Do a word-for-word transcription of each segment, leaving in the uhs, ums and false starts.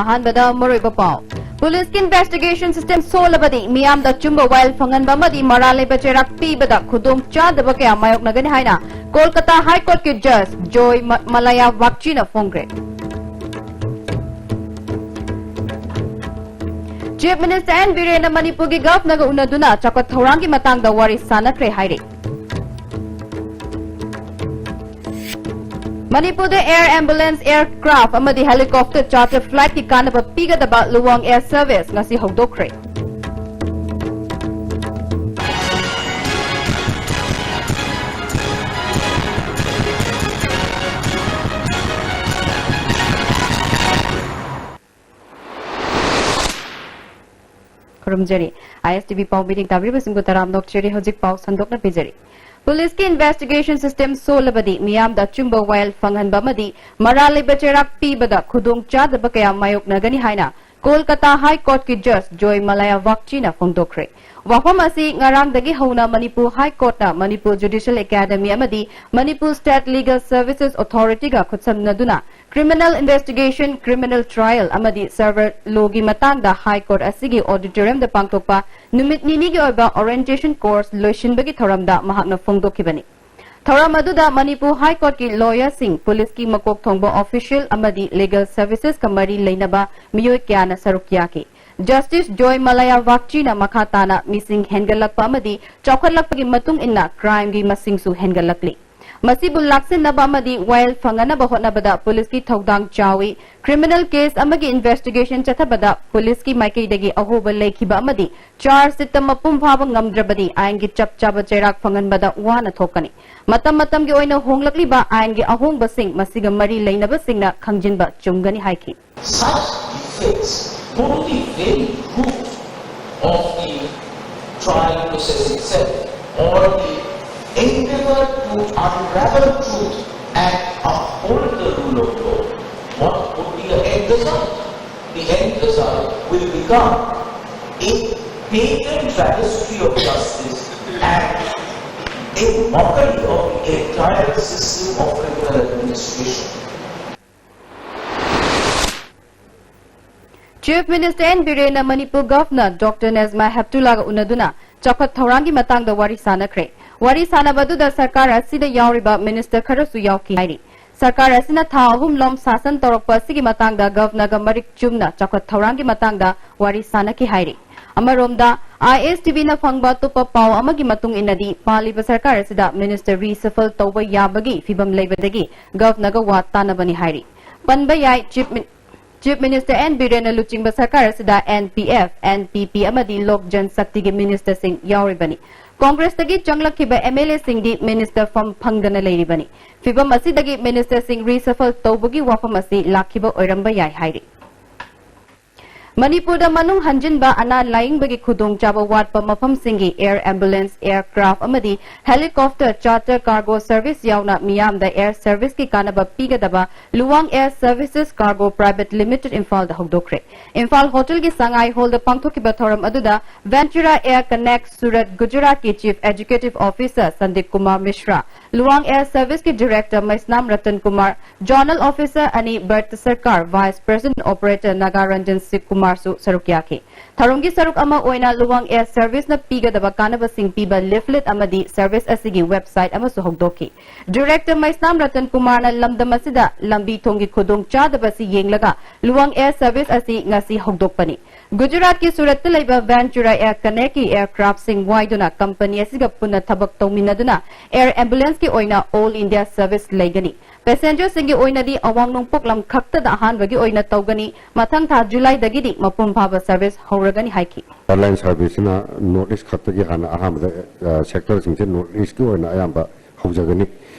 ꯑꯍꯥꯟꯕꯗ ꯃꯔꯨꯑꯣꯏꯕ ꯄꯥꯎ꯫ ꯄꯨꯂꯤꯁꯀꯤ investigation system ꯁꯣꯜꯂꯕꯗꯤ ꯃꯤꯌꯥꯝꯗ ꯑꯆꯨꯝꯕ ꯋꯥꯌꯦꯜ ꯐꯪꯍꯟꯕ ꯑꯃꯗꯤ ꯃꯔꯥꯜ ꯂꯩꯕ ꯆꯩꯔꯥꯛ ꯄꯤꯕꯗ ꯈꯨꯗꯣꯡ ꯆꯥꯗꯕ ꯀꯌꯥ ꯃꯥꯌꯣꯛꯅꯒꯅꯤ ꯍꯥꯏꯅ ꯀꯣꯜꯀꯇꯥ High Courtꯀꯤ Judge ꯖꯣꯏ ꯃ-, ꯃꯂꯥꯌꯥ ꯋꯥꯛꯆꯤꯅ ꯐꯣꯡꯈ꯭ꯔꯦ꯫ Chief Minister ꯑꯦꯟ ꯕꯤꯔꯦꯟꯅ ꯃꯅꯤꯄꯨꯔꯒꯤ Governorꯒ ꯎꯅꯗꯨꯅ ꯆꯥꯎꯈꯠ ꯊꯧꯔꯥꯡꯒꯤ ꯃꯇꯥꯡꯗ ꯋꯥꯔꯤ ꯁꯥꯟꯅꯈ꯭ꯔꯦ ꯍꯥꯏꯔꯤ꯫ ꯃꯅꯤꯄꯨꯔꯗ air ambulance, aircraft ꯑꯃꯗꯤ helicopter charter flightꯀꯤ ꯀꯥꯟꯅꯕ ꯄꯤꯒꯗꯕ Luwang Air Service ꯉꯁꯤ ꯍꯧꯗꯣꯛꯈ꯭ꯔꯦ꯫ ꯈꯨꯔꯨꯝꯖꯔꯤ꯫ ISTV ꯄꯥꯎ meeting ꯇꯥꯕꯤꯔꯤꯕꯁꯤꯡꯕꯨ ꯇꯔꯥꯝꯅ ꯑꯣꯛꯆꯔꯤ꯫ ꯍꯧꯖꯤꯛ ꯄꯥꯎ ꯁꯟꯗꯣꯛꯅ ꯄꯤꯖꯔꯤ꯫ ꯄꯨꯂꯤꯁꯀꯤ investigation system ꯁꯣꯜꯂꯕꯗꯤ ꯃꯤꯌꯥꯝꯗ ꯑꯆꯨꯝꯕ ꯋꯥꯌꯦꯜ ꯐꯪꯍꯟꯕ ꯑꯃꯗꯤ ꯃꯔꯥꯜ ꯂꯩꯕ ꯆꯩꯔꯥꯛ ꯄꯤꯕꯗ ꯈꯨꯗꯣꯡ ꯆꯥꯗꯕ ꯀꯌꯥ ꯃꯥꯌꯣꯛꯅꯒꯅꯤ ꯍꯥꯏꯅ ꯀꯣꯜꯀꯇꯥ High Courtꯀꯤ Judge ꯖꯣꯏ ꯃꯂꯥꯌꯥ ꯋꯥꯛꯆꯤꯅ ꯐꯣꯡꯗꯣꯛꯈ꯭ꯔꯦ꯫ ꯋꯥꯐꯝ ꯑꯁꯤ ꯉꯔꯥꯡꯗꯒꯤ ꯍꯧꯅ Manipur High Courtꯅ Manipur Judicial Academy ꯑꯃꯗꯤ Manipur State Legal Services Authorityꯒ ꯈꯨꯠꯁꯝꯅꯗꯨꯅ criminal investigation, criminal trial ꯑꯃꯗꯤ civil lawꯒꯤ ꯃꯇꯥꯡꯗ High Court ꯑꯁꯤꯒꯤ auditoriumꯗ ꯄꯥꯡꯊꯣꯛꯄ ꯅꯨꯃꯤꯠ ꯅꯤꯅꯤꯒꯤ ꯑꯣꯏꯕ orientation course ꯂꯣꯏꯁꯤꯟꯕꯒꯤ ꯊꯧꯔꯝꯗ ꯃꯍꯥꯛꯅ ꯐꯣꯡꯗꯣꯛꯈꯤꯕꯅꯤ꯫ ꯊꯧꯔꯝ ꯑꯗꯨꯗ ꯃꯅꯤꯄꯨꯔ High Courtꯀꯤ lawyerꯁꯤꯡ, ꯄꯨꯂꯤꯁꯀꯤ ꯃꯀꯣꯛ ꯊꯣꯡꯕ official ꯑꯃꯗꯤ legal servicesꯀ ꯃꯔꯤ ꯂꯩꯅꯕ ꯃꯤꯑꯣꯏ ꯀꯌꯥꯅ ꯁꯔꯨꯛ ꯌꯥꯈꯤ꯫ Justice ꯖꯣꯏ ꯃꯂꯥꯌꯥ ꯋꯥꯛꯆꯤꯅ ꯃꯈꯥ ꯇꯥꯅ ꯃꯤꯁꯤꯡ ꯍꯦꯟꯒꯠꯂꯛꯄ ꯑꯃꯗꯤ ꯆꯥꯎꯈꯠꯂꯛꯄꯒꯤ ꯃꯇꯨꯡ ꯏꯟꯅ crimeꯒꯤ ꯃꯁꯤꯡꯁꯨ ꯍꯦꯟꯒꯠꯂꯛꯂꯤ꯫ ꯃꯁꯤꯕꯨ ꯂꯥꯛꯁꯤꯟꯅꯕ ꯑꯃꯗꯤ ꯋꯥꯌꯦꯜ ꯐꯪꯅꯅꯕ ꯍꯣꯠꯅꯕꯗ ꯄꯨꯂꯤꯁꯀꯤ ꯊꯧꯗꯥꯡ ꯆꯥꯎꯏ꯫ Criminal case ꯑꯃꯒꯤ investigation ꯆꯠꯊꯕꯗ ꯄꯨꯂꯤꯁꯀꯤ ꯃꯥꯏꯀꯩꯗꯒꯤ ꯑꯍꯣꯕ ꯂꯩꯈꯤꯕ ꯑꯃꯗꯤ charge sheetꯇ ꯃꯄꯨꯡ ꯐꯥꯕ ꯉꯝꯗ꯭ꯔꯕꯗꯤ ꯑꯥꯏꯟꯒꯤ ꯆꯞ ꯆꯥꯕ ꯆꯩꯔꯥꯛ ꯐꯪꯍꯟꯕꯗ ꯋꯥꯅ ꯊꯣꯛꯀꯅꯤ꯫ ꯃꯇꯝ ꯃꯇꯝꯒꯤ ꯑꯣꯏꯅ ꯍꯣꯡꯂꯛꯂꯤꯕ ꯑꯥꯏꯟꯒꯤ ꯑꯍꯣꯡꯕꯁꯤꯡ ꯃꯁꯤꯒ ꯃꯔꯤ ꯂꯩꯅꯕꯁꯤꯡꯅ ꯈꯪꯖꯤꯟꯕ ꯆꯨꯝꯒꯅꯤ ꯍꯥꯏꯈꯤ꯫ Such defects, not only very proof of the trial process itself or the endeavor to unravel truth and uphold the rule of law, what would be the end result? The end result will become a patent travesty of justice and a mockery of the entire system of criminal administration. Chief Minister N Birena Manipur Governor Doctor Najma Heptullaꯒ ꯎꯅꯗꯨꯅ ꯆꯥꯎꯈꯠ ꯊꯧꯔꯥꯡꯒꯤ ꯃꯇꯥꯡꯗ ꯋꯥꯔꯤ ꯁꯥꯟꯅꯈ꯭ꯔꯦ꯫ ꯋꯥꯔꯤ ꯁꯥꯟꯅꯕ ꯑꯗꯨꯗ ꯁꯔꯀꯥꯔ ꯑꯁꯤꯗ ꯌꯥꯎꯔꯤꯕ minister ꯈꯔꯁꯨ ꯌꯥꯎꯈꯤ ꯍꯥꯏꯔꯤ꯫ ꯁꯔꯀꯥꯔ ꯑꯁꯤꯅ ꯊꯥ ꯑꯍꯨꯝꯂꯣꯝ ꯁꯥꯁꯟ ꯇꯧꯔꯛꯄ ꯑꯁꯤꯒꯤ ꯃꯇꯥꯡꯗ Governorꯒ ꯃꯔꯤꯛ ꯆꯨꯝꯅ ꯆꯥꯎꯈꯠ ꯊꯧꯔꯥꯡꯒꯤ ꯃꯇꯥꯡꯗ ꯋꯥꯔꯤ ꯁꯥꯟꯅꯈꯤ ꯍꯥꯏꯔꯤ꯫ ꯑꯃꯔꯣꯝꯗ, I S T Vꯅ ꯐꯪꯕ ꯑꯇꯣꯞꯄ ꯄꯥꯎ ꯑꯃꯒꯤ ꯃꯇꯨꯡ ꯏꯟꯅꯗꯤ, ꯄꯥꯜꯂꯤꯕ ꯁꯔꯀꯥꯔ ꯑꯁꯤꯗ minister reshuffle ꯇꯧꯕ ꯌꯥꯕꯒꯤ ꯐꯤꯕꯝ ꯂꯩꯕꯗꯒꯤ Governorꯒ ꯋꯥ ꯇꯥꯅꯕꯅꯤ ꯍꯥꯏꯔꯤ꯫ ꯄꯟꯕ ꯌꯥꯏ, Chief Min-, Chief Minister N ꯕꯤꯔꯦꯟꯅ ꯂꯨꯆꯤꯡꯕ ꯁꯔꯀꯥꯔ ꯑꯁꯤꯗ N P F, N P P ꯑꯃꯗꯤ Lok Janshaktiꯒꯤ ministerꯁꯤꯡ ꯌꯥꯎꯔꯤꯕꯅꯤ꯫ Congressꯇꯒꯤ ꯆꯪꯂꯛꯈꯤꯕ M L Aꯁꯤꯡꯗꯤ minister ꯐꯝ ꯐꯪꯗꯅ ꯂꯩꯔꯤꯕꯅꯤ꯫ ꯐꯤꯕꯝ ꯑꯁꯤꯗꯒꯤ ministerꯁꯤꯡ reshuffle ꯇꯧꯕꯒꯤ ꯋꯥꯐꯝ ꯑꯁꯤ ꯂꯥꯛꯈꯤꯕ ꯑꯣꯏꯔꯝꯕ ꯌꯥꯏ ꯍꯥꯏꯔꯤ꯫ ꯃꯅꯤꯄꯨꯔꯗ ꯃꯅꯨꯡ ꯍꯟꯖꯤꯟꯕ ꯑꯅꯥ ꯂꯥꯌꯦꯡꯕꯒꯤ ꯈꯨꯗꯣꯡꯆꯥꯕ ꯋꯥꯠꯄ ꯃꯐꯝꯁꯤꯡꯒꯤ air ambulance, aircraft ꯑꯃꯗꯤ helicopter charter cargo service ꯌꯥꯎꯅ ꯃꯤꯌꯥꯝꯗ air serviceꯀꯤ ꯀꯥꯟꯅꯕ ꯄꯤꯒꯗꯕ Luwang Air Services Cargo Private Limited ꯏꯝꯐꯥꯜꯗ ꯍꯧꯗꯣꯛꯈ꯭ꯔꯦ꯫ ꯏꯝꯐꯥꯜ ꯍꯣꯇꯦꯜꯒꯤ ꯁꯉꯥꯏ ꯍꯣꯜꯗ ꯄꯥꯡꯊꯣꯛꯈꯤꯕ ꯊꯧꯔꯝ ꯑꯗꯨꯗ Ventura Air Connect Surat Gujaratꯀꯤ Chief Executive Officer Sandeep Kumar Mishra, Luwang Air Serviceꯀꯤ Director ꯃꯩꯁꯅꯥꯝ ꯔꯇꯟ ꯀꯨꯃꯥꯔ, Zonal Officer ꯑꯅꯤ, ꯚꯥꯔꯠ ꯁꯔꯀꯥꯔ Vice President Operator ꯅꯥꯒꯥꯔꯟꯖꯟ ꯁꯤꯕ ꯀꯨꯃꯥꯔꯁꯨ ꯁꯔꯨꯛ ꯌꯥꯈꯤ꯫ ꯊꯧꯔꯝꯒꯤ ꯁꯔꯨꯛ ꯑꯃ ꯑꯣꯏꯅ Luwang Air Serviceꯅ ꯄꯤꯒꯗꯕ ꯀꯥꯟꯅꯕꯁꯤꯡ ꯄꯤꯕ leaflet ꯑꯃꯗꯤ service ꯑꯁꯤꯒꯤ website ꯑꯃꯁꯨ ꯍꯧꯗꯣꯛꯈꯤ꯫ Director ꯃꯩꯁꯅꯥꯝ ꯔꯇꯟ ꯀꯨꯃꯥꯔꯅ ꯂꯝꯗꯝ ꯑꯁꯤꯗ ꯂꯝꯕꯤ ꯊꯣꯡꯒꯤ ꯈꯨꯗꯣꯡ ꯆꯥꯗꯕ ꯑꯁꯤ ꯌꯦꯡꯂꯒ Luwang Air Service ꯑꯁꯤ ꯉꯁꯤ ꯍꯧꯗꯣꯛꯄꯅꯤ꯫ ꯒꯨꯖꯔꯥꯠꯀꯤ ꯁꯨꯔꯠꯇ ꯂꯩꯕ Ventura Air Connectꯀꯤ aircraftꯁꯤꯡ ꯋꯥꯏꯗꯨꯅ company ꯑꯁꯤꯒ ꯄꯨꯟꯅ ꯊꯕꯛ ꯇꯧꯃꯤꯟꯅꯗꯨꯅ air ambulanceꯀꯤ ꯑꯣꯏꯅ all India service ꯂꯩꯒꯅꯤ꯫ Passengerꯁꯤꯡꯒꯤ ꯑꯣꯏꯅꯗꯤ ꯑꯋꯥꯡ ꯅꯣꯡꯄꯣꯛ ꯂꯝ ꯈꯛꯇꯗ ꯑꯍꯥꯟꯕꯒꯤ ꯑꯣꯏꯅ ꯇꯧꯒꯅꯤ꯫ ꯃꯊꯪ ꯊꯥ ꯖꯨꯂꯥꯏꯗꯒꯤꯗꯤ ꯃꯄꯨꯡ ꯐꯥꯕ service ꯍꯧꯔꯒꯅꯤ ꯍꯥꯏꯈꯤ꯫ Airline serviceꯁꯤꯅ North East ꯈꯛꯇꯒꯤ ꯍꯥꯟꯅ ꯑꯍꯥꯟꯕꯗ, ꯑ, sectorꯁꯤꯡꯁꯦ North Eastꯀꯤ ꯑꯣꯏꯅ ꯑꯌꯥꯝꯕ ꯍꯧꯖꯒꯅꯤ꯫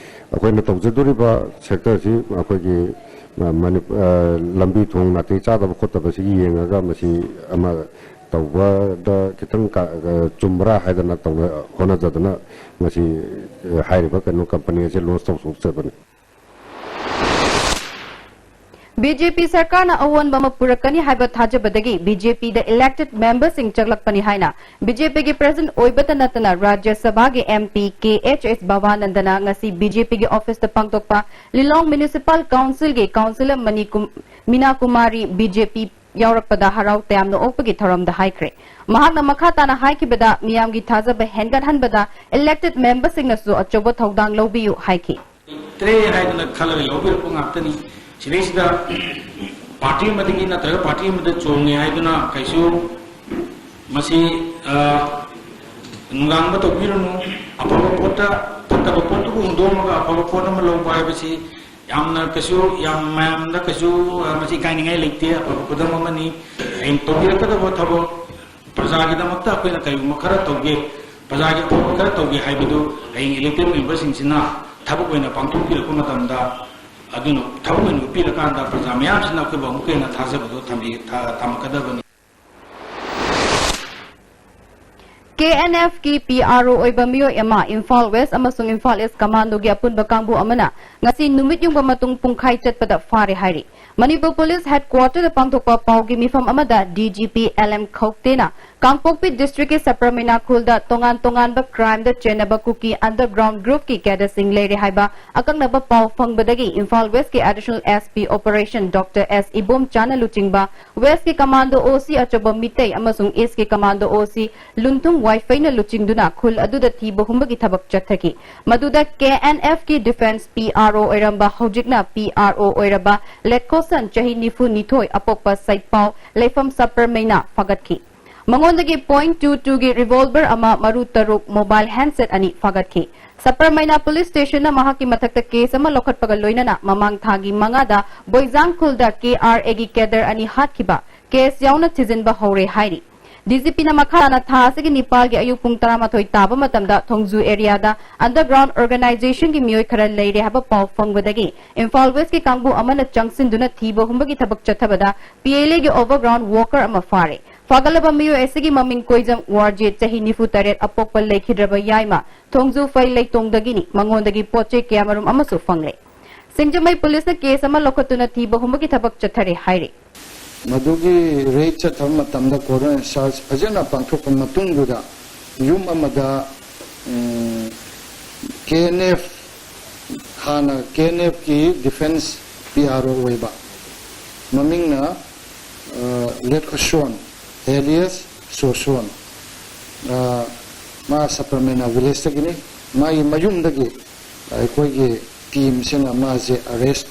ꯑꯩꯈꯣꯏꯅ ꯇꯧꯖꯗꯣꯔꯤꯕ sectorꯁꯤ ꯑꯩꯈꯣꯏꯒꯤ, ꯑ, ꯃꯅꯤ-, ꯑ, ꯂꯝꯕꯤ ꯊꯣꯡ ꯅꯥꯇꯩ ꯆꯥꯗꯕ ꯈꯣꯠꯇꯕꯁꯤꯒꯤ ꯌꯦꯡꯉꯒ ꯃꯁꯤ ꯑꯃ ꯇꯧꯕꯗ ꯈꯤꯇꯪ ꯀ-, ꯑ, ꯆꯨꯝꯕ꯭ꯔꯥ ꯍꯥꯏꯗꯅ ꯇꯧꯅ-, ꯍꯣꯠꯅꯖꯗꯅ ꯃꯁꯤ, ꯑ, ꯍꯥꯏꯔꯤꯕ ꯀꯩꯅꯣ company ꯑꯁꯤ launch ꯇꯧꯊꯣꯛꯆꯕꯅꯤ꯫ B J P ꯁꯔꯀꯥꯔꯅ ꯑꯑꯣꯟꯕ ꯑꯃ ꯄꯨꯔꯛꯀꯅꯤ ꯍꯥꯏꯕ ꯊꯥꯖꯕꯗꯒꯤ B J Pꯗ elected memberꯁꯤꯡ ꯆꯪꯂꯛꯄꯅꯤ ꯍꯥꯏꯅ B J Pꯒꯤ president ꯑꯣꯏꯕꯇ ꯅꯠꯇꯅ ꯔꯥꯖ꯭ꯌ ꯁꯚꯥꯒꯤ M P K H S ꯚꯕꯥꯅꯟꯗꯅ ꯉꯁꯤ B J Pꯒꯤ officeꯇ ꯄꯥꯡꯊꯣꯛꯄ ꯂꯤꯂꯣꯡ Municipal Councilꯒꯤ councillor ꯃꯅꯤ ꯀꯨꯝ-, ꯃꯤꯅꯥ ꯀꯨꯃꯥꯔꯤ B J P ꯌꯥꯎꯔꯛꯄꯗ ꯍꯔꯥꯎ ꯇꯌꯥꯝꯅ ꯑꯣꯛꯄꯒꯤ ꯊꯧꯔꯝꯗ ꯍꯥꯏꯈ꯭ꯔꯦ꯫ ꯃꯍꯥꯛꯅ ꯃꯈꯥ ꯇꯥꯅ ꯍꯥꯏꯈꯤꯕꯗ, ꯃꯤꯌꯥꯝꯒꯤ ꯊꯥꯖꯕ ꯍꯦꯟꯒꯠꯍꯟꯕꯗ elected memberꯁꯤꯡꯅꯁꯨ ꯑꯆꯧꯕ ꯊꯧꯗꯥꯡ ꯂꯧꯕꯤꯌꯨ ꯍꯥꯏꯈꯤ꯫ ꯂꯩꯇ꯭ꯔꯦ ꯍꯥꯏꯗꯅ ꯈꯜꯂꯒ ꯂꯧꯕꯤꯔꯛꯄ ꯉꯥꯛꯇꯅꯤ꯫ ꯁꯤꯗꯩꯁꯤꯗ ꯄꯥꯔꯇꯤ ꯑꯃꯗꯒꯤ ꯅꯠꯇ꯭ꯔꯒ ꯄꯥꯔꯇꯤ ꯑꯃꯗ ꯆꯣꯡꯉꯦ ꯍꯥꯏꯗꯨꯅ ꯀꯩꯁꯨ ꯃꯁꯤ, ꯑ, ꯅꯨꯡꯗꯥꯡ ꯑꯃ ꯇꯧꯕꯤꯔꯨꯅꯨ꯫ ꯑꯐꯕ ꯄꯣꯠꯇ ꯐꯠꯇꯕ ꯄꯣꯠꯇꯨꯕꯨ ꯍꯨꯟꯗꯣꯛꯑꯝꯃꯒ ꯑꯐꯕ ꯄꯣꯠ ꯑꯃ ꯂꯧꯕ ꯍꯥꯏꯕꯁꯤ ꯌꯥꯝꯅ ꯀꯩꯁꯨ, ꯌꯥꯝ ꯃꯌꯥꯝꯗ ꯀꯩꯁꯨ, ꯑ, ꯃꯁꯤ ꯏꯀꯥꯏꯅꯤꯡꯉꯥꯏ ꯂꯩꯇꯦ꯫ ꯑꯐꯕ ꯈꯨꯗꯝ ꯑꯃꯅꯤ꯫ ꯍꯌꯦꯡ ꯇꯧꯕꯤꯔꯛꯀꯗꯕ ꯊꯕꯛ, ꯄ꯭ꯔꯖꯥꯒꯤꯗꯃꯛꯇ ꯑꯩꯈꯣꯏꯅ ꯀꯔꯤꯒꯨꯝꯕ ꯈꯔ ꯇꯧꯒꯦ, ꯄ꯭ꯔꯖꯥꯒꯤ ꯑꯐꯕ ꯈꯔ ꯇꯧꯒꯦ ꯍꯥꯏꯕꯗꯨ ꯍꯌꯦꯡ elected memberꯁꯤꯡꯁꯤꯅ ꯊꯕꯛ ꯑꯣꯏꯅ ꯄꯥꯡꯊꯣꯛꯄꯤꯔꯛꯄ ꯃꯇꯝꯗ, ꯑꯗꯨꯅ ꯊꯕꯛ ꯑꯣꯏꯅ ꯎꯠꯄꯤꯔꯀꯥꯟꯗ ꯄ꯭ꯔꯖꯥ ꯃꯌꯥꯝꯁꯤꯅ ꯑꯩꯈꯣꯏꯕꯨ ꯑꯃꯨꯛꯀ ꯍꯦꯟꯅ ꯊꯥꯖꯕꯗꯨ ꯊꯝꯕꯤ-, ꯊ-, ꯊꯝꯃꯛꯀꯗꯕꯅꯤ꯫ KNFꯀꯤ PRO ꯑꯣꯏꯕ ꯃꯤꯑꯣꯏ ꯑꯃ ꯏꯝꯐꯥꯜ ꯋꯦꯁ ꯑꯃꯁꯨꯡ ꯏꯝꯐꯥꯜ ꯏꯁ ꯀꯃꯥꯟꯗꯣꯒꯤ ꯑꯄꯨꯟꯕ ꯀꯥꯡꯕꯨ ꯑꯃꯅ ꯉꯁꯤ ꯅꯨꯃꯤꯠ ꯌꯨꯡꯕ ꯃꯇꯨꯡ ꯄꯨꯡꯈꯥꯏ ꯆꯠꯄꯗ ꯐꯥꯔꯦ ꯍꯥꯏꯔꯤ꯫ ꯃꯅꯤꯄꯨꯔ ꯄꯨꯂꯤꯁ ꯍꯦꯗꯀ꯭ꯋꯥꯔꯇꯔꯗ ꯄꯥꯡꯊꯣꯛꯄ ꯄꯥꯎꯒꯤ ꯃꯤꯐꯝ ꯑꯃꯗ DGP LM ꯈꯧꯇꯦꯅ ꯀꯥꯡꯄꯣꯛꯄꯤ ꯗꯤꯁꯇ꯭ꯔꯤꯛꯀꯤ ꯁꯄꯔꯃꯤꯅꯥ ꯈꯨꯜꯗ ꯇꯣꯉꯥꯟ ꯇꯣꯉꯥꯟꯕ crimeꯗ ꯆꯦꯟꯅꯕ ꯀꯨꯀꯤ underground groupꯀꯤ cadreꯁꯤꯡ ꯂꯩꯔꯦ ꯍꯥꯏꯕ ꯑꯀꯛꯅꯕ ꯄꯥꯎ ꯐꯪꯕꯗꯒꯤ ꯏꯝꯐꯥꯜ ꯋꯦꯁꯀꯤ Additional SP Operation Doctor S ꯏꯕꯣꯝꯆꯥꯅ ꯂꯨꯆꯤꯡꯕ ꯋꯦꯁꯀꯤ ꯀꯃꯥꯟꯗꯣ OC ꯑꯆꯧꯕ ꯃꯤꯇꯩ ꯑꯃꯁꯨꯡ ꯏꯁꯀꯤ ꯀꯃꯥꯟꯗꯣ OC ꯂꯨꯟꯊꯨꯝ ꯋꯥꯏꯐꯩꯅ ꯂꯨꯆꯤꯡꯗꯨꯅ ꯈꯨꯜ ꯑꯗꯨꯗ ꯊꯤꯕ ꯍꯨꯝꯕꯒꯤ ꯊꯕꯛ ꯆꯠꯊꯈꯤ꯫ ꯃꯗꯨꯗ KNFꯀꯤ defence PRO ꯑꯣꯏꯔꯝꯕ, ꯍꯧꯖꯤꯛꯅ PRO ꯑꯣꯏꯔꯕ ꯂꯦꯠꯈꯣꯁꯟ, ꯆꯍꯤ ꯅꯤꯐꯨ ꯅꯤꯊꯣꯏ, ꯑꯄꯣꯛꯄ ꯁꯩꯄꯥꯎ, ꯂꯩꯐꯝ ꯁꯄꯔꯃꯩꯅ ꯐꯥꯒꯠꯈꯤ꯫ ꯃꯉꯣꯟꯗꯒꯤ point two twoꯒꯤ revolver ꯑꯃ, ꯃꯔꯨ ꯇꯔꯨꯛ, mobile handset ꯑꯅꯤ ꯐꯥꯒꯠꯈꯤ꯫ ꯁꯄꯔꯃꯩꯅ ꯄꯨꯂꯤꯁ ꯁ꯭ꯇꯦꯁꯟꯅ ꯃꯍꯥꯛꯀꯤ ꯃꯊꯛꯇ case ꯑꯃ ꯂꯧꯈꯠꯄꯒ ꯂꯣꯏꯅꯅ ꯃꯃꯥꯡ ꯊꯥꯒꯤ ꯃꯉꯥꯗ ꯕꯣꯏꯖꯥꯡ ꯈꯨꯜꯗ KRAꯒꯤ cadre ꯑꯅꯤ ꯍꯥꯠꯈꯤꯕ case ꯌꯥꯎꯅ ꯊꯤꯖꯤꯟꯕ ꯍꯧꯔꯦ ꯍꯥꯏꯔꯤ꯫ DGPꯅ ꯃꯈꯥ ꯇꯥꯅ ꯊꯥ ꯑꯁꯤꯒꯤ ꯅꯤꯄꯥꯜꯒꯤ ꯑꯌꯨꯛ ꯄꯨꯡ ꯇꯔꯥꯃꯥꯊꯣꯏ ꯇꯥꯕ ꯃꯇꯝꯗ ꯊꯣꯡꯖꯨ areaꯗ underground organizationꯒꯤ ꯃꯤꯑꯣꯏ ꯈꯔ ꯂꯩꯔꯦ ꯍꯥꯏꯕ ꯄꯥꯎ ꯐꯪꯕꯗꯒꯤ ꯏꯝꯐꯥꯜ ꯋꯦꯁꯀꯤ ꯀꯥꯡꯕꯨ ꯑꯃꯅ ꯆꯪꯁꯤꯟꯗꯨꯅ ꯊꯤꯕ ꯍꯨꯝꯕꯒꯤ ꯊꯕꯛ ꯆꯠꯊꯕꯗ PLAꯒꯤ overground worker ꯑꯃ ꯐꯥꯔꯦ꯫ ꯐꯥꯒꯠꯂꯕ ꯃꯤꯑꯣꯏ ꯑꯁꯤꯒꯤ ꯃꯃꯤꯡ ꯀꯣꯏꯖꯝ ꯋꯥꯔꯖꯦꯠ, ꯆꯍꯤ ꯅꯤꯐꯨ ꯇꯔꯦꯠ, ꯑꯄꯣꯛꯄ ꯂꯩꯈꯤꯗ꯭ꯔꯕ ꯌꯥꯏꯃ, ꯊꯣꯡꯖꯨ ꯐꯩ ꯂꯩꯇꯣꯡꯗꯒꯤꯅꯤ꯫ ꯃꯉꯣꯟꯗꯒꯤ ꯄꯣꯠ ꯆꯩ ꯀꯌꯥꯃꯔꯨꯝ ꯑꯃꯁꯨ ꯐꯪꯂꯦ꯫ ꯁꯤꯡꯖꯃꯩ ꯄꯨꯂꯤꯁꯅ case ꯑꯃ ꯂꯧꯈꯠꯇꯨꯅ ꯊꯤꯕ ꯍꯨꯝꯕꯒꯤ ꯊꯕꯛ ꯆꯠꯊꯔꯦ ꯍꯥꯏꯔꯤ꯫ ꯃꯗꯨꯒꯤ raid ꯆꯠꯊꯕ ꯃꯇꯝꯗ coroner search ꯐꯖꯅ ꯄꯥꯡꯊꯣꯛꯄ ꯃꯇꯨꯡꯗꯨꯗ ꯌꯨꯝ ꯑꯃꯗ, ꯎꯝ, KNF, ꯍꯥꯟꯅ KNFꯀꯤ defence PRO ꯑꯣꯏꯕ, ꯃꯃꯤꯡꯅ ꯂꯦꯠ ꯈꯨꯁꯣꯟ ꯑꯦꯂꯤꯌꯁ ꯁꯣꯁꯣꯟ, ꯃꯥ ꯁꯄ꯭ꯔꯃꯦꯅꯥ ꯚꯤꯂꯦꯖꯇꯒꯤꯅꯤ꯫ ꯃꯥꯒꯤ ꯃꯌꯨꯝꯗꯒꯤ ꯑꯩꯈꯣꯏꯒꯤ ꯇꯤꯝꯁꯤꯅ ꯃꯥꯁꯦ ꯑꯔꯦꯁ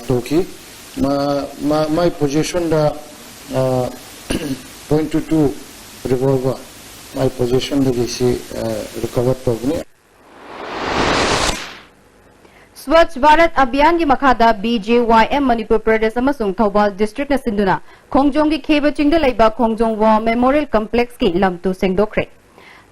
ꯇꯧꯈꯤ꯫ ꯃꯥ ꯃꯥ ꯃꯥꯏ ꯄꯣꯖꯤꯁꯟꯗ ꯄꯣꯏꯟ ꯇꯨ ꯇꯨ ꯔꯤꯚꯣꯜꯚꯔ ꯃꯥꯏ ꯄꯣꯖꯤꯁꯟꯗꯒꯤ ꯁꯤ ꯔꯤꯀꯚꯔ ꯇꯧꯕꯅꯤ꯫ ꯁ꯭ꯋꯥꯆ ꯚꯥꯔꯠ ꯑꯚꯤꯌꯥꯟꯒꯤ ꯃꯈꯥꯗ ꯕꯤ ꯖꯦ ꯋꯥꯏ ꯑꯦꯝ ꯃꯅꯤꯄꯨꯔ ꯄ꯭ꯔꯗꯦꯁ ꯑꯃꯁꯨꯡ ꯊꯧꯕꯥꯜ ꯗꯤꯁꯇ꯭ꯔꯤꯛꯅ ꯁꯤꯟꯗꯨꯅ ꯈꯣꯡꯖꯣꯝꯒꯤ ꯈꯦꯕ ꯆꯤꯡꯗ ꯂꯩꯕ ꯈꯣꯡꯖꯣꯝ ꯋꯥꯔ ꯃꯦꯃꯣꯔꯤꯌꯦꯜ ꯀꯝꯄ꯭ꯂꯦꯛꯁꯀꯤ ꯂꯝ ꯇꯨ ꯁꯦꯡꯗꯣꯛꯈ꯭ꯔꯦ꯫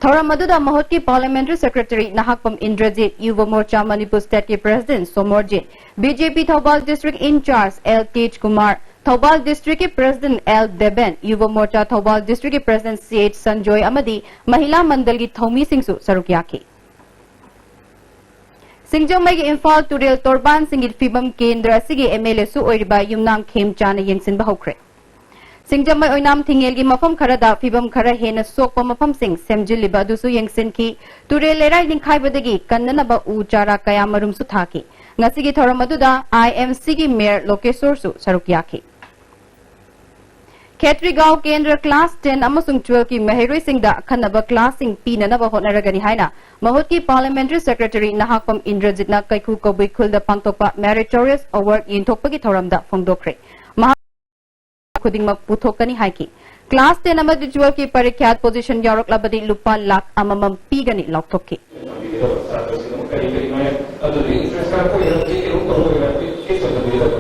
ꯊꯧꯔꯝ ꯑꯗꯨꯗ ꯃꯍꯨꯠꯀꯤ ꯄꯥꯔꯂꯤꯌꯥꯃꯦꯟꯇꯔꯤ ꯁꯦꯀ꯭ꯔꯦꯇꯔꯤ ꯅꯍꯥꯛꯄꯝ ꯏꯟꯗ꯭ꯔꯖꯤꯠ, ꯌꯨꯕ ꯃꯣꯔꯆꯥ ꯃꯅꯤꯄꯨꯔ ꯁ꯭ꯇꯦꯠꯀꯤ president Somorjit, B J P Thoubal district incharge L Tej Kumar, Thoubal ꯗꯤꯁꯇ꯭ꯔꯤꯛꯀꯤ ꯄ꯭ꯔꯦꯁꯤꯗꯦꯟꯠ ꯑꯦꯜ ꯗꯦꯕꯦꯟ, ꯌꯨꯕ ꯃꯣꯔꯆꯥ ꯊꯧꯕꯥꯜ ꯗꯤꯁꯇ꯭ꯔꯤꯛꯀꯤ ꯄ꯭ꯔꯦꯁꯤꯗꯦꯟꯠ ꯁꯤ ꯑꯩꯆ ꯁꯟꯖꯣꯏ ꯑꯃꯗꯤ ꯃꯍꯤꯂꯥ ꯃꯟꯗꯜꯒꯤ ꯊꯧꯃꯤꯁꯤꯡꯁꯨ ꯁꯔꯨꯛ ꯌꯥꯈꯤ꯫ ꯁꯤꯡꯖꯃꯩꯒꯤ ꯏꯝꯐꯥꯜ ꯇꯨꯔꯦꯜ ꯇꯣꯔꯕꯥꯟꯁꯤꯡꯒꯤ ꯐꯤꯕꯝ ꯀꯦꯟꯗ꯭ꯔ ꯑꯁꯤꯒꯤ ꯑꯦꯝ ꯑꯦꯜ ꯑꯦꯁꯨ ꯑꯣꯏꯔꯤꯕ ꯌꯨꯝꯅꯥꯝ ꯈꯦꯝꯆꯥꯅ ꯌꯦꯡꯁꯤꯟꯕ ꯍꯧꯈ꯭ꯔꯦ꯫ ꯁꯤꯡꯖꯃꯩ ꯑꯣꯏꯅꯥꯝ ꯊꯤꯡꯉꯦꯜꯒꯤ ꯃꯐꯝ ꯈꯔꯗ ꯐꯤꯕꯝ ꯈꯔ ꯍꯦꯟꯅ ꯁꯣꯛꯄ ꯃꯐꯝꯁꯤꯡ ꯁꯦꯝꯖꯤꯜꯂꯤꯕ ꯑꯗꯨꯁꯨ ꯌꯦꯡꯁꯤꯟꯈꯤ꯫ ꯇꯨꯔꯦꯜ ꯂꯩꯔꯥꯏ ꯅꯤꯡꯈꯥꯏꯕꯗꯒꯤ ꯀꯟꯅꯅꯕ ꯎ ꯆꯥꯔꯥ ꯀꯌꯥ ꯃꯔꯨꯝꯁꯨ ꯊꯥꯈꯤ꯫ ꯉꯁꯤꯒꯤ ꯊꯧꯔꯝ ꯑꯗꯨꯗ ꯑꯥꯏ ꯑꯦꯝ ꯁꯤꯒꯤ ꯃꯦꯌꯔ ꯂꯣꯀꯦꯁꯣꯔꯁꯨ ꯁꯔꯨꯛ ꯌꯥꯈꯤ꯫ ꯈꯦꯇ꯭ꯔꯤꯒꯥꯎ ꯀꯦꯟꯗ꯭ꯔ ꯀ꯭ꯂꯥꯁ ꯇꯦꯟ ꯑꯃꯁꯨꯡ ꯇꯨꯋꯦꯜꯐꯀꯤ ꯃꯍꯩꯔꯣꯏꯁꯤꯡꯗ ꯑꯈꯟꯅꯕ ꯀ꯭ꯂꯥꯁꯁꯤꯡ ꯄꯤꯅꯅꯕ ꯍꯣꯠꯅꯔꯒꯅꯤ ꯍꯥꯏꯅ ꯃꯍꯨꯠꯀꯤ ꯄꯥꯔꯂꯤꯌꯥꯃꯦꯟꯇꯔꯤ ꯁꯦꯀ꯭ꯔꯦꯇꯔꯤ ꯅꯍꯥꯛꯄꯝ ꯏꯟꯗ꯭ꯔꯖꯤꯠꯅ ꯀꯩꯈꯨ ꯀꯕꯨꯏ ꯈꯨꯜꯗ ꯄꯥꯡꯊꯣꯛꯄ ꯃꯦꯔꯤꯇꯣꯔꯤꯌꯁ ꯑꯦꯋꯥꯔꯗ ꯌꯦꯟꯊꯣꯛꯄꯒꯤ ꯊꯧꯔꯝꯗ ꯐꯣꯡꯗꯣꯛꯈ꯭ꯔꯦ꯫ ꯃꯍꯥꯛ ꯈꯨꯗꯤꯡꯃꯛ ꯄꯨꯊꯣꯛꯀꯅꯤ ꯍꯥꯏꯈꯤ꯫ ꯀ꯭ꯂꯥꯁ ꯇꯦꯟ ꯑꯃꯗꯤ ꯇꯨꯋꯦꯜꯐꯀꯤ ꯄꯔꯤꯈ꯭ꯌꯥ ꯄꯣꯖꯤꯁꯟ ꯌꯥꯎꯔꯛꯂꯕꯗꯤ ꯂꯨꯄꯥ ꯂꯥꯈ ꯑꯃꯃꯝ ꯄꯤꯒꯅꯤ ꯂꯥꯎꯊꯣꯛꯈꯤ꯫ ꯁꯥꯇ꯭ꯔꯁꯤꯡ ꯑꯃ ꯀꯔꯤ ꯀꯔꯤ ꯃꯌꯥꯝ ꯑꯗꯨꯗꯒꯤ ꯏꯟꯐ꯭ꯔꯥꯁ꯭ꯇ꯭ꯔꯛꯆꯔ ꯑꯩꯈꯣꯏ ꯍꯧꯖꯤꯛ ꯑꯗꯨꯝ ꯇꯧꯕ ꯑꯣꯏꯔꯗꯤ ꯀꯦꯁ ꯑꯣꯏꯅ ꯂꯩꯔꯕ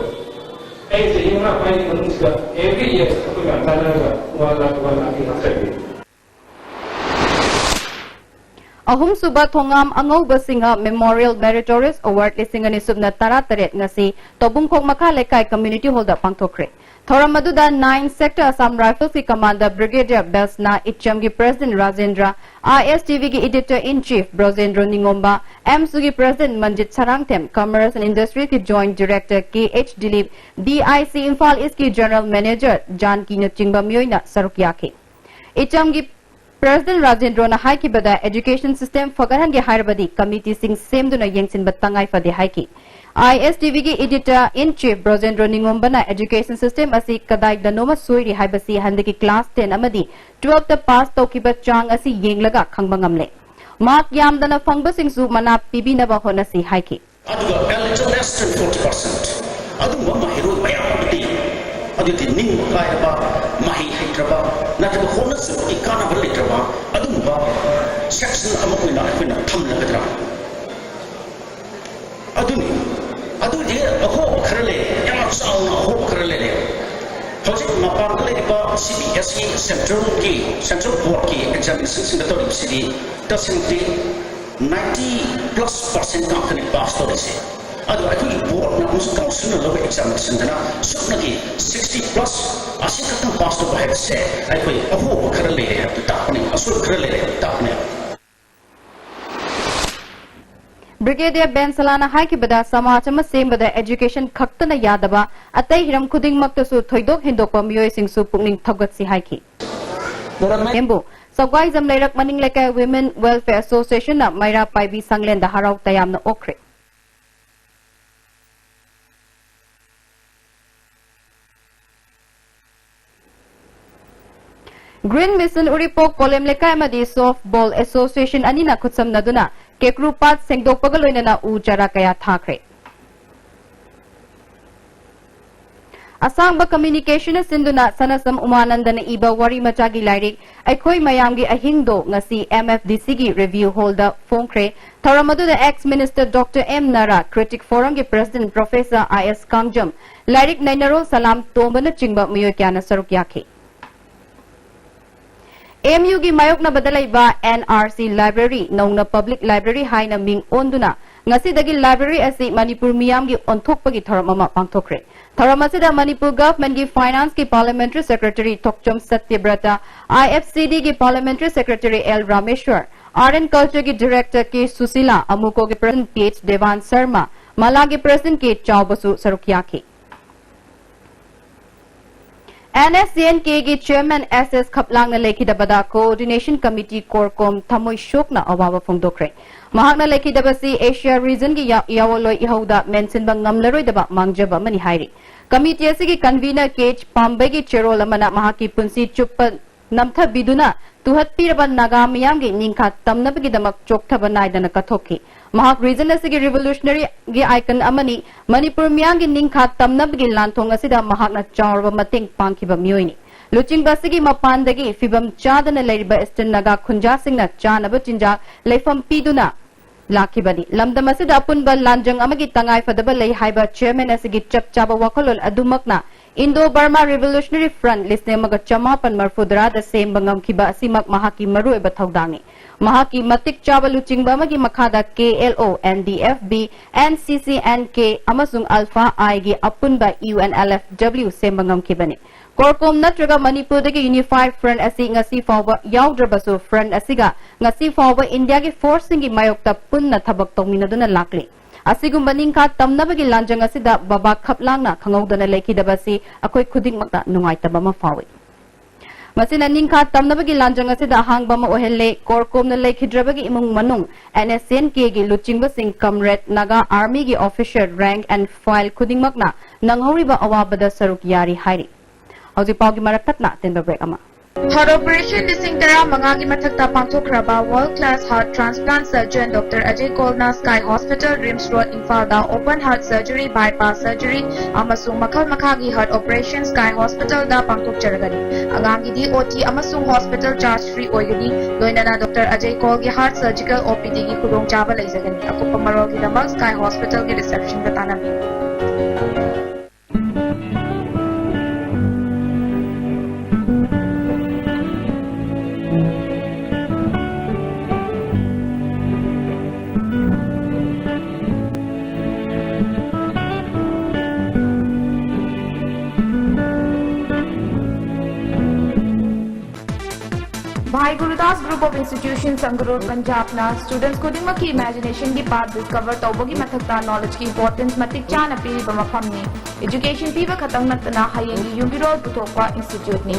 ꯑꯩ ꯆꯍꯤ ꯃꯉꯥ ꯐꯥꯏꯒꯤ ꯃꯅꯨꯡꯁꯤꯗ ꯑꯦꯚ꯭ꯔꯤ ꯏꯌꯔ ꯑꯩꯈꯣꯏ ꯃꯌꯥꯝ ꯇꯥꯟꯅꯔꯒ ꯋꯥꯟ ꯂꯥꯈ ꯋꯥꯟ ꯂꯥꯈꯇꯤ ꯍꯥꯞꯆꯒꯦ꯫ ꯑꯍꯨꯝꯁꯨꯕ ꯊꯣꯉꯥꯝ ꯑꯉꯧꯕ ꯁꯤꯡꯍ ꯃꯦꯃꯣꯔꯤꯌꯦꯜ ꯃꯦꯔꯤꯇꯣꯔꯤꯌꯁ ꯑꯦꯋꯥꯔꯗ ꯂꯤꯁꯤꯡ ꯑꯅꯤ ꯁꯨꯞꯅ ꯇꯔꯥ ꯇꯔꯦꯠ ꯉꯁꯤ ꯇꯧꯕꯨꯡꯈꯣꯛ ꯃꯈꯥ ꯂꯩꯀꯥꯏ ꯀꯝꯃ꯭ꯌꯨꯅꯤꯇꯤ ꯍꯣꯜꯗ ꯄꯥꯡꯊꯣꯛꯈ꯭ꯔꯦ꯫ ꯊꯧꯔꯝ ꯑꯗꯨꯗ ꯅꯥꯏꯟ ꯁꯦꯛꯇꯔ ꯑꯁꯥꯝ ꯔꯥꯏꯐꯜꯁꯀꯤ ꯀꯃꯥꯟꯗꯔ ꯕ꯭ꯔꯤꯒꯦꯗꯤꯌꯔ ꯕꯦꯁꯅꯥ, ꯏꯆꯝꯒꯤ president Rajendra, I S T ꯚꯤꯒꯤ editor in chief Brojendro Ningomba, ꯑꯦꯝꯁꯨꯒꯤ president Manjit Sarangthem, commerce and ꯏꯟꯗꯁꯇ꯭ꯔꯤꯁꯀꯤ joint director K H Dilip, D I C Imphal ꯏꯁꯀꯤ ꯖꯦꯅꯔꯦꯜ ꯃꯦꯅꯦꯖꯔ ꯖꯥꯟꯀꯤꯅꯆꯤꯡꯕ ꯃꯤꯑꯣꯏꯅ ꯁꯔꯨꯛ ꯌꯥꯈꯤ꯫ ꯏꯆꯝꯒꯤ ꯄ꯭ꯔꯦꯁꯤꯗꯦꯟꯠ ꯔꯥꯖꯦꯟꯗ꯭ꯔꯣꯅ ꯍꯥꯏꯈꯤꯕꯗ, ꯑꯦꯖꯨꯀꯦꯁꯟ ꯁꯤꯁꯇꯦꯝ ꯐꯒꯠꯍꯟꯒꯦ ꯍꯥꯏꯔꯕꯗꯤ ꯀꯃꯤꯇꯤꯁꯤꯡ ꯁꯦꯝꯗꯨꯅ ꯌꯦꯡꯁꯤꯟꯕ ꯇꯉꯥꯏ ꯐꯗꯦ ꯍꯥꯏꯈꯤ꯫ ISTVꯒꯤ editor in chief ꯕ꯭ꯔꯣꯖꯦꯟꯗ꯭ꯔꯣ ꯅꯤꯉꯣꯝꯕꯅ education system ꯑꯁꯤ ꯀꯗꯥꯏꯗꯅꯣꯃ ꯁꯣꯏꯔꯤ ꯍꯥꯏꯕꯁꯤ ꯍꯟꯗꯛꯀꯤ class ten ꯑꯃꯗꯤ twelfth pass ꯇꯧꯈꯤꯕ ꯆꯥꯡ ꯑꯁꯤ ꯌꯦꯡꯂꯒ ꯈꯪꯕ ꯉꯝꯂꯦ꯫ Mark ꯌꯥꯝꯗꯅ ꯐꯪꯕꯁꯤꯡꯁꯨ ꯃꯅꯥ ꯄꯤꯕꯤꯅꯕ ꯍꯣꯠꯅꯁꯤ ꯍꯥꯏꯈꯤ꯫ ꯑꯗꯨꯒ eligible less than forty percent ꯑꯗꯨꯒꯨꯝꯕ ꯃꯍꯩꯔꯣꯏ ꯃꯌꯥꯝ ꯑꯃꯗꯤ ꯑꯗꯨꯗꯤ ꯅꯤꯡꯕ ꯀꯥꯏꯔꯕ, ꯃꯍꯩ ꯍꯩꯇ꯭ꯔꯕ, ꯅꯠꯇ꯭ꯔꯒ ꯍꯣꯠꯅꯖꯕꯒꯤ ꯀꯥꯟꯅꯕ ꯂꯩꯇ꯭ꯔꯕ ꯑꯗꯨꯒꯨꯝꯕ section ꯑꯃ ꯑꯣꯏꯅ ꯑꯩꯈꯣꯏꯅ ꯊꯝꯂꯒꯗ꯭ꯔꯥ? ꯑꯗꯨꯅꯤ꯫ ꯑꯗꯨꯗꯤ ꯑꯍꯣꯕ ꯈꯔ ꯂꯩꯔꯦ, ꯌꯥꯝꯅ ꯆꯥꯎꯅ ꯑꯍꯣꯕ ꯈꯔ ꯂꯩꯔꯦ꯫ ꯍꯧꯖꯤꯛ ꯃꯄꯥꯟꯗ ꯂꯩꯔꯤꯕ CBSE centralꯒꯤ, central boardꯀꯤ examinationꯁꯤꯡꯗ ꯇꯧꯔꯤꯕꯁꯤꯗꯤ ꯇꯁꯦꯡꯅꯗꯤ ninety plus percent ꯉꯥꯛꯇꯅꯤ pass ꯇꯧꯔꯤꯁꯦ꯫ ꯑꯗꯣ ꯑꯩꯈꯣꯏꯒꯤ boardꯅ ꯑꯃꯁꯨꯡ councilꯅ ꯂꯧꯕ examinationꯗꯅ ꯁꯨꯞꯅꯒꯤ sixty plus ꯑꯁꯤ ꯈꯛꯇꯪ pass ꯇꯧꯕ ꯍꯥꯏꯕꯁꯦ ꯑꯩꯈꯣꯏ ꯑꯍꯣꯕ ꯈꯔ ꯂꯩꯔꯦ ꯍꯥꯏꯕꯗꯨ ꯇꯥꯛꯄꯅꯤ, ꯑꯁꯣꯏꯕ ꯈꯔ ꯂꯩꯔꯦ ꯍꯥꯏꯕꯗꯨ ꯇꯥꯛꯄꯅꯤ꯫ Brigadier ꯕꯦꯟꯁꯂꯥꯅ ꯍꯥꯏꯈꯤꯕꯗ, ꯁꯃꯥꯖ ꯑꯃ ꯁꯦꯝꯕꯗ education ꯈꯛꯇꯅ ꯌꯥꯗꯕ, ꯑꯇꯩ ꯍꯤꯔꯝ ꯈꯨꯗꯤꯡꯃꯛꯇꯁꯨ ꯊꯣꯏꯗꯣꯛ ꯍꯦꯟꯗꯣꯛꯄ ꯃꯤꯑꯣꯏꯁꯤꯡꯁꯨ ꯄꯨꯛꯅꯤꯡ ꯊꯧꯒꯠꯁꯤ ꯍꯥꯏꯈꯤ꯫ ꯃꯦꯝꯕꯨ ꯁꯧꯒ꯭ꯋꯥꯏꯖꯝ ꯂꯩꯔꯛ ꯃꯅꯤꯡ ꯂꯩꯀꯥꯏ Women Welfare Associationꯅ ꯃꯩꯔꯥ ꯄꯥꯏꯕꯤ ꯁꯪꯂꯦꯟꯗ ꯍꯔꯥꯎ ꯇꯌꯥꯝꯅ ꯑꯣꯛꯈ꯭ꯔꯦ꯫ Green Mission ꯎꯔꯤꯄꯣꯛ ꯄꯣꯂꯦꯝ ꯂꯩꯀꯥꯏ ꯑꯃꯗꯤ Softball Association ꯑꯅꯤꯅ ꯈꯨꯠꯁꯝꯅꯗꯨꯅ ꯀꯦꯀ꯭ꯔꯨ ꯄꯥꯠ ꯁꯦꯡꯗꯣꯛꯄꯒ ꯂꯣꯏꯅꯅ ꯎ ꯆꯥꯔꯥ ꯀꯌꯥ ꯊꯥꯈ꯭ꯔꯦ꯫ ꯑꯁꯥꯡꯕ ꯀꯝꯃ꯭ꯌꯨꯅꯤꯀꯦꯁꯟꯅ ꯁꯤꯟꯗꯨꯅ ꯁꯅꯁꯝ ꯎꯃꯥꯅꯟꯗꯅ ꯏꯕ ꯋꯥꯔꯤ ꯃꯆꯥꯒꯤ ꯂꯥꯏꯔꯤꯛ ꯑꯩꯈꯣꯏ ꯃꯌꯥꯝꯒꯤ ꯑꯍꯤꯡꯗꯣ ꯉꯁꯤ MFDCꯒꯤ Review Hallꯗ ꯐꯣꯡꯈ꯭ꯔꯦ꯫ ꯊꯧꯔꯝ ꯑꯗꯨꯗ ex Minister Doctor M ꯅꯔꯥ, Critic Forumꯒꯤ President Professor I S Kangjam, ꯂꯥꯏꯔꯤꯛ ꯅꯩꯅꯔꯣꯜ ꯁꯂꯥꯝ ꯇꯣꯝꯕꯅꯆꯤꯡꯕ ꯃꯤꯑꯣꯏ ꯀꯌꯥꯅ ꯁꯔꯨꯛ ꯌꯥꯈꯤ꯫ MUꯒꯤ ꯃꯥꯌꯣꯛꯅꯕꯗ ꯂꯩꯕ NRC Library ꯅꯧꯅ Public Library ꯍꯥꯏꯅ ꯃꯤꯡ ꯑꯣꯟꯗꯨꯅ ꯉꯁꯤꯗꯒꯤ library ꯑꯁꯤ ꯃꯅꯤꯄꯨꯔ ꯃꯤꯌꯥꯝꯒꯤ ꯑꯣꯟꯊꯣꯛꯄꯒꯤ ꯊꯧꯔꯝ ꯑꯃ ꯄꯥꯡꯊꯣꯛꯈ꯭ꯔꯦ꯫ ꯊꯧꯔꯝ ꯑꯁꯤꯗ ꯃꯅꯤꯄꯨꯔ Governmentꯀꯤ Financeꯀꯤ Parliamentary Secretary ꯊꯣꯛꯆꯣꯝ ꯁꯇ꯭ꯌꯕ꯭ꯔꯇ, IFCDꯒꯤ Parliamentary Secretary L Rameshwar, Art and Cultureꯒꯤ Director ꯀꯦ ꯁꯨꯁꯤꯂꯥ, ꯑꯃꯨꯀꯣꯒꯤ President P H Deban Sharma, ꯃꯂꯥꯒꯤ President ꯀꯦ ꯆꯥꯎꯕꯁꯨ ꯁꯔꯨꯛ ꯌꯥꯈꯤ꯫ ꯑꯦꯟ ꯑꯦꯁ ꯁꯤ ꯑꯦꯟ ꯀꯦꯒꯤ ꯆꯤꯌꯔꯃꯦꯟ ꯑꯦꯁ ꯑꯦꯁ ꯈꯞꯂꯥꯡꯅ ꯂꯩꯈꯤꯗꯕꯗ ꯀꯣꯑꯣꯔꯗꯤꯅꯦꯁꯟ ꯀꯃꯤꯇꯤ ꯀꯣꯔ ꯀꯣꯝ ꯊꯃꯣꯏ ꯁꯣꯛꯅ ꯑꯋꯥꯕ ꯐꯣꯡꯗꯣꯛꯈ꯭ꯔꯦ꯫ ꯃꯍꯥꯛꯅ ꯂꯩꯈꯤꯗꯕꯁꯤ ꯑꯦꯁꯤꯌꯥ ꯔꯤꯖꯟꯒꯤ ꯌꯥ-, ꯌꯥꯑꯣꯟꯂꯣꯏ ꯏꯍꯧꯗ ꯃꯦꯟꯁꯤꯟꯕ ꯉꯝꯂꯔꯣꯏꯗꯕ ꯃꯥꯡꯖꯕ ꯑꯃꯅꯤ ꯍꯥꯏꯔꯤ꯫ ꯀꯃꯤꯇꯤ ꯑꯁꯤꯒꯤ ꯀꯟꯚꯤꯅꯔ ꯀꯦ ꯑꯩꯆ ꯄꯥꯝꯕꯩꯒꯤ ꯆꯦꯔꯣꯜ ꯑꯃꯅ ꯃꯍꯥꯛꯀꯤ ꯄꯨꯟꯁꯤ ꯆꯨꯞꯄ ꯅꯝꯊꯕꯤꯗꯨꯅ ꯇꯨꯍꯠꯄꯤꯔꯕ ꯅꯥꯒꯥ ꯃꯤꯌꯥꯝꯒꯤ ꯅꯤꯡꯈꯥ ꯇꯝꯅꯕꯒꯤꯗꯃꯛ ꯆꯣꯛꯊꯕ ꯅꯥꯏꯗꯅ ꯀꯠꯊꯣꯛꯈꯤ꯫ ꯃꯍꯥꯛ ꯔꯤꯖꯟ ꯑꯁꯤꯒꯤ ꯔꯤꯚꯣꯂꯨꯁꯅꯔꯤꯒꯤ ꯑꯥꯏꯀꯟ ꯑꯃꯅꯤ꯫ ꯃꯅꯤꯄꯨꯔ ꯃꯤꯌꯥꯝꯒꯤ ꯅꯤꯡꯈꯥ ꯇꯝꯅꯕꯒꯤ ꯂꯥꯟꯊꯣꯡ ꯑꯁꯤꯗ ꯃꯍꯥꯛꯅ ꯆꯥꯎꯔꯕ ꯃꯇꯦꯡ ꯄꯥꯡꯈꯤꯕ ꯃꯤꯑꯣꯏꯅꯤ꯫ ꯂꯨꯆꯤꯡꯕ ꯑꯁꯤꯒꯤ ꯃꯄꯥꯟꯗꯒꯤ ꯐꯤꯕꯝ ꯆꯥꯗꯅ ꯂꯩꯔꯤꯕ ꯏꯁꯇꯔꯟ ꯅꯥꯒꯥ ꯈꯨꯟꯖꯥꯁꯤꯡꯅ ꯆꯥꯅꯕ ꯆꯤꯟꯖꯥꯛ ꯂꯩꯐꯝ ꯄꯤꯗꯨꯅ ꯂꯥꯛꯈꯤꯕꯅꯤ꯫ ꯂꯝꯗꯝ ꯑꯁꯤꯗ ꯑꯄꯨꯟꯕ ꯂꯥꯟꯖꯪ ꯑꯃꯒꯤ ꯇꯉꯥꯏꯐꯗꯕ ꯂꯩ ꯍꯥꯏꯕ ꯆꯤꯌꯔꯃꯦꯟ ꯑꯁꯤꯒꯤ ꯆꯞ ꯆꯥꯕ ꯋꯥꯈꯜꯂꯣꯟ ꯑꯗꯨꯃꯛꯅ ꯏꯟꯗꯣ ꯕꯔꯃꯥ ꯔꯤꯚꯣꯂꯨꯁꯅꯔꯤ ꯐ꯭ꯔꯟꯠ ꯂꯤꯁꯤꯡ ꯑꯃꯒ ꯆꯃꯥꯄꯟ ꯃꯔꯤꯐꯨ ꯇꯔꯥꯗ ꯁꯦꯝꯕ ꯉꯝꯈꯤꯕ ꯑꯁꯤꯃꯛ ꯃꯍꯥꯛꯀꯤ ꯃꯔꯨꯑꯣꯏꯕ ꯊꯧꯗꯥꯡꯅꯤ꯫ ꯃꯍꯥꯛꯀꯤ ꯃꯇꯤꯛ ꯆꯥꯕ ꯂꯨꯆꯤꯡꯕ ꯑꯃꯒꯤ ꯃꯈꯥꯗ K L O, N D F B, N S C N K ꯑꯃꯁꯨꯡ ꯑꯜꯐꯥ ꯑꯥꯏꯒꯤ ꯑꯄꯨꯟꯕ U N L F W ꯁꯦꯝꯕ ꯉꯝꯈꯤꯕꯅꯤ꯫ ꯀꯣꯔꯀꯣꯝ ꯅꯠꯇ꯭ꯔꯒ ꯃꯅꯤꯄꯨꯔꯗꯒꯤ ꯌꯨꯅꯤꯐꯥꯏ ꯐ꯭ꯔꯟꯠ ꯑꯁꯤ ꯉꯁꯤ ꯐꯥꯎꯕ ꯌꯥꯎꯗ꯭ꯔꯕꯁꯨ, ꯐ꯭ꯔꯟꯠ ꯑꯁꯤꯒ ꯉꯁꯤ ꯐꯥꯎꯕ ꯏꯟꯗꯤꯌꯥꯒꯤ ꯐꯣꯔꯁꯁꯤꯡꯒꯤ ꯃꯥꯌꯣꯛꯇ ꯄꯨꯟꯅ ꯊꯕꯛ ꯇꯧꯃꯤꯟꯅꯗꯨꯅ ꯂꯥꯛꯂꯤ꯫ ꯑꯁꯤꯒꯨꯝꯕ ꯅꯤꯡꯈꯥ ꯇꯝꯅꯕꯒꯤ ꯂꯥꯟꯖꯪ ꯑꯁꯤꯗ ꯕꯕꯥ ꯈꯞꯂꯥꯡꯅ ꯈꯪꯍꯧꯗꯅ ꯂꯩꯈꯤꯗꯕ ꯑꯁꯤ ꯑꯩꯈꯣꯏ ꯈꯨꯗꯤꯡꯃꯛꯇ ꯅꯨꯡꯉꯥꯏꯇꯕ ꯑꯃ ꯐꯥꯎꯏ꯫ ꯃꯁꯤꯅ ꯅꯤꯡꯈꯥ ꯇꯝꯅꯕꯒꯤ ꯂꯥꯟꯖꯪ ꯑꯁꯤꯗ ꯑꯍꯥꯡꯕ ꯑꯃ ꯑꯣꯏꯍꯜꯂꯦ꯫ ꯀꯣꯔꯀꯣꯝꯅ ꯂꯩꯈꯤꯗ꯭ꯔꯕꯒꯤ ꯏꯃꯨꯡ ꯃꯅꯨꯡ, and S C N ꯀꯦꯒꯤ ꯂꯨꯆꯤꯡꯕꯁꯤꯡ, ꯀꯝꯔꯦꯗ, Naga ꯑꯥꯔꯃꯤꯒꯤ ꯑꯣꯐꯤꯁꯔ, ꯔꯦꯡꯛ ꯑꯦꯟ ꯐꯥꯏꯜ ꯈꯨꯗꯤꯡꯃꯛꯅ ꯅꯪꯍꯧꯔꯤꯕ ꯑꯋꯥꯕꯗ ꯁꯔꯨꯛ ꯌꯥꯔꯤ ꯍꯥꯏꯔꯤ꯫ ꯍꯧꯖꯤꯛ ꯄꯥꯎꯒꯤ ꯃꯔꯛ ꯊꯠꯅ ꯑꯇꯦꯟꯕ ꯕ꯭ꯔꯦꯛ ꯑꯃ꯫ ꯍꯥꯔꯠ ꯑꯣꯄꯔꯦꯁꯟ ꯂꯤꯁꯤꯡ ꯇꯔꯥꯃꯉꯥꯒꯤ ꯃꯊꯛꯇ ꯄꯥꯡꯊꯣꯛꯈ꯭ꯔꯕ world class heart transplant surgeon doctor Ajay ꯀꯣꯜꯅ ꯁ꯭ꯀꯥꯏ ꯍꯣꯁꯄꯤꯇꯥꯜ, ꯔꯤꯝꯁ ꯔꯣꯗ, ꯏꯝꯐꯥꯜꯗ open heart surgery, bypass surgery ꯑꯃꯁꯨꯡ ꯃꯈꯜ ꯃꯈꯥꯒꯤ ꯍꯥꯔꯠ ꯑꯣꯄꯔꯦꯁꯟ ꯁ꯭ꯀꯥꯏ ꯍꯣꯁꯄꯤꯇꯥꯜꯗ ꯄꯥꯡꯊꯣꯛꯆꯔꯒꯅꯤ꯫ ꯑꯉꯥꯡꯒꯤꯗꯤ ꯑꯣ ꯇꯤ ꯑꯃꯁꯨꯡ ꯍꯣꯁꯄꯤꯇꯥꯜ ꯆꯥꯔꯖ ꯐ꯭ꯔꯤ ꯑꯣꯏꯒꯅꯤ꯫ ꯂꯣꯏꯅꯅ ꯗꯣꯛꯇꯔ ꯑꯖꯌ ꯀꯣꯜꯒꯤ ꯍꯥꯔꯠ ꯁꯔꯖꯤꯀꯦꯜ ꯑꯣ ꯄꯤ ꯗꯤꯒꯤ ꯈꯨꯗꯣꯡꯆꯥꯕ ꯂꯩꯖꯒꯅꯤ꯫ ꯑꯀꯨꯞꯄ ꯃꯔꯣꯜꯒꯤꯗꯃꯛ ꯁ꯭ꯀꯥꯏ ꯍꯣꯁꯄꯤꯇꯥꯜꯒꯤ ꯔꯤꯁꯦꯞꯁꯟꯗ ꯇꯥꯟꯅꯕꯤꯌꯨ꯫ Sai Gurudas Group of Institutions, Sangrur, Punjabꯅ students ꯈꯨꯗꯤꯡꯃꯛꯀꯤ imaginationꯒꯤ path discover ꯇꯧꯕꯒꯤ ꯃꯊꯛꯇ knowledgeꯀꯤ importance ꯃꯇꯤꯛ ꯆꯥꯅ ꯄꯤꯔꯤꯕ ꯃꯐꯝꯅꯤ꯫ Education ꯄꯤꯕ ꯈꯛꯇꯪ ꯅꯠꯇꯅ ꯍꯌꯦꯡꯒꯤ ꯌꯨꯝꯕꯤꯔꯣꯜ ꯄꯨꯊꯣꯛꯄ instituteꯅꯤ꯫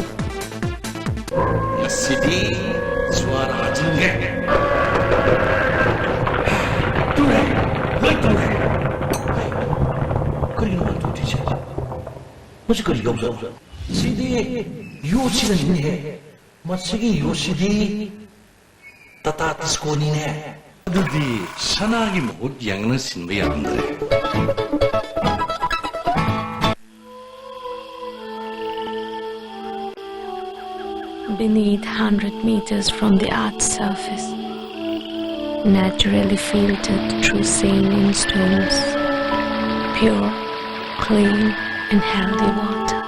ꯉꯁꯤꯗꯤ ꯖ꯭ꯋꯥꯔ ꯍꯥꯖꯤꯟꯒꯦ꯫ ꯇꯨꯔꯦ, ꯂꯣꯏ ꯇꯨꯔꯦ꯫ ꯀꯔꯤꯅꯣ ꯃꯥ ꯇꯨꯗ꯭ꯔꯤꯁꯦ? ꯃꯁꯤ ꯀꯔꯤ ꯌꯥꯎꯖꯥꯠꯅꯣ? ꯁꯤꯗꯤ ꯌꯣꯠꯁꯤꯅꯅꯤꯅꯦꯍꯦ꯫ ꯃꯁꯤꯒꯤ ꯌꯣꯠꯁꯤꯗꯤ ꯇꯥꯇꯥ ꯇꯤꯁꯀꯣꯅꯤꯅꯦ꯫ ꯑꯗꯨꯗꯤ ꯁꯅꯥꯒꯤ ꯃꯍꯨꯠ ꯌꯦꯡꯅ ꯁꯤꯟꯕ ꯌꯥꯔꯝꯗ꯭ꯔꯦ꯫ Beneath, hundred meters from the earth's surface, naturally filtered through saline stones, pure, clean, and healthy water.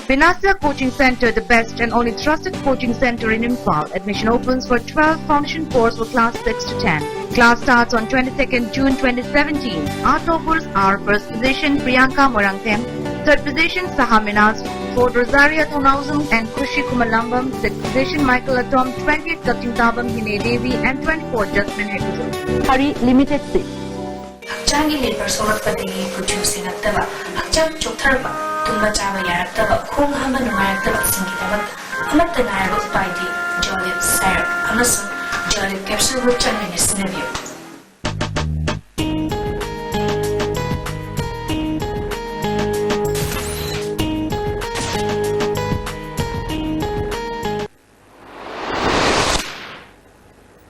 Vinasya Coaching Center, the best and only trusted coaching center in Imphal. Admission opens for twelve function course for class six to ten. Class starts on twenty-second June twenty seventeen. Our toppers are first position Priyanka Morangthem, third position Saha Minaz, fourth Rosaria Thonausum and Khushi Kumalambam, sixth position Michael Atom, twentieth Kakchingtabam Hine Devi and twenty-fourth Jasmine Hegujung. Hari Limited Seat. ꯍꯛꯆꯥꯡꯒꯤ labour ꯁꯣꯛꯂꯛꯄꯗꯒꯤ ꯀꯨꯆꯨ ꯁꯦꯡꯉꯛꯇꯕ, ꯍꯛꯆꯥꯡ ꯆꯣꯛꯊꯔꯛꯄ, ꯇꯨꯝꯕ ꯆꯥꯕ ꯌꯥꯔꯛꯇꯕ, ꯈꯣꯡ ꯍꯥꯝꯕ ꯅꯨꯡꯉꯥꯏꯔꯛꯇꯕꯁꯤꯡꯒꯤꯗꯃꯛꯇ ꯑꯃꯠꯇ ꯉꯥꯏꯔꯕ ꯎꯄꯥꯏꯗꯤ ꯖꯣꯂꯤꯞ ꯁꯥꯏꯔꯞ ꯑꯃꯁꯨꯡ ꯖꯣꯂꯤꯞ ꯀꯦꯞꯁꯨꯜꯕꯨ ꯆꯥꯡ ꯅꯥꯏꯅ ꯁꯤꯖꯤꯟꯅꯕꯤꯌꯨ꯫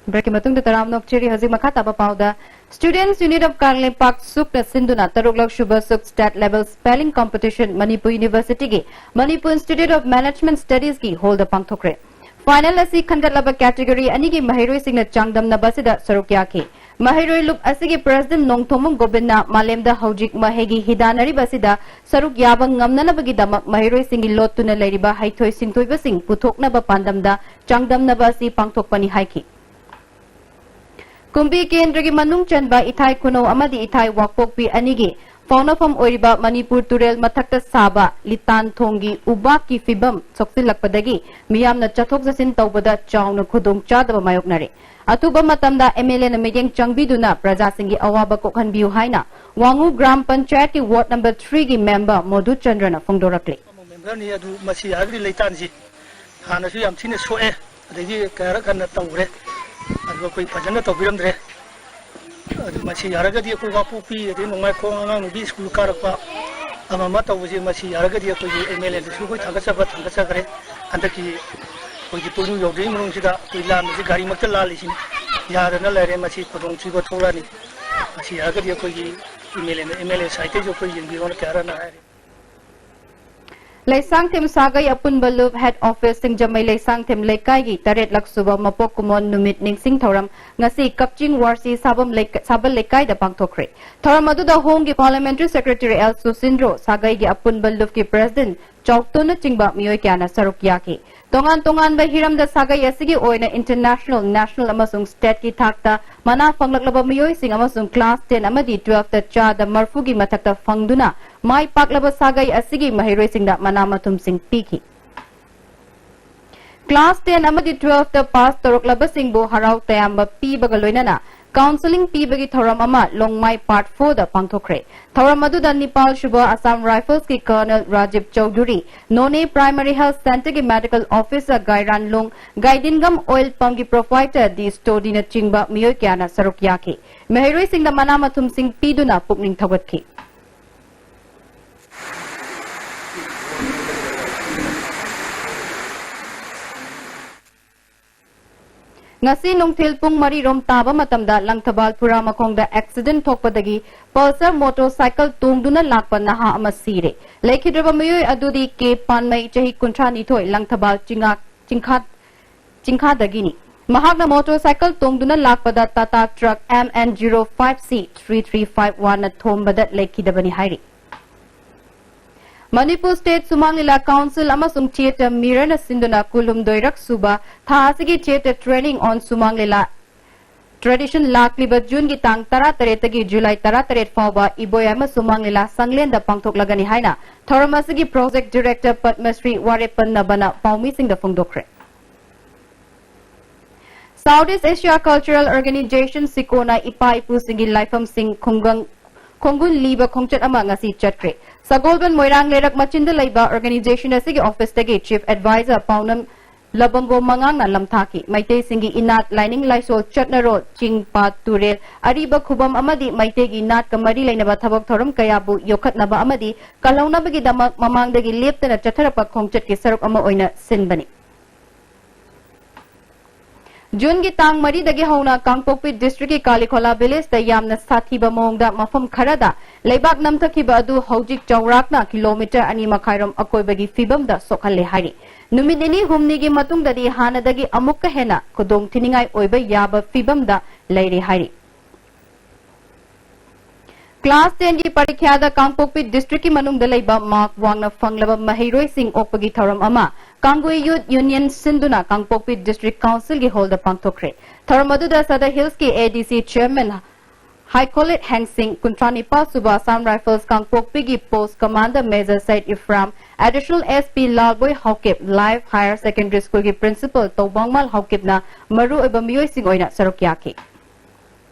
Breakꯀꯤ ꯃꯇꯨꯡꯗ ꯇꯔꯥꯝꯅ ꯑꯣꯛꯆꯔꯤ꯫ ꯍꯧꯖꯤꯛ ꯃꯈꯥ ꯇꯥꯕ ꯄꯥꯎꯗ, Students Unit of ꯀꯪꯂꯩꯄꯥꯛ, ꯁꯨꯛꯅ ꯁꯤꯟꯗꯨꯅ ꯇꯔꯨꯛꯂꯛ ꯁꯨꯕ ꯁꯨꯛ State Level Spelling Competition Manipur Universityꯒꯤ Manipur Institute of Management Studiesꯀꯤ hallꯗ ꯄꯥꯡꯊꯣꯛꯈ꯭ꯔꯦ꯫ Final ꯑꯁꯤ ꯈꯟꯒꯠꯂꯕ category ꯑꯅꯤꯒꯤ ꯃꯍꯩꯔꯣꯏꯁꯤꯡꯅ ꯆꯥꯡꯗꯝꯅꯕ ꯑꯁꯤꯗ ꯁꯔꯨꯛ ꯌꯥꯈꯤ꯫ ꯃꯍꯩꯔꯣꯏ ꯂꯨꯞ ꯑꯁꯤꯒꯤ President ꯅꯣꯡꯊꯣꯝꯕꯝ ꯒꯣꯕꯤꯟꯅ ꯃꯥꯂꯦꯝꯗ ꯍꯧꯖꯤꯛ ꯃꯍꯩꯒꯤ ꯍꯤꯗꯥꯟꯅꯔꯤꯕ ꯑꯁꯤꯗ ꯁꯔꯨꯛ ꯌꯥꯕ ꯉꯝꯅꯅꯕꯒꯤꯗꯃꯛ ꯃꯍꯩꯔꯣꯏꯁꯤꯡꯒꯤ ꯂꯣꯠꯇꯨꯅ ꯂꯩꯔꯤꯕ ꯍꯩꯊꯣꯏ ꯁꯤꯡꯊꯣꯏꯕꯁꯤꯡ ꯄꯨꯊꯣꯛꯅꯕ ꯄꯥꯟꯗꯝꯗ ꯆꯥꯡꯗꯝꯅꯕ ꯑꯁꯤ ꯄꯥꯡꯊꯣꯛꯄꯅꯤ ꯍꯥꯏꯈꯤ꯫ ꯀꯨꯝꯕꯤ ꯀꯦꯟꯗ꯭ꯔꯒꯤ ꯃꯅꯨꯡ ꯆꯟꯕ ꯏꯊꯥꯏ ꯈꯨꯅꯧ ꯑꯃꯗꯤ ꯏꯊꯥꯏ ꯋꯥꯛꯄꯣꯛꯄꯤ ꯑꯅꯤꯒꯤ ꯐꯥꯎꯅꯐꯝ ꯑꯣꯏꯔꯤꯕ ꯃꯅꯤꯄꯨꯔ ꯇꯨꯔꯦꯜ ꯃꯊꯛꯇ ꯁꯥꯕ ꯂꯤꯇꯥꯟ ꯊꯣꯡꯒꯤ ꯎꯕꯥꯛꯀꯤ ꯐꯤꯕꯝ ꯁꯣꯛꯆꯤꯜꯂꯛꯄꯗꯒꯤ ꯃꯤꯌꯥꯝꯅ ꯆꯠꯊꯣꯛ ꯆꯠꯁꯤꯟ ꯇꯧꯕꯗ ꯆꯥꯎꯅ ꯈꯨꯗꯣꯡꯆꯥꯗꯕ ꯃꯥꯌꯣꯛꯅꯔꯦ꯫ ꯑꯊꯨꯕ ꯃꯇꯝꯗ ꯑꯦꯝ ꯑꯦꯜ ꯑꯦꯅ ꯃꯤꯠꯌꯦꯡ ꯆꯪꯕꯤꯗꯨꯅ ꯄ꯭ꯔꯖꯥꯁꯤꯡꯒꯤ ꯑꯋꯥꯕ ꯀꯣꯛꯍꯟꯕꯤꯌꯨ ꯍꯥꯏꯅ ꯋꯥꯉꯨ ꯒ꯭ꯔꯥꯝ ꯄꯟꯆꯥꯌꯠꯀꯤ ꯋꯥꯔꯗ ꯅꯝꯕꯔ ꯊ꯭ꯔꯤꯒꯤ ꯃꯦꯝꯕꯔ ꯃꯣꯙꯨ ꯆꯟꯗ꯭ꯔꯅ ꯐꯣꯡꯗꯣꯔꯛꯂꯤ꯫ ꯃꯦꯝꯕꯔꯅꯤ ꯑꯗꯨ ꯃꯁꯤ ꯌꯥꯔꯒꯗꯤ ꯂꯩꯇꯥꯟꯁꯤ ꯍꯥꯟꯅꯁꯨ ꯌꯥꯝ ꯊꯤꯅ ꯁꯣꯛꯑꯦ, ꯑꯗꯒꯤ ꯀꯌꯥꯔꯛ ꯍꯟꯅ ꯇꯧꯈ꯭ꯔꯦ, ꯑꯗꯨꯒ ꯑꯩꯈꯣꯏ ꯐꯖꯅ ꯇꯧꯕꯤꯔꯝꯗ꯭ꯔꯦ꯫ ꯑꯗꯨ ꯃꯁꯤ ꯌꯥꯔꯒꯗꯤ ꯑꯩꯈꯣꯏ ꯋꯥꯄꯣꯛꯄꯤ ꯑꯗꯩ ꯅꯣꯡꯃꯥꯏꯈꯣꯡ ꯑꯉꯥꯡ ꯅꯨꯄꯤ ꯁ꯭ꯀꯨꯜ ꯀꯥꯔꯛꯄ ꯑꯃ ꯑꯃ ꯇꯧꯕꯁꯦ, ꯃꯁꯤ ꯌꯥꯔꯒꯗꯤ ꯑꯩꯈꯣꯏꯒꯤ ꯑꯦꯝ ꯑꯦꯜ ꯑꯦꯗꯁꯨ ꯑꯩꯈꯣꯏ ꯊꯥꯒꯠꯆꯕ ꯊꯥꯡꯒꯠꯆꯈ꯭ꯔꯦ꯫ ꯍꯟꯗꯛꯀꯤ ꯑꯩꯈꯣꯏꯒꯤ ꯄꯣꯏꯅꯨ ꯌꯧꯗ꯭ꯔꯤꯉꯩ ꯃꯅꯨꯡꯁꯤꯗ ꯑꯩꯈꯣꯏ ꯂꯥꯟꯕꯁꯤ ꯒꯥꯔꯤꯃꯛꯇ ꯂꯥꯜꯂꯤꯁꯤꯅꯤ꯫ ꯌꯥꯗꯅ ꯂꯩꯔꯦ, ꯃꯁꯤ ꯈꯨꯗꯣꯡꯊꯤꯕ ꯊꯣꯛꯂꯛꯑꯅꯤ꯫ ꯃꯁꯤ ꯌꯥꯔꯒꯗꯤ ꯑꯩꯈꯣꯏꯒꯤ ꯑꯦꯝ ꯑꯦꯜ ꯑꯦꯅ, ꯑꯦꯝ ꯑꯦꯜ ꯑꯦ ꯁꯥꯏꯠꯇꯩꯁꯨ ꯑꯩꯈꯣꯏ ꯌꯦꯡꯕꯤꯌꯣꯅ ꯀꯌꯥꯔꯛ ꯍꯟꯅ ꯍꯥꯏꯔꯦ꯫ ꯂꯩꯁꯥꯡꯊꯦꯝ ꯁꯥꯒꯩ ꯑꯄꯨꯟꯕ ꯂꯨꯞ ꯍꯦꯗ ꯑꯣꯐꯤꯁ ꯁꯤꯡꯖꯃꯩ ꯂꯩꯁꯥꯡꯊꯦꯝ ꯂꯩꯀꯥꯏꯒꯤ ꯇꯔꯦꯠꯂꯛ ꯁꯨꯕ ꯃꯄꯣꯛ ꯀꯨꯝꯑꯣꯟ ꯅꯨꯃꯤꯠ ꯅꯤꯡꯁꯤꯡ ꯊꯧꯔꯝ ꯉꯁꯤ ꯀꯛꯆꯤꯡ ꯋꯥꯔꯁꯤ ꯁꯥꯕꯝ ꯂꯩꯀ-, ꯁꯥꯕꯜ ꯂꯩꯀꯥꯏꯗ ꯄꯥꯡꯊꯣꯛꯈ꯭ꯔꯦ꯫ ꯊꯧꯔꯝ ꯑꯗꯨꯗ ꯍꯣꯝꯒꯤ ꯄꯥꯔꯂꯤꯌꯥꯃꯦꯟꯇꯔꯤ ꯁꯦꯀ꯭ꯔꯦꯇꯔꯤ ꯑꯦꯜ ꯁꯨꯁꯤꯟꯗ꯭ꯔꯣ, ꯁꯥꯒꯩꯒꯤ ꯑꯄꯨꯟꯕ ꯂꯨꯞꯀꯤ ꯄ꯭ꯔꯦꯁꯤꯗꯦꯟꯠ ꯆꯥꯎꯇꯣꯟꯅꯆꯤꯡꯕ ꯃꯤꯑꯣꯏ ꯀꯌꯥꯅ ꯁꯔꯨꯛ ꯌꯥꯈꯤ꯫ ꯇꯣꯉꯥꯟ ꯇꯣꯉꯥꯟꯕ ꯍꯤꯔꯝꯗ ꯁꯥꯒꯩ ꯑꯁꯤꯒꯤ ꯑꯣꯏꯅ ꯏꯟꯇꯔꯅꯦꯁꯅꯦꯜ, ꯅꯦꯁꯅꯦꯜ ꯑꯃꯁꯨꯡ ꯁ꯭ꯇꯦꯠꯀꯤ ꯊꯥꯛꯇ ꯃꯅꯥ ꯐꯪꯂꯛꯂꯕ ꯃꯤꯑꯣꯏꯁꯤꯡ ꯑꯃꯁꯨꯡ ꯀ꯭ꯂꯥꯁ ꯇꯦꯟ ꯑꯃꯗꯤ ꯇꯨꯋꯦꯜꯐꯇ ꯆꯥꯗ ꯃꯔꯐꯨꯒꯤ ꯃꯊꯛꯇ ꯐꯪꯗꯨꯅ ꯃꯥꯏ ꯄꯥꯛꯂꯕ ꯁꯥꯒꯩ ꯑꯁꯤꯒꯤ ꯃꯍꯩꯔꯣꯏꯁꯤꯡꯗ ꯃꯅꯥ ꯃꯊꯨꯝꯁꯤꯡ ꯄꯤꯈꯤ꯫ ꯀ꯭ꯂꯥꯁ ꯇꯦꯟ ꯑꯃꯗꯤ ꯇꯨꯋꯦꯜꯐꯇ ꯄꯥꯁ ꯇꯧꯔꯛꯂꯕꯁꯤꯡꯕꯨ ꯍꯔꯥꯎ ꯇꯌꯥꯝꯕ ꯄꯤꯕꯒ ꯂꯣꯏꯅꯅ ꯀꯥꯎꯟꯁꯦꯂꯤꯡ ꯄꯤꯕꯒꯤ ꯊꯧꯔꯝ ꯑꯃ ꯂꯣꯡꯃꯥꯏ ꯄꯥꯔꯠ ꯐꯣꯔꯗ ꯄꯥꯡꯊꯣꯛꯈ꯭ꯔꯦ꯫ ꯊꯧꯔꯝ ꯑꯗꯨꯗ ꯅꯤꯄꯥꯜ ꯁꯨꯕ ꯑꯁꯥꯝ ꯔꯥꯏꯐꯜꯁꯀꯤ ꯀꯔꯅꯦꯜ ꯔꯥꯖꯤꯕ ꯆꯧꯙꯨꯔꯤ, ꯅꯣꯅꯦ ꯄ꯭ꯔꯥꯏꯃꯥꯔꯤ ꯍꯦꯜꯊ ꯁꯦꯟꯇꯔꯒꯤ ꯃꯦꯗꯤꯀꯦꯜ ꯑꯣꯐꯤꯁꯔ ꯒꯥꯏꯔꯥꯟꯂꯨꯡ, ꯒꯥꯏꯗꯤꯟꯒꯝ ꯑꯣꯏꯜ ꯄꯝꯒꯤ ꯄ꯭ꯔꯣꯄ꯭ꯔꯥꯏꯇꯔ ꯗꯤ ꯁ꯭ꯇꯣꯗꯤꯅꯆꯤꯡꯕ ꯃꯤꯑꯣꯏ ꯀꯌꯥꯅ ꯁꯔꯨꯛ ꯌꯥꯈꯤ꯫ ꯃꯍꯩꯔꯣꯏꯁꯤꯡꯗ ꯃꯅꯥ ꯃꯊꯨꯝꯁꯤꯡ ꯄꯤꯗꯨꯅ ꯄꯨꯛꯅꯤꯡ ꯊꯧꯒꯠꯈꯤ꯫ ꯉꯁꯤ ꯅꯨꯡꯊꯤꯜ ꯄꯨꯡ ꯃꯔꯤ ꯔꯣꯝ ꯇꯥꯕ ꯃꯇꯝꯗ ꯂꯪꯊꯕꯥꯜ ꯐꯨꯔꯥ ꯃꯈꯣꯡꯗ ꯑꯦꯛꯁꯤꯗꯦꯟꯠ ꯊꯣꯛꯄꯗꯒꯤ ꯄꯜꯁꯔ ꯃꯣꯇꯣꯔꯁꯥꯏꯀꯜ ꯇꯣꯡꯗꯨꯅ ꯂꯥꯛꯄ ꯅꯍꯥ ꯑꯃ ꯁꯤꯔꯦ꯫ ꯂꯩꯈꯤꯗ꯭ꯔꯕ ꯃꯤꯑꯣꯏ ꯑꯗꯨꯗꯤ ꯀꯦ ꯄꯥꯟꯃꯩ, ꯆꯍꯤ ꯀꯨꯟꯊ꯭ꯔꯥ ꯅꯤꯊꯣꯏ, ꯂꯪꯊꯕꯥꯜ ꯆꯤꯡꯉꯥ-, ꯆꯤꯡꯈꯥ-, ꯆꯤꯡꯈꯥꯗꯒꯤꯅꯤ꯫ ꯃꯍꯥꯛꯅ ꯃꯣꯇꯣꯔꯁꯥꯏꯀꯜ ꯇꯣꯡꯗꯨꯅ ꯂꯥꯛꯄꯗ Tata truck M N zero five C three three five one ꯅ ꯊꯣꯝꯕꯗ ꯂꯩꯈꯤꯗꯕꯅꯤ ꯍꯥꯏꯔꯤ꯫ ꯃꯅꯤꯄꯨꯔ ꯁ꯭ꯇꯦꯠ ꯁꯨꯃꯥꯡ ꯂꯤꯂꯥ ꯀꯥꯎꯟꯁꯤꯜ ꯑꯃꯁꯨꯡ ꯊꯤꯌꯦꯇꯔ ꯃꯤꯔꯔꯅ ꯁꯤꯟꯗꯨꯅ ꯀꯨꯟꯍꯨꯝꯗꯣꯏꯔꯛ ꯁꯨꯕ ꯊꯥ ꯑꯁꯤꯒꯤ ꯊꯤꯌꯦꯇꯔ ꯇ꯭ꯔꯦꯅꯤꯡ ꯑꯣꯟ ꯁꯨꯃꯥꯡ ꯂꯤꯂꯥ Tradition ꯂꯥꯛꯂꯤꯕ ꯖꯨꯟꯒꯤ ꯇꯥꯡ ꯇꯔꯥꯇꯔꯦꯠꯇꯒꯤ ꯖꯨꯂꯥꯏ ꯇꯔꯥꯇꯔꯦꯠ ꯐꯥꯎꯕ ꯏꯕꯣꯌꯥꯏꯃ ꯁꯨꯃꯥꯡ ꯂꯤꯂꯥ ꯁꯪꯂꯦꯟꯗ ꯄꯥꯡꯊꯣꯛꯂꯒꯅꯤ ꯍꯥꯏꯅ ꯊꯧꯔꯝ ꯑꯁꯤꯒꯤ project director ꯄꯗꯃꯁ꯭ꯔꯤ ꯋꯥꯔꯦꯞꯄꯟ ꯅꯕꯅ ꯄꯥꯎꯃꯤꯁꯤꯡꯗ ꯐꯣꯡꯗꯣꯛꯈ꯭ꯔꯦ꯫ South East Asia Cultural Organization, ꯁꯤꯀꯣꯅ ꯏꯄꯥ ꯏꯄꯨꯁꯤꯡꯒꯤ ꯂꯥꯏꯐꯝꯁꯤꯡ ꯈꯨꯡꯒꯪ, ꯈꯣꯡꯒꯨꯜ ꯂꯤꯕ ꯈꯣꯡꯆꯠ ꯑꯃ ꯉꯁꯤ ꯆꯠꯈ꯭ꯔꯦ꯫ ꯁꯒꯣꯜꯕꯟ ꯃꯣꯏꯔꯥꯡ ꯂꯩꯔꯛ ꯃꯆꯤꯟꯗ ꯂꯩꯕ organization ꯑꯁꯤꯒꯤ office ꯇꯒꯤ chief advisor ꯄꯥꯎꯅꯝ ꯂꯕꯪꯒꯣ ꯃꯉꯥꯡꯅ ꯂꯝꯊꯥꯈꯤ꯫ ꯃꯩꯇꯩꯁꯤꯡꯒꯤ ꯏꯅꯥꯠ, ꯂꯥꯏꯅꯤꯡ ꯂꯥꯏꯁꯣꯜ, ꯆꯠꯅꯔꯣꯜ, ꯆꯤꯡ, ꯄꯥꯠ, ꯇꯨꯔꯦꯜ, ꯑꯔꯤꯕ ꯈꯨꯕꯝ ꯑꯃꯗꯤ ꯃꯩꯇꯩꯒꯤ ꯅꯥꯠꯀ ꯃꯔꯤ ꯂꯩꯅꯕ ꯊꯕꯛ ꯊꯧꯔꯝ ꯀꯌꯥꯕꯨ ꯌꯣꯛꯈꯠꯅꯕ ꯑꯃꯗꯤ ꯀꯜꯍꯧꯅꯕꯒꯤꯗꯃꯛ ꯃꯃꯥꯡꯗꯒꯤ ꯂꯦꯞꯇꯅ ꯆꯠꯊꯔꯛꯄ ꯈꯣꯡꯆꯠꯀꯤ ꯁꯔꯨꯛ ꯑꯃ ꯑꯣꯏꯅ ꯁꯤꯟꯕꯅꯤ꯫ ꯖꯨꯟꯒꯤ ꯇꯥꯡ ꯃꯔꯤꯗꯒꯤ ꯍꯧꯅ ꯀꯥꯡꯄꯣꯛꯄꯤ district ꯀꯤ ꯀꯥꯂꯤꯈꯣꯂꯥ village ꯇ ꯌꯥꯝꯅ ꯁꯥꯊꯤꯕ ꯃꯑꯣꯡꯗ ꯃꯐꯝ ꯈꯔꯗ ꯂꯩꯕꯥꯛ ꯅꯝꯊꯈꯤꯕ ꯑꯗꯨ ꯍꯧꯖꯤꯛ ꯆꯥꯎꯔꯥꯛꯅ kilometre ꯑꯅꯤ ꯃꯈꯥꯏꯔꯣꯝ ꯑꯀꯣꯏꯕꯒꯤ ꯐꯤꯕꯝꯗ ꯁꯣꯛꯍꯜꯂꯦ ꯍꯥꯏꯔꯤ꯫ ꯅꯨꯃꯤꯠ ꯅꯤꯅꯤ ꯍꯨꯝꯅꯤꯒꯤ ꯃꯇꯨꯡꯗꯗꯤ ꯍꯥꯟꯅꯗꯒꯤ ꯑꯃꯨꯛꯀ ꯍꯦꯟꯅ ꯈꯨꯗꯣꯡ ꯊꯤꯅꯤꯡꯉꯥꯏ ꯑꯣꯏꯕ ꯌꯥꯕ ꯐꯤꯕꯝꯗ ꯂꯩꯔꯦ ꯍꯥꯏꯔꯤ꯫ Class ten ꯒꯤ ꯄꯔꯤꯈ꯭ꯌꯥꯗ ꯀꯥꯡꯄꯣꯛꯄꯤ district ꯀꯤ ꯃꯅꯨꯡꯗ ꯂꯩꯕ mark ꯋꯥꯡꯅ ꯐꯪꯂꯕ ꯃꯍꯩꯔꯣꯏꯁꯤꯡ ꯑꯣꯛꯄꯒꯤ ꯊꯧꯔꯝ ꯑꯃ ꯀꯥꯡꯒꯨꯏ Youth Union ꯁꯤꯟꯗꯨꯅ ꯀꯥꯡꯄꯣꯛꯄꯤ District Council ꯒꯤ hall ꯗ ꯄꯥꯡꯊꯣꯛꯈ꯭ꯔꯦ꯫ ꯊꯧꯔꯝ ꯑꯗꯨꯗ ꯁꯗꯥ Hills ꯀꯤ A D C chairman ꯍꯥꯏꯈꯣꯂꯤꯠ ꯍꯦꯡꯁꯤꯡ, ꯀꯨꯟꯊ꯭ꯔꯥ ꯅꯤꯄꯥꯜ ꯁꯨꯕ Assam Rifles ꯀꯥꯡꯄꯣꯛꯄꯤꯒꯤ post commander Major ꯁꯩꯗ ꯏꯐ꯭ꯔꯥꯝ, additional S P ꯂꯥꯜꯕꯣꯏ Haokip, Live Higher Secondary School ꯒꯤ principal ꯇꯧꯕꯥꯡꯃꯥꯜ ꯍꯥꯎꯀꯤꯞꯅ ꯃꯔꯨꯑꯣꯏꯕ ꯃꯤꯑꯣꯏꯁꯤꯡ ꯑꯣꯏꯅ ꯁꯔꯨꯛ ꯌꯥꯈꯤ꯫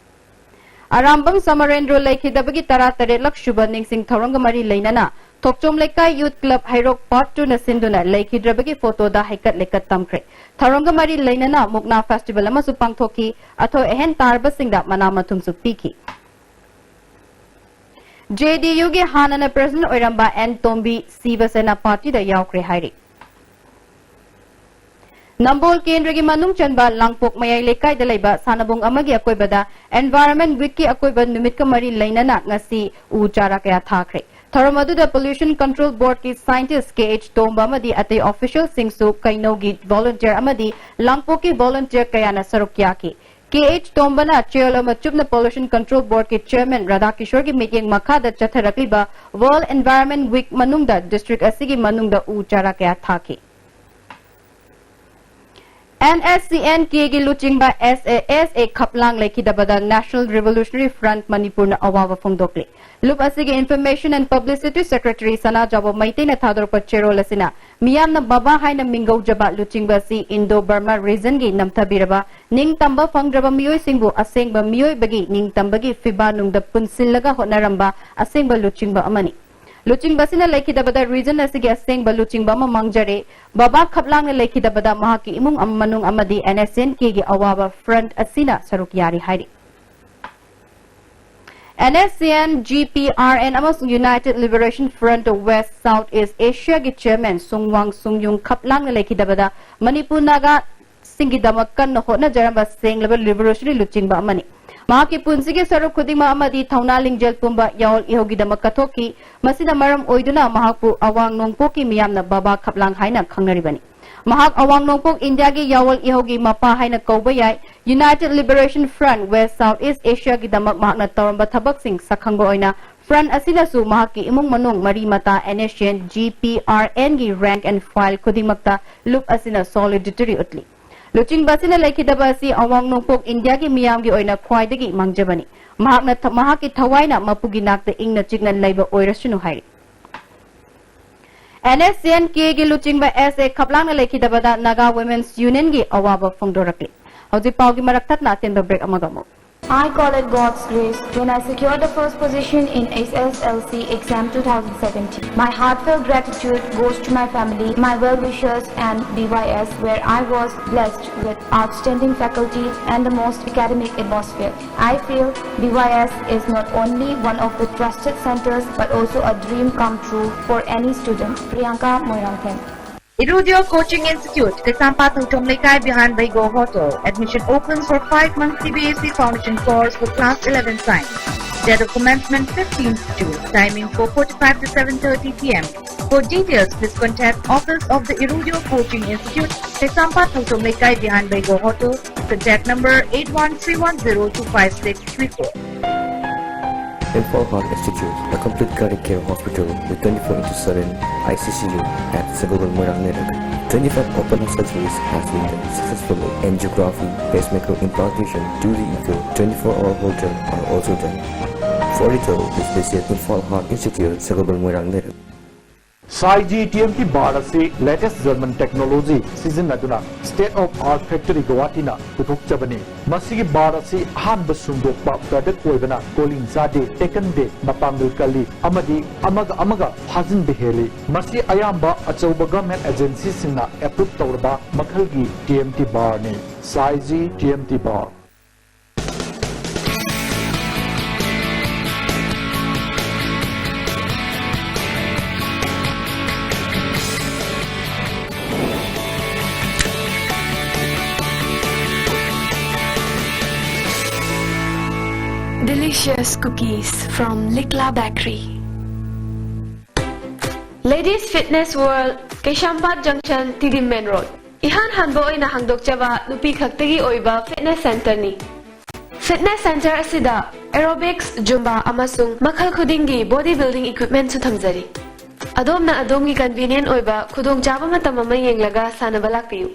ꯑꯔꯥꯝꯕꯝ ꯁꯃꯔꯦꯟꯗ꯭ꯔꯣ ꯂꯩꯈꯤꯗꯕꯒꯤ ꯇꯔꯥꯇꯔꯦꯠꯂꯛ ꯁꯨꯕ ꯅꯤꯡꯁꯤꯡ ꯊꯧꯔꯝꯒ ꯃꯔꯤ ꯂꯩꯅꯅ ꯊꯣꯛꯆꯣꯝ ꯂꯩꯀꯥꯏ Youth Club ꯍꯩꯔꯣꯛ Part two ꯅ ꯁꯤꯟꯗꯨꯅ ꯂꯩꯈꯤꯗ꯭ꯔꯕꯒꯤ photo ꯗ ꯍꯩꯀꯠ ꯂꯩꯀꯠ ꯇꯝꯈ꯭ꯔꯦ꯫ ꯊꯧꯔꯝꯒ ꯃꯔꯤ ꯂꯩꯅꯅ ꯃꯨꯛꯅꯥ festival ꯑꯃꯁꯨ ꯄꯥꯡꯊꯣꯛꯈꯤ꯫ ꯑꯊꯣꯏ ꯑꯍꯦꯟ ꯇꯥꯔꯕꯁꯤꯡꯗ ꯃꯅꯥ ꯃꯊꯨꯝꯁꯨ ꯄꯤꯈꯤ꯫ J D U ꯒꯤ ꯍꯥꯟꯅꯅ president ꯑꯣꯏꯔꯝꯕ ꯑꯦꯟ ꯇꯣꯝꯕꯤ ꯁꯤꯕ ꯁꯦꯅꯥ party ꯗ ꯌꯥꯎꯈ꯭ꯔꯦ ꯍꯥꯏꯔꯤ꯫ ꯅꯝꯕꯣꯜ ꯀꯦꯟꯗ꯭ꯔꯒꯤ ꯃꯅꯨꯡ ꯆꯟꯕ ꯂꯥꯡꯄꯣꯛ ꯃꯌꯥꯏ ꯂꯩꯀꯥꯏꯗ ꯂꯩꯕ ꯁꯥꯟꯅꯕꯨꯡ ꯑꯃꯒꯤ ꯑꯀꯣꯏꯕꯗ Environment Week ꯀꯤ ꯑꯀꯣꯏꯕ ꯅꯨꯃꯤꯠꯀ ꯃꯔꯤ ꯂꯩꯅꯅ ꯉꯁꯤ ꯎ ꯆꯥꯔꯥ ꯀꯌꯥ ꯊꯥꯈ꯭ꯔꯦ꯫ ꯊꯧꯔꯝ ꯑꯗꯨꯗ Pollution Control Board ꯀꯤ scientist K H ꯇꯣꯝꯕ ꯑꯃꯗꯤ ꯑꯇꯩ official ꯁꯤꯡꯁꯨ ꯀꯩꯅꯧꯒꯤ volunteer ꯑꯃꯗꯤ ꯂꯥꯡꯄꯣꯛꯀꯤ volunteer ꯀꯌꯥꯅ ꯁꯔꯨꯛ ꯌꯥꯈꯤ꯫ K H ꯇꯣꯝꯕꯅ ꯆꯌꯣꯜ ꯑꯃ ꯆꯨꯞꯅ Pollution Control Board ꯀꯤ chairman ꯔꯥꯙꯥꯀꯤꯁꯣꯔꯒꯤ ꯃꯤꯠꯌꯦꯡ ꯃꯈꯥꯗ ꯆꯠꯊꯔꯛꯂꯤꯕ World Environment Week ꯃꯅꯨꯡꯗ district ꯑꯁꯤꯒꯤ ꯃꯅꯨꯡꯗ ꯎ ꯆꯥꯔꯥ ꯀꯌꯥ ꯊꯥꯈꯤ꯫ ꯑꯦꯟ ꯑꯦꯁ ꯁꯤ ꯑꯦꯟ ꯀꯦꯒꯤ ꯂꯨꯆꯤꯡꯕ ꯑꯦꯁ A S A ꯈꯞꯂꯥꯡ ꯂꯩꯈꯤꯗꯕꯗ National Revolutionary Front ꯃꯅꯤꯄꯨꯔꯅ ꯑꯋꯥꯕ ꯐꯣꯡꯗꯣꯛꯂꯤ꯫ ꯂꯨꯞ ꯑꯁꯤꯒꯤ Information and Publicity Secretary ꯁꯅꯥꯖꯥꯎꯕ ꯃꯩꯇꯩꯅ ꯊꯥꯗꯣꯔꯛꯄ ꯆꯦꯔꯣꯜ ꯑꯁꯤꯅ ꯃꯤꯌꯥꯝꯅ ꯕꯕꯥ ꯍꯥꯏꯅ ꯃꯤꯡꯒꯧꯖꯕ ꯂꯨꯆꯤꯡꯕ ꯑꯁꯤ Indo-Burma regionꯒꯤ ꯅꯝꯊꯕꯤꯔꯕ ꯅꯤꯡꯇꯝꯕ ꯐꯪꯗ꯭ꯔꯕ ꯃꯤꯑꯣꯏꯁꯤꯡꯕꯨ ꯑꯁꯦꯡꯕ ꯃꯤꯑꯣꯏꯕꯒꯤ ꯅꯤꯡꯇꯝꯕꯒꯤ ꯐꯤꯕꯥ ꯅꯨꯡꯗ ꯄꯨꯟꯁꯤꯜꯂꯒ ꯍꯣꯠꯅꯔꯝꯕ ꯑꯁꯦꯡꯕ ꯂꯨꯆꯤꯡꯕ ꯑꯃꯅꯤ꯫ ꯂꯨꯆꯤꯡꯕ ꯑꯁꯤꯅ ꯂꯩꯈꯤꯗꯕꯗ region ꯑꯁꯤꯒꯤ ꯑꯁꯦꯡꯕ ꯂꯨꯆꯤꯡꯕ ꯑꯃ ꯃꯥꯡꯖꯔꯦ꯫ ꯕꯕꯥ ꯈꯞꯂꯥꯡꯅ ꯂꯩꯈꯤꯗꯕꯗ ꯃꯍꯥꯛꯀꯤ ꯏꯃꯨꯡ ꯑꯃ-, ꯃꯅꯨꯡ ꯑꯃꯗꯤ ꯑꯦꯟ ꯑꯦꯁ ꯁꯤ ꯑꯦꯟ ꯀꯦꯒꯤ ꯑꯋꯥꯕ front ꯑꯁꯤꯅ ꯁꯔꯨꯛ ꯌꯥꯔꯤ ꯍꯥꯏꯔꯤ꯫ N S C N, G P R N ꯑꯃꯁꯨꯡ United Liberation Front West South East Asiaꯒꯤ chairman ꯁꯨꯡꯋꯥꯡ ꯁꯨꯡꯌꯨꯡ ꯈꯞꯂꯥꯡꯅ ꯂꯩꯈꯤꯗꯕꯗ ꯃꯅꯤꯄꯨꯔ ꯅꯥꯒꯥꯁꯤꯡꯒꯤꯗꯃꯛ ꯀꯟꯅ ꯍꯣꯠꯅꯖꯔꯝꯕ ꯁꯦꯡꯂꯕ revolutionary ꯂꯨꯆꯤꯡꯕ ꯑꯃꯅꯤ꯫ ꯃꯍꯥꯛꯀꯤ ꯄꯨꯟꯁꯤꯒꯤ ꯁꯔꯨꯛ ꯈꯨꯗꯤꯡꯃꯛ ꯑꯃꯗꯤ ꯊꯧꯅꯥ ꯂꯤꯡꯖꯦꯜ ꯄꯨꯝꯕ ꯌꯥꯑꯣꯜ ꯏꯍꯧꯒꯤꯗꯃꯛ ꯀꯠꯊꯣꯛꯈꯤ꯫ ꯃꯁꯤꯅ ꯃꯔꯝ ꯑꯣꯏꯗꯨꯅ ꯃꯍꯥꯛꯄꯨ ꯑꯋꯥꯡ ꯅꯣꯡꯄꯣꯛꯀꯤ ꯃꯤꯌꯥꯝꯅ ꯕꯕꯥ ꯈꯞꯂꯥꯡ ꯍꯥꯏꯅ ꯈꯪꯅꯔꯤꯕꯅꯤ꯫ ꯃꯍꯥꯛ ꯑꯋꯥꯡ ꯅꯣꯡꯄꯣꯛ ꯏꯟꯗꯤꯌꯥꯒꯤ ꯌꯥꯑꯣꯜ ꯏꯍꯧꯒꯤ ꯃꯄꯥ ꯍꯥꯏꯅ ꯀꯧꯕ ꯌꯥꯏ꯫ United Liberation Front West South East Asiaꯒꯤꯗꯃꯛ ꯃꯍꯥꯛꯅ ꯇꯧꯔꯝꯕ ꯊꯕꯛꯁꯤꯡ ꯁꯛꯈꯪꯕ ꯑꯣꯏꯅ front ꯑꯁꯤꯅꯁꯨ ꯃꯍꯥꯛꯀꯤ ꯏꯃꯨꯡ ꯃꯅꯨꯡ, ꯃꯔꯤ ꯃꯇꯥ, N S C N, G P R ꯑꯦꯟꯒꯤ rank and file ꯈꯨꯗꯤꯡꯃꯛꯇ ꯂꯨꯞ ꯑꯁꯤꯅ solidarity ꯎꯠꯂꯤ꯫ ꯂꯨꯆꯤꯡꯕ ꯑꯁꯤꯅ ꯂꯩꯈꯤꯗꯕ ꯑꯁꯤ ꯑꯋꯥꯡ ꯅꯣꯡꯄꯣꯛ ꯏꯟꯗꯤꯌꯥꯒꯤ ꯃꯤꯌꯥꯝꯒꯤ ꯑꯣꯏꯅ ꯈ꯭ꯋꯥꯏꯗꯒꯤ ꯃꯥꯡꯖꯕꯅꯤ꯫ ꯃꯍꯥꯛꯅ ꯊ-, ꯃꯍꯥꯛꯀꯤ ꯊꯋꯥꯏꯅ ꯃꯄꯨꯒꯤ ꯅꯥꯛꯇ ꯏꯪꯅ ꯆꯤꯛꯅ ꯂꯩꯕ ꯑꯣꯏꯔꯁꯅꯨ ꯍꯥꯏꯔꯤ꯫ ꯑꯦꯟ ꯑꯦꯁ ꯁꯤ ꯑꯦꯟ ꯀꯦꯒꯤ ꯂꯨꯆꯤꯡꯕ ꯑꯦꯁ ꯑꯦ ꯈꯞꯂꯥꯡꯅ ꯂꯩꯈꯤꯗꯕꯗ Naga Women's Unionꯒꯤ ꯑꯋꯥꯕ ꯐꯣꯡꯗꯣꯔꯛꯂꯤ꯫ ꯍꯧꯖꯤꯛ ꯄꯥꯎꯒꯤ ꯃꯔꯛ ꯊꯠꯅ ꯑꯇꯦꯟꯕ break ꯑꯃꯒ ꯑꯃꯨꯛ꯫ I call it God's grace when I secured the first position in S S L C exam two thousand seventeen. My heartfelt gratitude goes to my family, my well-wishers, and B Y S, where I was blessed with outstanding faculty and the most academic atmosphere. I feel B Y S is not only one of the trusted centers but also a dream come true for any student. Priyanka Moirangthen. Irudio Coaching Institute, Kaisampathu Thomleikai behind Baigo Hotel. Admission opens for five months C B S E Foundation course for class eleven science. Date of commencement fifteenth June. Timing four forty-five to seven thirty P M. For details, please contact Office of the Irudio Coaching Institute, Kaisampathu Thomleikai behind Baigo Hotel. Contact number eight one three one zero two five six three four. Imphal Heart Institute, a complete cardiac care hospital with twenty-four into seven I C C U at Savulbhai Moirang Leinanak. Twenty-five open heart surgeries have been done successfully. Angiography, pacemaker implantation, two D echo, twenty-four hour holter are also done. Forty-two is based at Imphal Heart Institute, Sagolband, Moirang, Leiruk. Saiji T M T bar ꯑꯁꯤ latest German technology ꯁꯤꯖꯤꯟꯅꯗꯨꯅ state of art factory ꯒꯧꯍꯥꯇꯤꯅ ꯄꯨꯊꯣꯛꯆꯕꯅꯤ꯫ ꯃꯁꯤꯒꯤ bar ꯑꯁꯤ ꯑꯍꯥꯟꯕ ꯁꯨꯡꯗꯣꯛꯄ product ꯑꯣꯏꯕꯅ calling ꯆꯥꯗꯦ, ꯇꯦꯛꯀꯟꯗꯦ, ꯃꯄꯥꯡꯒꯜ ꯀꯜꯂꯤ ꯑꯃꯗꯤ ꯑꯃꯒ ꯑꯃꯒ ꯐꯥꯖꯤꯟꯕ ꯍꯦꯜꯂꯤ꯫ ꯃꯁꯤ ꯑꯌꯥꯝꯕ ꯑꯆꯧꯕ government agency ꯁꯤꯡꯅ approve ꯇꯧꯔꯕ ꯃꯈꯜꯒꯤ ꯇꯤ ꯑꯦꯝ ꯇꯤ ꯕꯥꯔꯅꯤ꯫ Saiji T M T bar. Delicious cookies from Likla Bakery. Ladies Fitness World, Keishampat Junction, Tidim Main Road. ꯏꯍꯥꯟ ꯍꯥꯟꯕ ꯑꯣꯏꯅ ꯍꯥꯡꯗꯣꯛꯆꯕ ꯅꯨꯄꯤ ꯈꯛꯇꯒꯤ ꯑꯣꯏꯕ fitness centreꯅꯤ꯫ Fitness centre ꯑꯁꯤꯗ aerobics, Zumba ꯑꯃꯁꯨꯡ ꯃꯈꯜ ꯈꯨꯗꯤꯡꯒꯤ body building equipmentꯁꯨ ꯊꯝꯖꯔꯤ꯫ ꯑꯗꯣꯝꯅ ꯑꯗꯣꯝꯒꯤ convenient ꯑꯣꯏꯕ ꯈꯨꯗꯣꯡꯆꯥꯕ ꯃꯇꯝ ꯑꯃ ꯌꯦꯡꯂꯒ ꯁꯥꯟꯅꯕ ꯂꯥꯛꯄꯤꯌꯨ꯫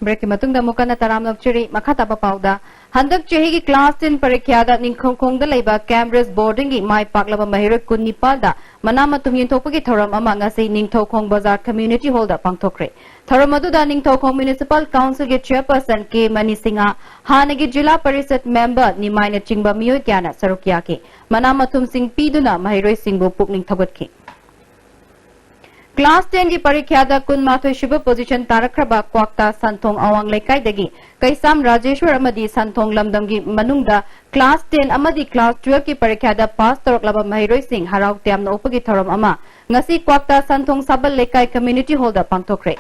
Breakꯀꯤ ꯃꯇꯨꯡꯗ ꯑꯃꯨꯛ ꯍꯟꯅ ꯇꯔꯥꯝꯅ ꯑꯣꯛꯆꯔꯤ꯫ ꯃꯈꯥ ꯇꯥꯕ ꯄꯥꯎꯗ, ꯍꯟꯗꯛ ꯆꯍꯤꯒꯤ class ten ꯄꯔꯤꯈ꯭ꯌꯥꯗ ꯅꯤꯡꯊꯧꯈꯣꯡꯗ ꯂꯩꯕ Cambridge Boardingꯒꯤ ꯃꯥꯏ ꯄꯥꯛꯂꯕ ꯃꯍꯩꯔꯣꯏ ꯀꯨꯟꯅꯤꯄꯥꯜꯗ ꯃꯅꯥ ꯃꯊꯨꯝ ꯌꯦꯟꯊꯣꯛꯄꯒꯤ ꯊꯧꯔꯝ ꯑꯃ ꯉꯁꯤ ꯅꯤꯡꯊꯧꯈꯣꯡ ꯕꯖꯥꯔ Community Hallꯗ ꯄꯥꯡꯊꯣꯛꯈ꯭ꯔꯦ꯫ ꯊꯧꯔꯝ ꯑꯗꯨꯗ ꯅꯤꯡꯊꯧꯈꯣꯡ Municipal Councilꯒꯤ Chairperson ꯀꯦ ꯃꯅꯤꯁꯤꯡꯍ, ꯍꯥꯟꯅꯒꯤ ꯖꯤꯂꯥ ꯄꯔꯤꯁꯠ member ꯅꯤꯃꯥꯏꯅꯆꯤꯡꯕ ꯃꯤꯑꯣꯏ ꯀꯌꯥꯅ ꯁꯔꯨꯛ ꯌꯥꯈꯤ꯫ ꯃꯅꯥ ꯃꯊꯨꯝꯁꯤꯡ ꯄꯤꯗꯨꯅ ꯃꯍꯩꯔꯣꯏꯁꯤꯡꯕꯨ ꯄꯨꯛꯅꯤꯡ ꯊꯧꯒꯠꯈꯤ꯫ Class tenꯒꯤ ꯄꯔꯤꯈ꯭ꯌꯥꯗ ꯀꯨꯟꯃꯥꯊꯣꯏ ꯁꯨꯕ position ꯇꯥꯔꯛꯈ꯭ꯔꯕ ꯀ꯭ꯋꯥꯛꯇꯥ ꯁꯟꯊꯣꯡ ꯑꯋꯥꯡ ꯂꯩꯀꯥꯏꯗꯒꯤ ꯀꯩꯁꯥꯝ ꯔꯥꯖꯦꯁ꯭ꯋꯔ ꯑꯃꯗꯤ ꯁꯟꯊꯣꯡ ꯂꯝꯗꯝꯒꯤ ꯃꯅꯨꯡꯗ class ten ꯑꯃꯗꯤ class twelveꯀꯤ ꯄꯔꯤꯈ꯭ꯌꯥꯗ pass ꯇꯧꯔꯛꯂꯕ ꯃꯍꯩꯔꯣꯏꯁꯤꯡ ꯍꯔꯥꯎ ꯇꯌꯥꯝꯅ ꯑꯣꯛꯄꯒꯤ ꯊꯧꯔꯝ ꯑꯃ ꯉꯁꯤ ꯀ꯭ꯋꯥꯛꯇꯥ ꯁꯟꯊꯣꯡ ꯁꯥꯕꯜ ꯂꯩꯀꯥꯏ Community Hallꯗ ꯄꯥꯡꯊꯣꯛꯈ꯭ꯔꯦ꯫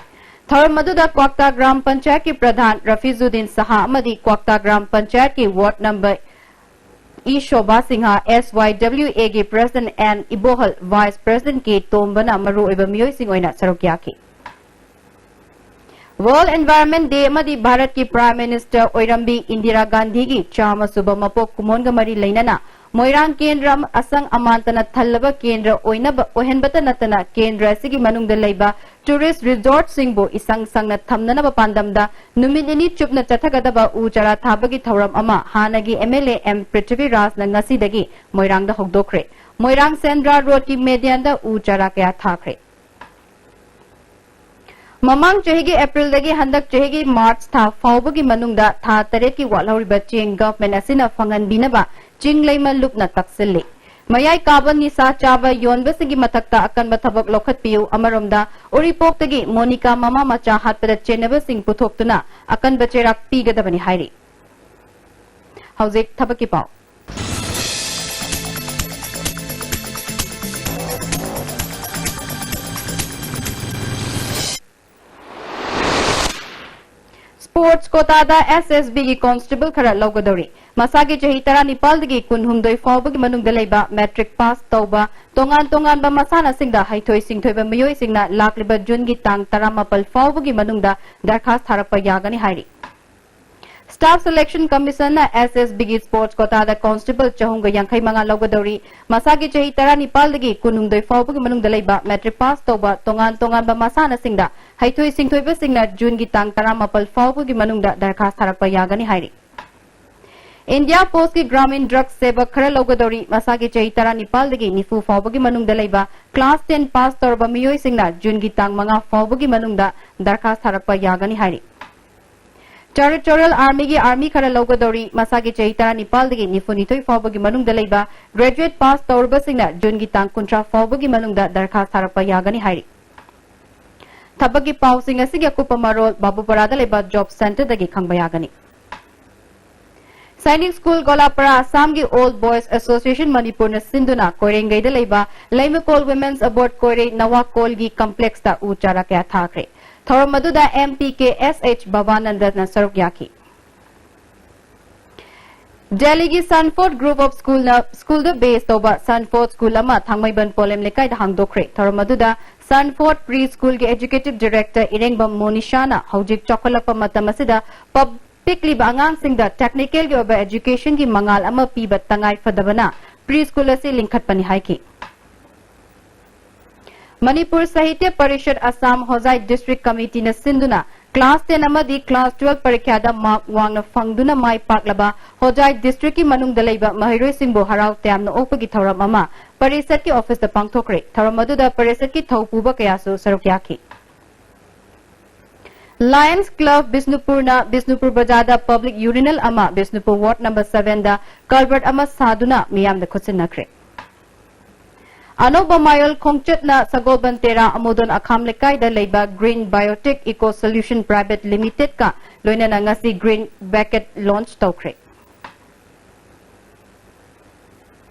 ꯊꯧꯔꯝ ꯑꯗꯨꯗ ꯀ꯭ꯋꯥꯛꯇꯥ ꯒ꯭ꯔꯥꯝ ꯄꯟꯆꯥꯌꯠꯀꯤ ꯄ꯭ꯔꯙꯥꯟ ꯔꯐꯤꯖꯨꯗꯤꯟ ꯁꯍꯥ ꯑꯃꯗꯤ ꯀ꯭ꯋꯥꯛꯇꯥ ꯒ꯭ꯔꯥꯝ ꯄꯟꯆꯥꯌꯠꯀꯤ ward number E Sobha Singh, ꯑꯦꯁ ꯋꯥꯏ ꯗꯕ꯭ꯂꯤꯎ ꯑꯦꯒꯤ ꯄ꯭ꯔꯦꯁꯤꯗꯦꯟꯠ ꯑꯦꯟ ꯏꯕꯣꯍꯜ, ꯚꯥꯏꯁ ꯄ꯭ꯔꯦꯁꯤꯗꯦꯟꯠ ꯀꯦ ꯇꯣꯝꯕꯅ ꯃꯔꯨꯑꯣꯏꯕ ꯃꯤꯑꯣꯏꯁꯤꯡ ꯑꯣꯏꯅ ꯁꯔꯨꯛ ꯌꯥꯈꯤ꯫ ꯋꯥꯔꯜꯗ ꯑꯦꯟꯚꯥꯏꯔꯟꯃꯦꯟꯠ ꯗꯦ ꯑꯃꯗꯤ ꯚꯥꯔꯠꯀꯤ ꯄ꯭ꯔꯥꯏꯝ ꯃꯤꯅꯤꯁꯇꯔ ꯑꯣꯏꯔꯝꯕꯤ ꯏꯟꯗꯤꯔꯥ ꯒꯥꯟꯙꯤꯒꯤ ꯆꯥꯝꯃ ꯁꯨꯕ ꯃꯄꯣꯛ ꯀꯨꯝꯑꯣꯟꯒ ꯃꯔꯤ ꯂꯩꯅꯅ ꯃꯣꯏꯔꯥꯡ ꯀꯦꯟꯗ꯭ꯔ ꯑꯃ ꯑꯁꯪ ꯑꯃꯥꯟꯇꯅ ꯊꯜꯂꯕ ꯀꯦꯟꯗ꯭ꯔ ꯑꯣꯏꯅꯕ, ꯑꯣꯏꯍꯟꯕꯇ ꯅꯠꯇꯅ ꯀꯦꯟꯗ꯭ꯔ ꯑꯁꯤꯒꯤ ꯃꯅꯨꯡꯗ ꯂꯩꯕ ꯇꯨꯔꯤꯁ ꯔꯤꯖꯣꯔꯠꯁꯤꯡꯕꯨ ꯏꯁꯪ ꯁꯪꯅ ꯊꯝꯅꯅꯕ ꯄꯥꯟꯗꯝꯗ ꯅꯨꯃꯤꯠ ꯅꯤꯅꯤ ꯆꯨꯞꯅ ꯆꯠꯊꯒꯗꯕ ꯎ ꯆꯥꯔꯥ ꯊꯥꯕꯒꯤ ꯊꯧꯔꯝ ꯑꯃ ꯍꯥꯟꯅꯒꯤ ꯑꯦꯝ ꯑꯦꯜ ꯑꯦ ꯑꯦꯝ ꯄ꯭ꯔꯤꯊꯤꯕꯤꯔꯥꯖꯅ ꯉꯁꯤꯗꯒꯤ ꯃꯣꯏꯔꯥꯡꯗ ꯍꯧꯗꯣꯛꯈ꯭ꯔꯦ꯫ ꯃꯣꯏꯔꯥꯡ ꯁꯦꯟꯗ꯭ꯔꯥ ꯔꯣꯗꯀꯤ ꯃꯦꯗꯤꯌꯟꯗ ꯎ ꯆꯥꯔꯥ ꯀꯌꯥ ꯊꯥꯈ꯭ꯔꯦ꯫ ꯃꯃꯥꯡ ꯆꯍꯤꯒꯤ ꯑꯦꯄ꯭ꯔꯤꯜꯗꯒꯤ ꯍꯟꯗꯛ ꯆꯍꯤꯒꯤ ꯃꯥꯔꯆ ꯊꯥ ꯐꯥꯎꯕꯒꯤ ꯃꯅꯨꯡꯗ ꯊꯥ ꯇꯔꯦꯠꯀꯤ ꯋꯥꯠꯍꯧꯔꯤꯕ ꯆꯦꯡ ꯒꯚꯔꯟꯃꯦꯟꯠ ꯑꯁꯤꯅ ꯐꯪꯍꯟꯕꯤꯅꯕ ꯆꯤꯡ ꯂꯩꯃ ꯂꯨꯞꯅ ꯇꯛꯁꯤꯜꯂꯤ꯫ ꯃꯌꯥꯏ ꯀꯥꯕ ꯅꯤꯁꯥ ꯆꯥꯕ ꯌꯣꯟꯕꯁꯤꯡꯒꯤ ꯃꯊꯛꯇ ꯑꯀꯟꯕ ꯊꯕꯛ ꯂꯧꯈꯠꯄꯤꯌꯨ꯫ ꯑꯃꯔꯣꯝꯗ ꯎꯔꯤꯄꯣꯛꯇꯒꯤ ꯃꯣꯅꯤꯀꯥ ꯃꯃꯥ ꯃꯆꯥ ꯍꯥꯠꯄꯗ ꯆꯦꯟꯅꯕꯁꯤꯡ ꯄꯨꯊꯣꯛꯇꯨꯅ ꯑꯀꯟꯕ ꯆꯩꯔꯥꯛ ꯄꯤꯒꯗꯕꯅꯤ ꯍꯥꯏꯔꯤ꯫ ꯍꯧꯖꯤꯛ ꯊꯕꯛꯀꯤ ꯄꯥꯎ꯫ ꯁ꯭ꯄꯣꯔꯠꯁ ꯀꯣꯇꯥꯗ ꯑꯦꯁ ꯑꯦꯁ ꯕꯤꯒꯤ ꯀꯣꯟꯁꯇꯦꯕꯜ ꯈꯔ ꯂꯧꯒꯗꯧꯔꯤ꯫ ꯃꯁꯥꯒꯤ ꯆꯍꯤ ꯇꯔꯥꯅꯤꯄꯥꯜꯗꯒꯤ ꯀꯨꯟꯍꯨꯝꯗꯣꯏ ꯐꯥꯎꯕꯒꯤ ꯃꯅꯨꯡꯗ ꯂꯩꯕ, ꯃꯦꯇ꯭ꯔꯤꯛ ꯄꯥꯁ ꯇꯧꯕ, ꯇꯣꯉꯥꯟ ꯇꯣꯉꯥꯟꯕ ꯃꯁꯥꯟꯅꯁꯤꯡꯗ ꯍꯩꯊꯣꯏ ꯁꯤꯡꯊꯣꯏꯕ ꯃꯤꯑꯣꯏꯁꯤꯡꯅ ꯂꯥꯛꯂꯤꯕ ꯖꯨꯟꯒꯤ ꯇꯥꯡ ꯇꯔꯥꯃꯥꯄꯜ ꯐꯥꯎꯕꯒꯤ ꯃꯅꯨꯡꯗ ꯗꯔꯈꯥꯁ ꯊꯥꯔꯛꯄ ꯌꯥꯒꯅꯤ ꯍꯥꯏꯔꯤ꯫ ꯁ꯭ꯇꯥꯐ ꯁꯦꯂꯦꯛꯁꯟ ꯀꯃꯤꯁꯟꯅ ꯑꯦꯁ ꯑꯦꯁ ꯕꯤꯒꯤ ꯁ꯭ꯄꯣꯔꯠꯁ ꯀꯣꯇꯥꯗ ꯀꯣꯟꯁꯇꯦꯕꯜ ꯆꯍꯨꯝꯒ ꯌꯥꯡꯈꯩ ꯃꯉꯥ ꯂꯧꯒꯗꯧꯔꯤ꯫ ꯃꯁꯥꯒꯤ ꯆꯍꯤ ꯇꯔꯥꯅꯤꯄꯥꯜꯗꯒꯤ ꯀꯨꯟꯍꯨꯝꯗꯣꯏ ꯐꯥꯎꯕꯒꯤ ꯃꯅꯨꯡꯗ ꯂꯩꯕ, ꯃꯦꯇ꯭ꯔꯤꯛ ꯄꯥꯁ ꯇꯧꯕ, ꯇꯣꯉꯥꯟ ꯇꯣꯉꯥꯟꯕ ꯃꯁꯥꯟꯅꯁꯤꯡꯗ ꯍꯩꯊꯣꯏ ꯁꯤꯡꯊꯣꯏꯕꯁꯤꯡꯅ ꯖꯨꯟꯒꯤ ꯇꯥꯡ ꯇꯔꯥꯃꯥꯄꯜ ꯐꯥꯎꯕꯒꯤ ꯃꯅꯨꯡꯗ ꯗꯔꯈꯥꯁ ꯊꯥꯔꯛꯄ ꯌꯥꯒꯅꯤ ꯍꯥꯏꯔꯤ꯫ ꯏꯟꯗꯤꯌꯥ ꯄꯣꯁꯀꯤ ꯒ꯭ꯔꯥꯃꯤꯟ ꯗ꯭ꯔꯛ ꯁꯦꯕꯛ ꯈꯔ ꯂꯧꯒꯗꯧꯔꯤ꯫ ꯃꯁꯥꯒꯤ ꯆꯍꯤ ꯇꯔꯥꯅꯤꯄꯥꯜꯗꯒꯤ ꯅꯤꯐꯨ ꯐꯥꯎꯕꯒꯤ ꯃꯅꯨꯡꯗ ꯂꯩꯕ, ꯀ꯭ꯂꯥꯁ ꯇꯦꯟ ꯄꯥꯁ ꯇꯧꯔꯕ ꯃꯤꯑꯣꯏꯁꯤꯡꯅ ꯖꯨꯟꯒꯤ ꯇꯥꯡ ꯃꯉꯥ ꯐꯥꯎꯕꯒꯤ ꯃꯅꯨꯡꯗ ꯗꯔꯈꯥꯁ ꯊꯥꯔꯛꯄ ꯌꯥꯒꯅꯤ ꯍꯥꯏꯔꯤ꯫ ꯇꯦꯔꯤꯇꯣꯔꯤꯌꯦꯜ ꯑꯥꯔꯃꯤꯒꯤ ꯑꯥꯔꯃꯤ ꯈꯔ ꯂꯧꯒꯗꯧꯔꯤ꯫ ꯃꯁꯥꯒꯤ ꯆꯍꯤ ꯇꯔꯥꯅꯤꯄꯥꯜꯗꯒꯤ ꯅꯤꯐꯨꯅꯤꯊꯣꯏ ꯐꯥꯎꯕꯒꯤ ꯃꯅꯨꯡꯗ ꯂꯩꯕ, ꯒ꯭ꯔꯦꯖꯨꯑꯦꯠ ꯄꯥꯁ ꯇꯧꯔꯕꯁꯤꯡꯅ ꯖꯨꯟꯒꯤ ꯇꯥꯡ ꯀꯨꯟꯊ꯭ꯔꯥ ꯐꯥꯎꯕꯒꯤ ꯃꯅꯨꯡꯗ ꯗꯔꯈꯥꯁ ꯊꯥꯔꯛꯄ ꯌꯥꯒꯅꯤ ꯍꯥꯏꯔꯤ꯫ ꯊꯕꯛꯀꯤ ꯄꯥꯎꯁꯤꯡ ꯑꯁꯤꯒꯤ ꯑꯀꯨꯞꯄ ꯃꯔꯣꯜ ꯕꯥꯕꯨꯄꯥꯔꯥꯗ ꯂꯩꯕ ꯖꯣꯕ ꯁꯦꯟꯇꯔꯗꯒꯤ ꯈꯪꯕ ꯌꯥꯒꯅꯤ꯫ ꯁꯥꯏꯅꯤꯛ ꯁ꯭ꯀꯨꯜ ꯒꯣꯂꯥꯄꯥꯔꯥ, ꯑꯁꯥꯝꯒꯤ ꯑꯣꯜ ꯕꯣꯏꯁ ꯑꯦꯁꯣꯁꯤꯌꯦꯁꯟ ꯃꯅꯤꯄꯨꯔꯅ ꯁꯤꯟꯗꯨꯅ ꯀꯣꯏꯔꯦꯡꯒꯩꯗ ꯂꯩꯕ ꯂꯩꯃꯀꯣꯜ ꯋꯤꯃꯦꯟꯁ ꯑꯕꯣꯔꯗ ꯀꯣꯏꯔꯦ ꯅꯋꯥꯀꯣꯜꯒꯤ ꯀꯝꯄ꯭ꯂꯦꯛꯁꯇ ꯎ ꯆꯥꯔꯥ ꯀꯌꯥ ꯊꯥꯈ꯭ꯔꯦ꯫ ꯊꯧꯔꯝ ꯑꯗꯨꯗ M P K S H ꯕꯕꯥꯅꯟꯗꯅ ꯁꯔꯨꯛ ꯌꯥꯈꯤ꯫ ꯗꯦꯜꯂꯤꯒꯤ Sanford Group of Schoolꯅ ꯁ꯭ꯀꯨꯜꯗ ꯕꯦꯁ ꯇꯧꯕ Sanford ꯁ꯭ꯀꯨꯜ ꯑꯃ ꯊꯥꯡꯃꯩꯕꯟ ꯄꯣꯂꯦꯝ ꯂꯩꯀꯥꯏꯗ ꯍꯥꯡꯗꯣꯛꯈ꯭ꯔꯦ꯫ ꯊꯧꯔꯝ ꯑꯗꯨꯗ Sanford Preschoolꯒꯤ Executive Director ꯏꯔꯦꯡꯕꯝ ꯃꯣꯅꯤꯁꯥꯅ ꯍꯧꯖꯤꯛ ꯆꯥꯎꯈꯠꯂꯛꯄ ꯃꯇꯝ ꯑꯁꯤꯗ ꯄꯞ-, ꯄꯤꯛꯂꯤꯕ ꯑꯉꯥꯡꯁꯤꯡꯗ technicalꯒꯤ ꯑꯣꯏꯕ educationꯒꯤ ꯃꯉꯥꯜ ꯑꯃ ꯄꯤꯕ ꯇꯉꯥꯏ ꯐꯗꯕꯅ preschool ꯑꯁꯤ ꯂꯤꯡꯈꯠꯄꯅꯤ ꯍꯥꯏꯈꯤ꯫ ꯃꯅꯤꯄꯨꯔ ꯁꯥꯍꯤꯇ꯭ꯌ ꯄꯔꯤꯁꯠ ꯑꯁꯥꯝ ꯍꯣꯖꯥꯏ District Committeeꯅ ꯁꯤꯟꯗꯨꯅ class ten ꯑꯃꯗꯤ class twelve ꯄꯔꯤꯈ꯭ꯌꯥꯗ mark ꯋꯥꯡꯅ ꯐꯪꯗꯨꯅ ꯃꯥꯏ ꯄꯥꯛꯂꯕ ꯍꯣꯖꯥꯏ districtꯀꯤ ꯃꯅꯨꯡꯗ ꯂꯩꯕ ꯃꯍꯩꯔꯣꯏꯁꯤꯡꯕꯨ ꯍꯔꯥꯎ ꯇꯌꯥꯝꯅ ꯑꯣꯛꯄꯒꯤ ꯊꯧꯔꯝ ꯑꯃ ꯄꯔꯤꯁꯠꯀꯤ officeꯇ ꯄꯥꯡꯊꯣꯛꯈ꯭ꯔꯦ꯫ ꯊꯧꯔꯝ ꯑꯗꯨꯗ ꯄꯔꯤꯁꯠꯀꯤ ꯊꯧꯄꯨꯕ ꯀꯌꯥꯁꯨ ꯁꯔꯨꯛ ꯌꯥꯈꯤ꯫ Lions Club ꯕꯤꯁꯅꯨꯄꯨꯔꯅ ꯕꯤꯁꯅꯨꯄꯨꯔ ꯕꯖꯥꯔꯗ public urinal ꯑꯃ ꯕꯤꯁꯅꯨꯄꯨꯔ ward number sevenꯗ culvert ꯑꯃ ꯁꯥꯗꯨꯅ ꯃꯤꯌꯥꯝꯗ ꯈꯨꯠꯁꯤꯟꯅꯈ꯭ꯔꯦ꯫ ꯑꯅꯧꯕ ꯃꯌꯣꯜ ꯈꯣꯡꯆꯠꯅ ꯁꯒꯣꯜꯕꯟ ꯇꯦꯔꯥ ꯑꯃꯨꯗꯣꯟ ꯑꯈꯥꯝ ꯂꯩꯀꯥꯏꯗ ꯂꯩꯕ Green Biotech Eco Solution Private Limitedꯀ ꯂꯣꯏꯅꯅ ꯉꯁꯤ Green Bucket launch ꯇꯧꯈ꯭ꯔꯦ꯫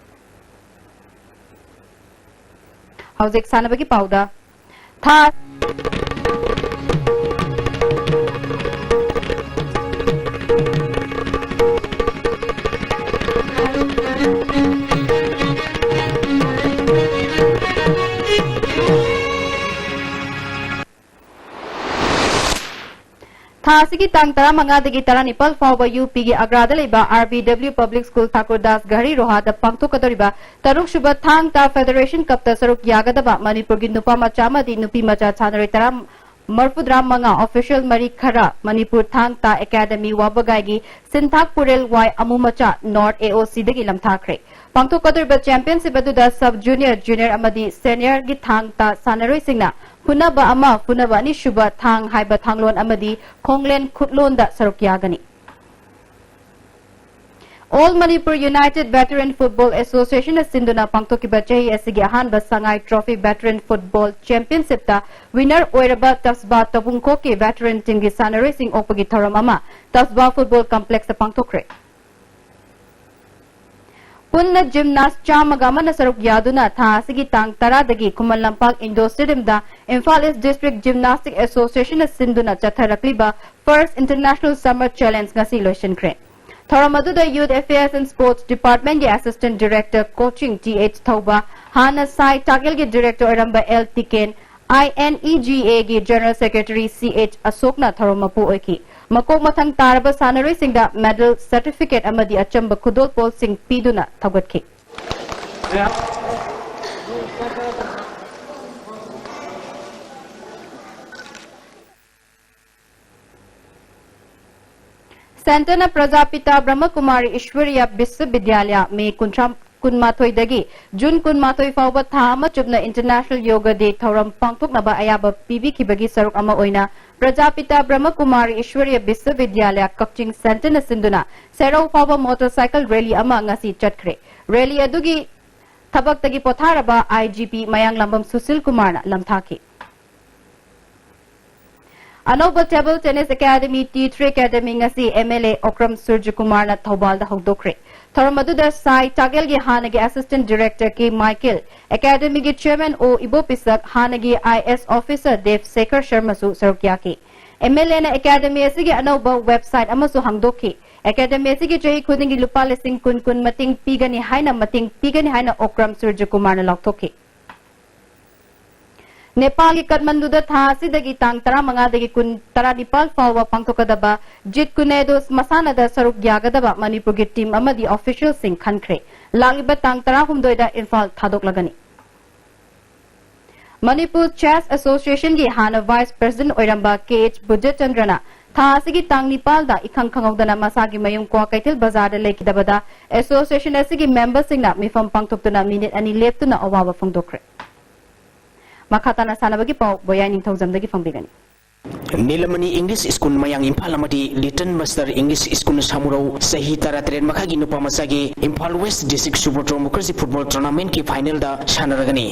ꯍꯧꯖꯤꯛ ꯁꯥꯟꯅꯕꯒꯤ ꯄꯥꯎꯗ꯫ ꯊꯥ ꯊꯥ ꯑꯁꯤꯒꯤ ꯇꯥꯡ ꯇꯔꯥꯃꯉꯥꯗꯒꯤ ꯇꯔꯥꯅꯤꯄꯥꯜ ꯐꯥꯎꯕ UPꯒꯤ ꯑꯒ꯭ꯔꯥꯗ ꯂꯩꯕ RBW Public School ꯊꯥꯀꯨꯔꯗꯥꯁ ꯘꯔꯤ ꯔꯣꯍꯥꯗ ꯄꯥꯡꯊꯣꯛꯀꯗꯧꯔꯤꯕ ꯇꯔꯨꯛꯁꯨꯕ ꯊꯥꯡ ꯇꯥ Federation Cupꯇ ꯁꯔꯨꯛ ꯌꯥꯒꯗꯕ ꯃꯅꯤꯄꯨꯔꯒꯤ ꯅꯨꯄꯥ ꯃꯆꯥ ꯑꯃꯗꯤ ꯅꯨꯄꯤ ꯃꯆꯥ ꯁꯥꯟꯅꯔꯣꯏ ꯇꯔꯥ, ꯃꯔꯤꯐꯨꯇꯔꯥ ꯃꯉꯥ official ꯃꯔꯤ ꯈꯔ ꯃꯅꯤꯄꯨꯔ ꯊꯥꯡ ꯇꯥ Academy ꯋꯥꯕꯒꯥꯏꯒꯤ ꯁꯤꯟꯊꯥꯛ ꯄꯨꯔꯦꯜ ꯋꯥꯏ ꯑꯃꯨ ꯃꯆꯥ North AOCꯗꯒꯤ ꯂꯝꯊꯥꯈ꯭ꯔꯦ꯫ ꯄꯥꯡꯊꯣꯛꯀꯗꯧꯔꯤꯕ championship ꯑꯗꯨꯗ sub junior, junior ꯑꯃꯗꯤ seniorꯒꯤ ꯊꯥꯡ ꯇꯥ ꯁꯥꯟꯅꯔꯣꯏꯁꯤꯡꯅ ꯐꯨꯅꯕ ꯑꯃ, ꯐꯨꯅꯕ ꯑꯅꯤꯁꯨꯕ ꯊꯥꯡ ꯍꯥꯏꯕ ꯊꯥꯡꯂꯣꯟ ꯑꯃꯗꯤ ꯈꯣꯡꯂꯦꯟ ꯈꯨꯠꯂꯣꯟꯗ ꯁꯔꯨꯛ ꯌꯥꯒꯅꯤ꯫ All Manipur United Veteran Football Associationꯅ ꯁꯤꯟꯗꯨꯅ ꯄꯥꯡꯊꯣꯛꯈꯤꯕ ꯆꯍꯤ ꯑꯁꯤꯒꯤ ꯑꯍꯥꯟꯕ ꯁꯉꯥꯏ Trophy Veteran Football Championshipꯇ winner ꯑꯣꯏꯔꯕ ꯇꯁꯕꯥ ꯇꯧꯕꯨꯡꯈꯣꯛꯀꯤ veteran teamꯒꯤ ꯁꯥꯟꯅꯔꯣꯏꯁꯤꯡ ꯑꯣꯛꯄꯒꯤ ꯊꯧꯔꯝ ꯑꯃ ꯇꯁꯕꯥ Football Complexꯇ ꯄꯥꯡꯊꯣꯛꯈ꯭ꯔꯦ꯫ ꯄꯨꯟꯅ ꯖꯤꯝꯅꯥꯁ ꯆꯥꯝꯃꯒ ꯑꯃꯅ ꯁꯔꯨꯛ ꯌꯥꯗꯨꯅ ꯊꯥ ꯑꯁꯤꯒꯤ ꯇꯥꯡ ꯇꯔꯥꯗꯒꯤ ꯈꯨꯃꯟ ꯂꯝꯄꯥꯛ ꯏꯟꯗꯣꯔ ꯁ꯭ꯇꯦꯗꯤꯌꯝꯗ ꯏꯝꯐꯥꯜ ꯏꯁ ꯗꯤꯁꯇ꯭ꯔꯤꯛ ꯖꯤꯝꯅꯥꯁꯇꯤꯛ ꯑꯦꯁꯣꯁꯤꯌꯦꯁꯟꯅ ꯁꯤꯟꯗꯨꯅ ꯆꯠꯊꯔꯛꯂꯤꯕ ꯐꯥꯔꯁ ꯏꯟꯇꯔꯅꯦꯁꯅꯦꯜ ꯁꯝꯃꯔ ꯆꯦꯂꯦꯟꯖ ꯉꯁꯤ ꯂꯣꯏꯁꯤꯟꯈ꯭ꯔꯦ꯫ ꯊꯧꯔꯝ ꯑꯗꯨꯗ ꯌꯨꯊ ꯑꯦꯐꯤꯌꯔꯁ ꯑꯦꯟ ꯁ꯭ꯄꯣꯔꯠꯁ ꯗꯤꯄꯥꯔꯠꯃꯦꯟꯒꯤ assistant director coaching T H ꯊꯧꯕ, ꯍꯥꯟꯅ ꯁꯥꯏ ꯇꯥꯒꯦꯜꯒꯤ ꯗꯤꯔꯦꯛꯇꯔ ꯑꯣꯏꯔꯝꯕ ꯑꯦꯜ ꯇꯤꯀꯦꯟ, ꯑꯥꯏ ꯑꯦꯟ ꯏ ꯖꯤ ꯑꯦꯒꯤ ꯖꯦꯅꯔꯦꯜ ꯁꯦꯀ꯭ꯔꯦꯇꯔꯤ ꯁꯤ ꯑꯦꯆ ꯑꯁꯣꯛꯅ ꯊꯧꯔꯝ ꯃꯄꯨ ꯑꯣꯏꯈꯤ꯫ ꯃꯀꯣꯛ ꯃꯊꯪ ꯇꯥꯔꯕ ꯁꯥꯟꯅꯔꯣꯏꯁꯤꯡꯗ ꯃꯦꯗꯜ, ꯁꯔꯇꯤꯐꯤꯀꯦꯠ ꯑꯃꯗꯤ ꯑꯆꯝꯕ ꯈꯨꯗꯣꯜꯄꯣꯠꯁꯤꯡ ꯄꯤꯗꯨꯅ ꯊꯧꯒꯠꯈꯤ꯫ ꯁꯦꯟꯇꯔꯅ ꯄ꯭ꯔꯖꯥꯄꯤꯇꯥ ꯕ꯭ꯔꯍ꯭ꯃꯀꯨꯃꯥꯔꯤ ꯏꯁ꯭ꯋꯔꯤꯌꯥ ꯕꯤꯁ꯭ꯋꯕꯤꯗ꯭ꯌꯥꯂꯌ ꯃꯦ ꯀꯨꯟꯊ꯭ꯔꯥ, ꯀꯨꯟꯃꯥꯊꯣꯏꯗꯒꯤ ꯖꯨꯟ ꯀꯨꯟꯃꯥꯊꯣꯏ ꯐꯥꯎꯕ ꯊꯥ ꯑꯃ ꯆꯨꯞꯅ ꯏꯟꯇꯔꯅꯦꯁꯅꯦꯜ ꯌꯣꯒ ꯗꯦ ꯊꯧꯔꯝ ꯄꯥꯡꯊꯣꯛꯅꯕ ꯑꯌꯥꯕ ꯄꯤꯕꯤꯈꯤꯕꯒꯤ ꯁꯔꯨꯛ ꯑꯃ ꯑꯣꯏꯅ ꯄ꯭ꯔꯖꯥꯄꯤꯇꯥ ꯕ꯭ꯔꯍ꯭ꯃꯀꯨꯃꯥꯔꯤ ꯏꯁ꯭ꯋꯔꯤꯌ ꯕꯤꯁ꯭ꯋꯕꯤꯗ꯭ꯌꯥꯂꯌ ꯀꯛꯆꯤꯡ ꯁꯦꯟꯇꯔꯅ ꯁꯤꯟꯗꯨꯅ ꯁꯦꯔꯧ ꯐꯥꯎꯕ ꯃꯣꯇꯣꯔꯁꯥꯏꯀꯜ ꯔꯦꯂꯤ ꯑꯃ ꯉꯁꯤ ꯆꯠꯈ꯭ꯔꯦ꯫ ꯔꯦꯂꯤ ꯑꯗꯨꯒꯤ ꯊꯕꯛꯇꯒꯤ ꯄꯣꯊꯥꯔꯕ ꯑꯥꯏ ꯖꯤ ꯄꯤ ꯃꯌꯥꯡꯂꯥꯝꯕꯝ ꯁꯨꯁꯤꯜ ꯀꯨꯃꯥꯔꯅ ꯂꯝꯊꯥꯈꯤ꯫ ꯑꯅꯧꯕ table tennis academy T three academy ꯉꯁꯤ ꯑꯦꯝ ꯑꯦꯜ ꯑꯦ ꯑꯣꯀ꯭ꯔꯝ ꯁꯨꯔꯖꯀꯨꯃꯥꯔꯅ ꯊꯧꯕꯥꯜꯗ ꯍꯧꯗꯣꯛꯈ꯭ꯔꯦ꯫ ꯊꯧꯔꯝ ꯑꯗꯨꯗ ꯁꯥꯏ ꯇꯥꯒꯦꯜꯒꯤ ꯍꯥꯟꯅꯒꯤ ꯑꯦꯁꯤꯁꯇꯦꯟꯠ ꯗꯤꯔꯦꯛꯇꯔ ꯀꯦ ꯃꯥꯏꯀꯦꯜ, ꯑꯦꯀꯥꯗꯃꯤꯒꯤ ꯆꯦꯌꯔꯃꯦꯟ ꯑꯣ ꯏꯕꯣꯄꯤꯁꯛ, ꯍꯥꯟꯅꯒꯤ ꯑꯥꯏ ꯑꯦꯁ ꯑꯣꯐꯤꯁꯔ ꯗꯦꯕ ꯁꯦꯈꯔ ꯁꯔꯃꯁꯨ ꯁꯔꯨꯛ ꯌꯥꯈꯤ꯫ ꯑꯦꯝ ꯑꯦꯜ ꯑꯦꯅ ꯑꯦꯀꯥꯗꯃꯤ ꯑꯁꯤꯒꯤ ꯑꯅꯧꯕ ꯋꯦꯕꯁꯥꯏꯠ ꯑꯃꯁꯨ ꯍꯥꯡꯗꯣꯛꯈꯤ꯫ ꯑꯦꯀꯥꯗꯃꯤ ꯑꯁꯤꯒꯤ ꯆꯍꯤ ꯈꯨꯗꯤꯡꯒꯤ ꯂꯨꯄꯥ ꯂꯤꯁꯤꯡ ꯀꯨꯟ ꯀꯨꯟ ꯃꯇꯦꯡ ꯄꯤꯒꯅꯤ ꯍꯥꯏꯅ, ꯃꯇꯦꯡ ꯄꯤꯒꯅꯤ ꯍꯥꯏꯅ ꯑꯣꯀ꯭ꯔꯝ ꯁꯨꯔꯖꯀꯨꯃꯥꯔꯅ ꯂꯥꯎꯊꯣꯛꯈꯤ꯫ ꯅꯦꯄꯥꯜꯒꯤ ꯀꯠꯃꯟꯗꯨꯗ ꯊꯥ ꯑꯁꯤꯗꯒꯤ ꯇꯥꯡ ꯇꯔꯥꯃꯉꯥꯗꯒꯤ ꯀꯨꯟ, ꯇꯔꯥꯅꯤꯄꯥꯜ ꯐꯥꯎꯕ ꯄꯥꯡꯊꯣꯛꯀꯗꯕ ꯖꯤꯠ ꯀꯨꯅꯦꯗꯣ ꯃꯁꯥꯟꯅꯗ ꯁꯔꯨꯛ ꯌꯥꯒꯗꯕ ꯃꯅꯤꯄꯨꯔꯒꯤ ꯇꯤꯝ ꯑꯃꯗꯤ ꯑꯣꯐꯤꯁꯤꯌꯦꯜꯁꯤꯡ ꯈꯟꯈ꯭ꯔꯦ꯫ ꯂꯥꯛꯂꯤꯕ ꯇꯥꯡ ꯇꯔꯥꯍꯨꯝꯗꯣꯏꯗ ꯏꯝꯐꯥꯜ ꯊꯥꯗꯣꯛꯂꯒꯅꯤ꯫ ꯃꯅꯤꯄꯨꯔ ꯆꯦꯁ ꯑꯦꯁꯣꯁꯤꯌꯦꯁꯟꯒꯤ ꯍꯥꯟꯅ ꯚꯥꯏꯁ ꯄ꯭ꯔꯦꯁꯤꯗꯦꯟꯠ ꯑꯣꯏꯔꯝꯕ ꯀꯦ ꯑꯩꯆ ꯕꯨꯙꯆꯟꯗ꯭ꯔꯅ ꯊꯥ ꯑꯁꯤꯒꯤ ꯇꯥꯡ ꯅꯤꯄꯥꯜꯗ ꯏꯈꯪ ꯈꯪꯍꯧꯗꯅ ꯃꯁꯥꯒꯤ ꯃꯌꯨꯝ ꯀ꯭ꯋꯥꯀꯩꯊꯦꯜ ꯕꯖꯥꯔꯗ ꯂꯩꯈꯤꯗꯕꯗ ꯑꯦꯁꯣꯁꯤꯌꯦꯁꯟ ꯑꯁꯤꯒꯤ ꯃꯦꯝꯕꯔꯁꯤꯡꯅ ꯃꯤꯐꯝ ꯄꯥꯡꯊꯣꯛꯇꯨꯅ ꯃꯤꯅꯤꯠ ꯑꯅꯤ ꯂꯦꯞꯇꯨꯅ ꯑꯋꯥꯕ ꯐꯣꯡꯗꯣꯛꯈ꯭ꯔꯦ꯫ ꯃꯈꯥ ꯇꯥꯅ ꯁꯥꯟꯅꯕꯒꯤ ꯄꯥꯎ ꯕꯣꯌꯥꯏ ꯅꯤꯡꯊꯧꯖꯝꯗꯒꯤ ꯐꯪꯕꯤꯒꯅꯤ꯫ ꯅꯤꯂꯃꯅꯤ ꯏꯪꯂꯤꯁ ꯁ꯭ꯀꯨꯜ ꯃꯌꯥꯡ ꯏꯝꯐꯥꯜ ꯑꯃꯗꯤ ꯂꯤꯇꯜ ꯃꯁꯇꯔ ꯏꯪꯂꯤꯁ ꯁ꯭ꯀꯨꯜ ꯁꯥꯃꯨꯔꯧ ꯆꯍꯤ ꯇꯔꯥꯇꯔꯦꯠ ꯃꯈꯥꯒꯤ ꯅꯨꯄꯥ ꯃꯆꯥꯒꯤ Imphal west district ꯁꯨꯕ꯭ꯔꯇꯣ Mukherjee football ꯇꯣꯔꯅꯥꯃꯦꯟꯠꯀꯤ ꯐꯥꯏꯅꯦꯜꯗ ꯁꯥꯟꯅꯔꯒꯅꯤ꯫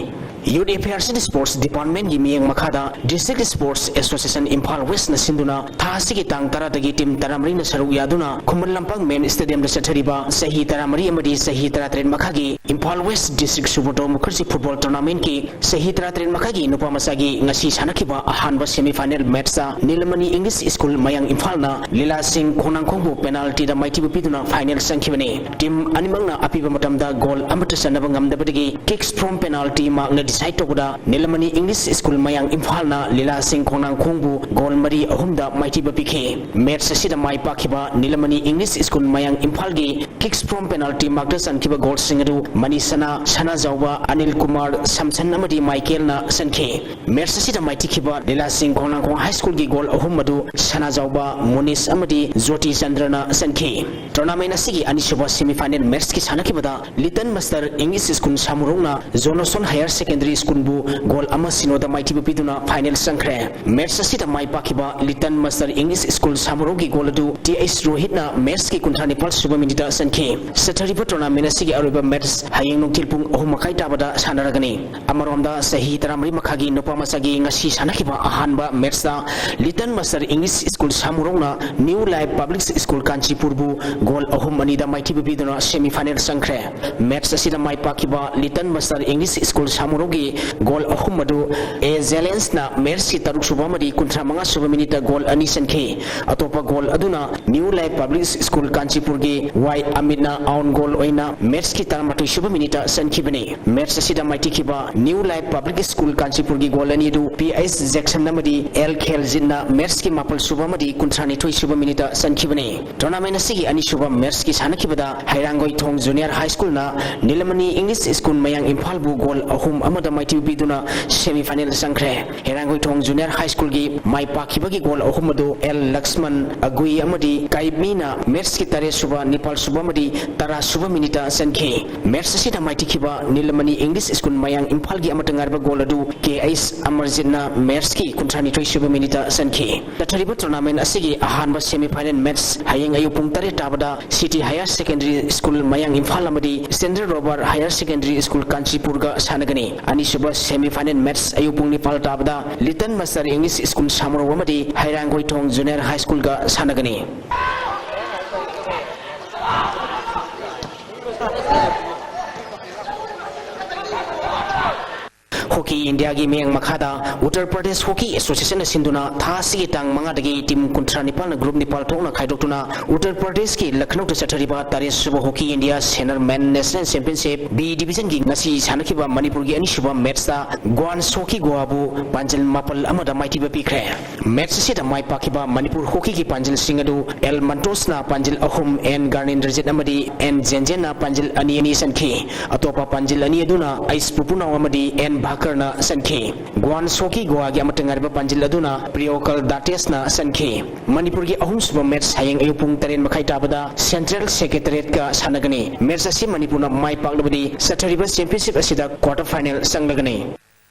Youth Affairs and Sports Department ꯀꯤ ꯃꯤꯠꯌꯦꯡ ꯃꯈꯥꯗ District Sports Association Imphal West ꯅ ꯁꯤꯟꯗꯨꯅ ꯊꯥ ꯑꯁꯤꯒꯤ ꯇꯥꯡ ꯇꯔꯥꯗꯒꯤ team ꯇꯔꯥꯃꯔꯤꯅ ꯁꯔꯨꯛ ꯌꯥꯗꯨꯅ ꯈꯨꯃꯟ ꯂꯝꯄꯥꯛ main stadium ꯗ ꯆꯠꯊꯔꯤꯕ ꯆꯍꯤ ꯇꯔꯥꯃꯔꯤ ꯑꯃꯗꯤ ꯆꯍꯤ ꯇꯔꯥꯇꯔꯦꯠ ꯃꯈꯥꯒꯤ Imphal West District Subrata Mukherjee Football Tournament ꯀꯤ ꯆꯍꯤ ꯇꯔꯥꯇꯔꯦꯠ ꯃꯈꯥꯒꯤ ꯅꯨꯄꯥ ꯃꯆꯥꯒꯤ ꯉꯁꯤ ꯁꯥꯟꯅꯈꯤꯕ ꯑꯍꯥꯟꯕ semi final match ꯇ Nilamani English School ꯃꯌꯥꯡ ꯏꯝꯐꯥꯜꯅ ꯂꯤꯂꯥꯁꯤꯡ ꯈꯣꯡꯅꯥꯡꯈꯣꯡꯕꯨ penalty ꯗ ꯃꯥꯏꯊꯤꯕ ꯄꯤꯗꯨꯅ final ꯆꯪꯈꯤꯕꯅꯤ꯫ Team ꯑꯅꯤꯃꯛꯅ ꯑꯄꯤꯕ ꯃꯇꯝꯗ goal ꯑꯃꯠꯇ ꯆꯟꯅꯕ ꯉꯝꯗꯕꯗꯒꯤ kicks from penalty ꯃꯥꯔꯛꯅ decide ꯇꯧꯕꯗ Nilamani English School ꯃꯌꯥꯡ ꯏꯝꯐꯥꯜꯅ ꯂꯤꯂꯥꯁꯤꯡ ꯈꯣꯡꯅꯥꯡꯈꯣꯡꯕꯨ goal ꯃꯔꯤ ꯑꯍꯨꯝꯗ ꯃꯥꯏꯊꯤꯕ ꯄꯤꯈꯤ꯫ Match ꯑꯁꯤꯗ ꯃꯥꯏ ꯄꯥꯛꯈꯤꯕ Nilamani English School ꯃꯌꯥꯡ ꯏꯝꯐꯥꯜꯒꯤ kicks from penalty ꯃꯥꯔꯛꯇ ꯆꯟꯈꯤꯕ goal ꯁꯤꯡ ꯑꯗꯨ ꯃꯅꯤꯁꯅꯥ, ꯁꯅꯥꯖꯥꯎꯕ, ꯑꯅꯤꯜ ꯀꯨꯃꯥꯔ, ꯁꯝꯁꯟ ꯑꯃꯗꯤ ꯃꯥꯏꯀꯦꯜꯅ ꯆꯟꯈꯤ꯫ Match ꯑꯁꯤꯗ ꯃꯥꯏꯊꯤꯈꯤꯕ ꯂꯤꯂꯥꯁꯤꯡ ꯈꯣꯡꯅꯥꯡꯈꯣꯡ High School ꯒꯤ goal ꯑꯍꯨꯝ ꯑꯗꯨ ꯁꯅꯥꯖꯥꯎꯕ, ꯃꯨꯅꯤꯁ ꯑꯃꯗꯤ ꯖꯣꯇꯤ ꯆꯟꯗ꯭ꯔꯅ ꯆꯟꯈꯤ꯫ Tournament ꯑꯁꯤꯒꯤ ꯑꯅꯤꯁꯨꯕ semi final match ꯀꯤ ꯁꯥꯟꯅꯈꯤꯕꯗ Little Master English School ꯁꯥꯃꯨꯔꯧꯅ Johnson Higher Secondary School ꯕꯨ goal ꯑꯃ ꯁꯤꯅꯣꯗ ꯃꯥꯏꯊꯤꯕ ꯄꯤꯗꯨꯅ final ꯆꯪꯈ꯭ꯔꯦ꯫ Match ꯑꯁꯤꯗ ꯃꯥꯏ ꯄꯥꯛꯈꯤꯕ Little Master English School ꯁꯥꯃꯨꯔꯧꯒꯤ goal ꯑꯗꯨ ꯇꯤ ꯑꯩꯆ ꯔꯣꯍꯤꯠꯅ match ꯀꯤ ꯀꯨꯟꯊ꯭ꯔꯥ ꯅꯤꯄꯥꯜ ꯁꯨꯕ minute ꯇ ꯆꯟꯈꯤ꯫ ꯆꯠꯊꯔꯤꯕ tournament ꯑꯁꯤꯒꯤ ꯑꯔꯣꯏꯕ match ꯍꯌꯦꯡ ꯅꯨꯡꯊꯤꯜ ꯄꯨꯡ ꯑꯍꯨꯝ ꯃꯈꯥꯏ ꯇꯥꯕꯗ ꯁꯥꯟꯅꯔꯒꯅꯤ꯫ ꯑꯃꯔꯣꯝꯗ ꯆꯍꯤ ꯇꯔꯥꯃꯔꯤ ꯃꯈꯥꯒꯤ ꯅꯨꯄꯥ ꯃꯆꯥꯒꯤ ꯉꯁꯤ ꯁꯥꯟꯅꯈꯤꯕ ꯑꯍꯥꯟꯕ match ꯇ Little Master English School ꯁꯥꯃꯨꯔꯧꯅ New Life Public School ꯀꯥꯟꯆꯤꯄꯨꯔꯕꯨ goal ꯑꯍꯨꯝ ꯑꯅꯤꯗ ꯃꯥꯏꯊꯤꯕ ꯄꯤꯗꯨꯅ semi final ꯆꯪꯈ꯭ꯔꯦ꯫ Match ꯑꯁꯤꯗ ꯃꯥꯏ ꯄꯥꯛꯈꯤꯕ Little Master English School ꯁꯥꯃꯨꯔꯧꯒꯤ goal ꯑꯍꯨꯝ ꯑꯗꯨ ꯑꯦ ꯖꯦꯂꯦꯟꯁꯅ match ꯀꯤ ꯇꯔꯨꯛ ꯁꯨꯕ ꯑꯃꯗꯤ ꯀꯨꯟꯊ꯭ꯔꯥ ꯃꯉꯥ ꯁꯨꯕ minute ꯇ goal ꯑꯅꯤ ꯆꯟꯈꯤ꯫ ꯑꯇꯣꯞꯄ goal ꯑꯗꯨꯅ New Life Public School ꯀꯥꯟꯆꯤꯄꯨꯔꯒꯤ ꯋꯥꯏ ꯑꯃꯤꯠꯅ own goal ꯑꯣꯏꯅ match ꯀꯤ ꯇꯔꯥꯃꯥꯊꯣꯏ ꯁꯨꯕ minute ꯇ ꯆꯟꯈꯤꯕꯅꯤ꯫ Match ꯑꯁꯤꯗ ꯃꯥꯏꯊꯤꯈꯤꯕ New Life Public School ꯀꯥꯟꯆꯤꯄꯨꯔꯒꯤ goal ꯑꯅꯤ ꯑꯗꯨ ꯄꯤ ꯑꯩꯆ ꯖꯦꯛꯁꯟ ꯑꯃꯗꯤ ꯑꯦꯜ ꯈꯦꯜꯖꯤꯠꯅ match ꯀꯤ ꯃꯥꯄꯜ ꯁꯨꯕ ꯑꯃꯗꯤ ꯀꯨꯟꯊ꯭ꯔꯥ ꯅꯤꯊꯣꯏ ꯁꯨꯕ minute ꯇ ꯆꯟꯈꯤꯕꯅꯤ꯫ Tournament ꯑꯁꯤꯒꯤ ꯑꯅꯤꯁꯨꯕ match ꯀꯤ ꯁꯥꯟꯅꯈꯤꯕꯗ ꯍꯩꯔꯥꯡꯒꯣꯏꯊꯣꯡ Junior High School ꯅ Nilamani English School ꯃꯌꯥꯡ ꯏꯝꯐꯥꯜꯕꯨ goal ꯑꯍꯨꯝ ꯑꯃꯗ ꯃꯥꯏꯊꯤꯕ ꯄꯤꯗꯨꯅ semi final ꯆꯪꯈ꯭ꯔꯦ꯫ ꯍꯩꯔꯥꯡꯒꯣꯏꯊꯣꯡ Junior High School ꯒꯤ ꯃꯥꯏ ꯄꯥꯛꯈꯤꯕꯒꯤ goal ꯑꯍꯨꯝ ꯑꯗꯨ ꯑꯦꯜ ꯂꯛꯁꯃꯟ, ꯑꯒꯨꯏ ꯑꯃꯗꯤ ꯀꯥꯏꯃꯤꯅ match ꯀꯤ ꯇꯔꯦꯠ ꯁꯨꯕ, ꯅꯤꯄꯥꯜ ꯁꯨꯕ ꯑꯃꯗꯤ ꯇꯔꯥ ꯁꯨꯕ minute ꯇ ꯆꯟꯈꯤ꯫ Match ꯑꯁꯤꯗ ꯃꯥꯏꯊꯤꯈꯤꯕ ꯅꯤꯂꯃꯅꯤ ꯏꯪꯂꯤꯁ ꯁ꯭ꯀꯨꯜ ꯃꯌꯥꯡ ꯏꯝꯐꯥꯜꯒꯤ ꯑꯃꯠꯇ ꯉꯥꯏꯔꯕ ꯒꯣꯜ ꯑꯗꯨ ꯀꯦ ꯑꯩꯆ ꯑꯃꯔꯖꯤꯠꯅ ꯃꯦꯠꯁꯀꯤ ꯀꯨꯟꯊ꯭ꯔꯥ ꯅꯤꯊꯣꯏ ꯁꯨꯕ ꯃꯤꯅꯤꯠꯇ ꯆꯟꯈꯤ꯫ ꯆꯠꯊꯔꯤꯕ ꯇꯣꯔꯅꯥꯃꯦꯟ ꯑꯁꯤꯒꯤ ꯑꯍꯥꯟꯕ ꯁꯦꯃꯤꯐꯥꯏꯅꯦꯜ ꯃꯦꯠꯁ ꯍꯌꯦꯡ ꯑꯌꯨꯛ ꯄꯨꯡ ꯇꯔꯦꯠ ꯇꯥꯕꯗ ꯁꯤꯇꯤ ꯍꯥꯌꯔ ꯁꯦꯀꯦꯟꯗꯔꯤ ꯁ꯭ꯀꯨꯜ ꯃꯌꯥꯡ ꯏꯝꯐꯥꯜ ꯑꯃꯗꯤ central Robert higher secondary school ꯀꯥꯟꯆꯤꯄꯨꯔꯒ ꯁꯥꯟꯅꯒꯅꯤ꯫ ꯑꯅꯤꯁꯨꯕ ꯁꯦꯃꯤꯐꯥꯏꯅꯦꯜ ꯃꯦꯠꯁ ꯑꯌꯨꯛ ꯄꯨꯡ ꯅꯤꯄꯥꯜ ꯇꯥꯕꯗ ꯂꯤꯇꯜ ꯃꯁꯇꯔ ꯏꯪꯂꯤꯁ ꯁ꯭ꯀꯨꯜ ꯁꯥꯃꯔꯧ ꯑꯃꯗꯤ ꯍꯩꯔꯥꯡꯒꯣꯏꯊꯣꯡ ꯖꯨꯅꯤꯌꯔ ꯍꯥꯏ ꯁ꯭ꯀꯨꯜꯒ ꯁꯥꯟꯅꯒꯅꯤ꯫ ꯍꯣꯀꯤ ꯏꯟꯗꯤꯌꯥꯒꯤ ꯃꯤꯠꯌꯦꯡ ꯃꯈꯥꯗ ꯎꯠꯇꯔ ꯄ꯭ꯔꯗꯦꯁ ꯍꯣꯀꯤ ꯑꯦꯁꯣꯁꯤꯌꯦꯁꯟꯅ ꯁꯤꯟꯗꯨꯅ ꯊꯥ ꯑꯁꯤꯒꯤ ꯇꯥꯡ ꯃꯉꯥꯗꯒꯤ ꯇꯤꯝ ꯀꯨꯟꯊ꯭ꯔꯥ ꯅꯤꯄꯥꯜꯅ ꯒ꯭ꯔꯨꯞ ꯅꯤꯄꯥꯜ ꯊꯣꯛꯅ ꯈꯥꯏꯗꯣꯛꯇꯨꯅ ꯎꯠꯇꯔ ꯄ꯭ꯔꯗꯦꯁꯀꯤ ꯂꯈꯅꯧꯗ ꯆꯠꯊꯔꯤꯕ ꯇꯔꯦꯠ ꯁꯨꯕ ꯍꯣꯀꯤ ꯏꯟꯗꯤꯌꯥ ꯁꯦꯅꯤꯌꯔ ꯃꯦꯟ ꯅꯦꯁꯅꯦꯜ ꯆꯦꯝꯄꯤꯌꯟꯁꯤꯞ ꯕꯤ ꯗꯤꯕꯤꯖꯟꯒꯤ ꯉꯁꯤ ꯁꯥꯟꯅꯈꯤꯕ ꯃꯅꯤꯄꯨꯔꯒꯤ ꯑꯅꯤꯁꯨꯕ ꯃꯦꯠꯁꯇ ꯒ꯭ꯋꯥꯟꯁ ꯍꯣꯀꯤ ꯒꯣꯋꯥꯕꯨ ꯄꯥꯟꯖꯜ ꯃꯥꯄꯜ ꯑꯃꯗ ꯃꯥꯏꯊꯤꯕ ꯄꯤꯈ꯭ꯔꯦ꯫ ꯃꯦꯠꯁ ꯑꯁꯤꯗ ꯃꯥꯏ ꯄꯥꯛꯈꯤꯕ ꯃꯅꯤꯄꯨꯔ ꯍꯣꯀꯤꯒꯤ ꯄꯥꯟꯖꯜꯁꯤꯡ ꯑꯗꯨ ꯑꯦꯜ ꯃꯟꯇꯣꯁꯅ ꯄꯥꯟꯖꯜ ꯑꯍꯨꯝ, ꯑꯦꯟ ꯒꯥꯔꯅꯦꯟꯗ꯭ꯔꯖꯤꯠ ꯑꯃꯗꯤ ꯑꯦꯟ ꯖꯦꯟꯖꯦꯟꯅ ꯄꯥꯟꯖꯜ ꯑꯅꯤ ꯑꯅꯤ ꯆꯟꯈꯤ꯫ ꯑꯇꯣꯞꯄ ꯄꯥꯟꯖꯤꯜ ꯑꯅꯤ ꯑꯗꯨꯅ ꯑꯩꯁ ꯄꯨꯄꯨꯅꯥꯎ ꯑꯃꯗꯤ ꯑꯦꯟ ꯚꯥꯀꯔꯅ ꯆꯟꯈꯤ꯫ ꯒ꯭ꯋꯥꯟ ꯁꯣꯀꯤ ꯒꯣꯋꯥꯒꯤ ꯑꯃꯠꯇ ꯉꯥꯏꯔꯕ ꯄꯥꯟꯖꯤꯜ ꯑꯗꯨꯅ ꯄ꯭ꯔꯤꯌꯣꯀꯜ ꯗꯥꯇꯦꯁꯅ ꯆꯟꯈꯤ꯫ ꯃꯅꯤꯄꯨꯔꯒꯤ ꯑꯍꯨꯝꯁꯨꯕ ꯃꯦꯠꯁ ꯍꯌꯦꯡ ꯑꯌꯨꯛ ꯄꯨꯡ ꯇꯔꯦꯠ ꯃꯈꯥꯏ ꯇꯥꯕꯗ ꯁꯦꯟꯇ꯭ꯔꯦꯜ ꯁꯦꯀ꯭ꯔꯦꯇꯔꯤꯌꯦꯠꯀ ꯁꯥꯟꯅꯒꯅꯤ꯫ ꯃꯦꯠꯁ ꯑꯁꯤ ꯃꯅꯤꯄꯨꯔꯅ ꯃꯥꯏ ꯄꯥꯛꯂꯕꯗꯤ ꯆꯠꯊꯔꯤꯕ ꯆꯦꯝꯄꯤꯌꯟꯁꯤꯞ ꯑꯁꯤꯗ ꯀ꯭ꯋꯥꯔꯇꯔ ꯐꯥꯏꯅꯦꯜ ꯆꯪꯂꯒꯅꯤ꯫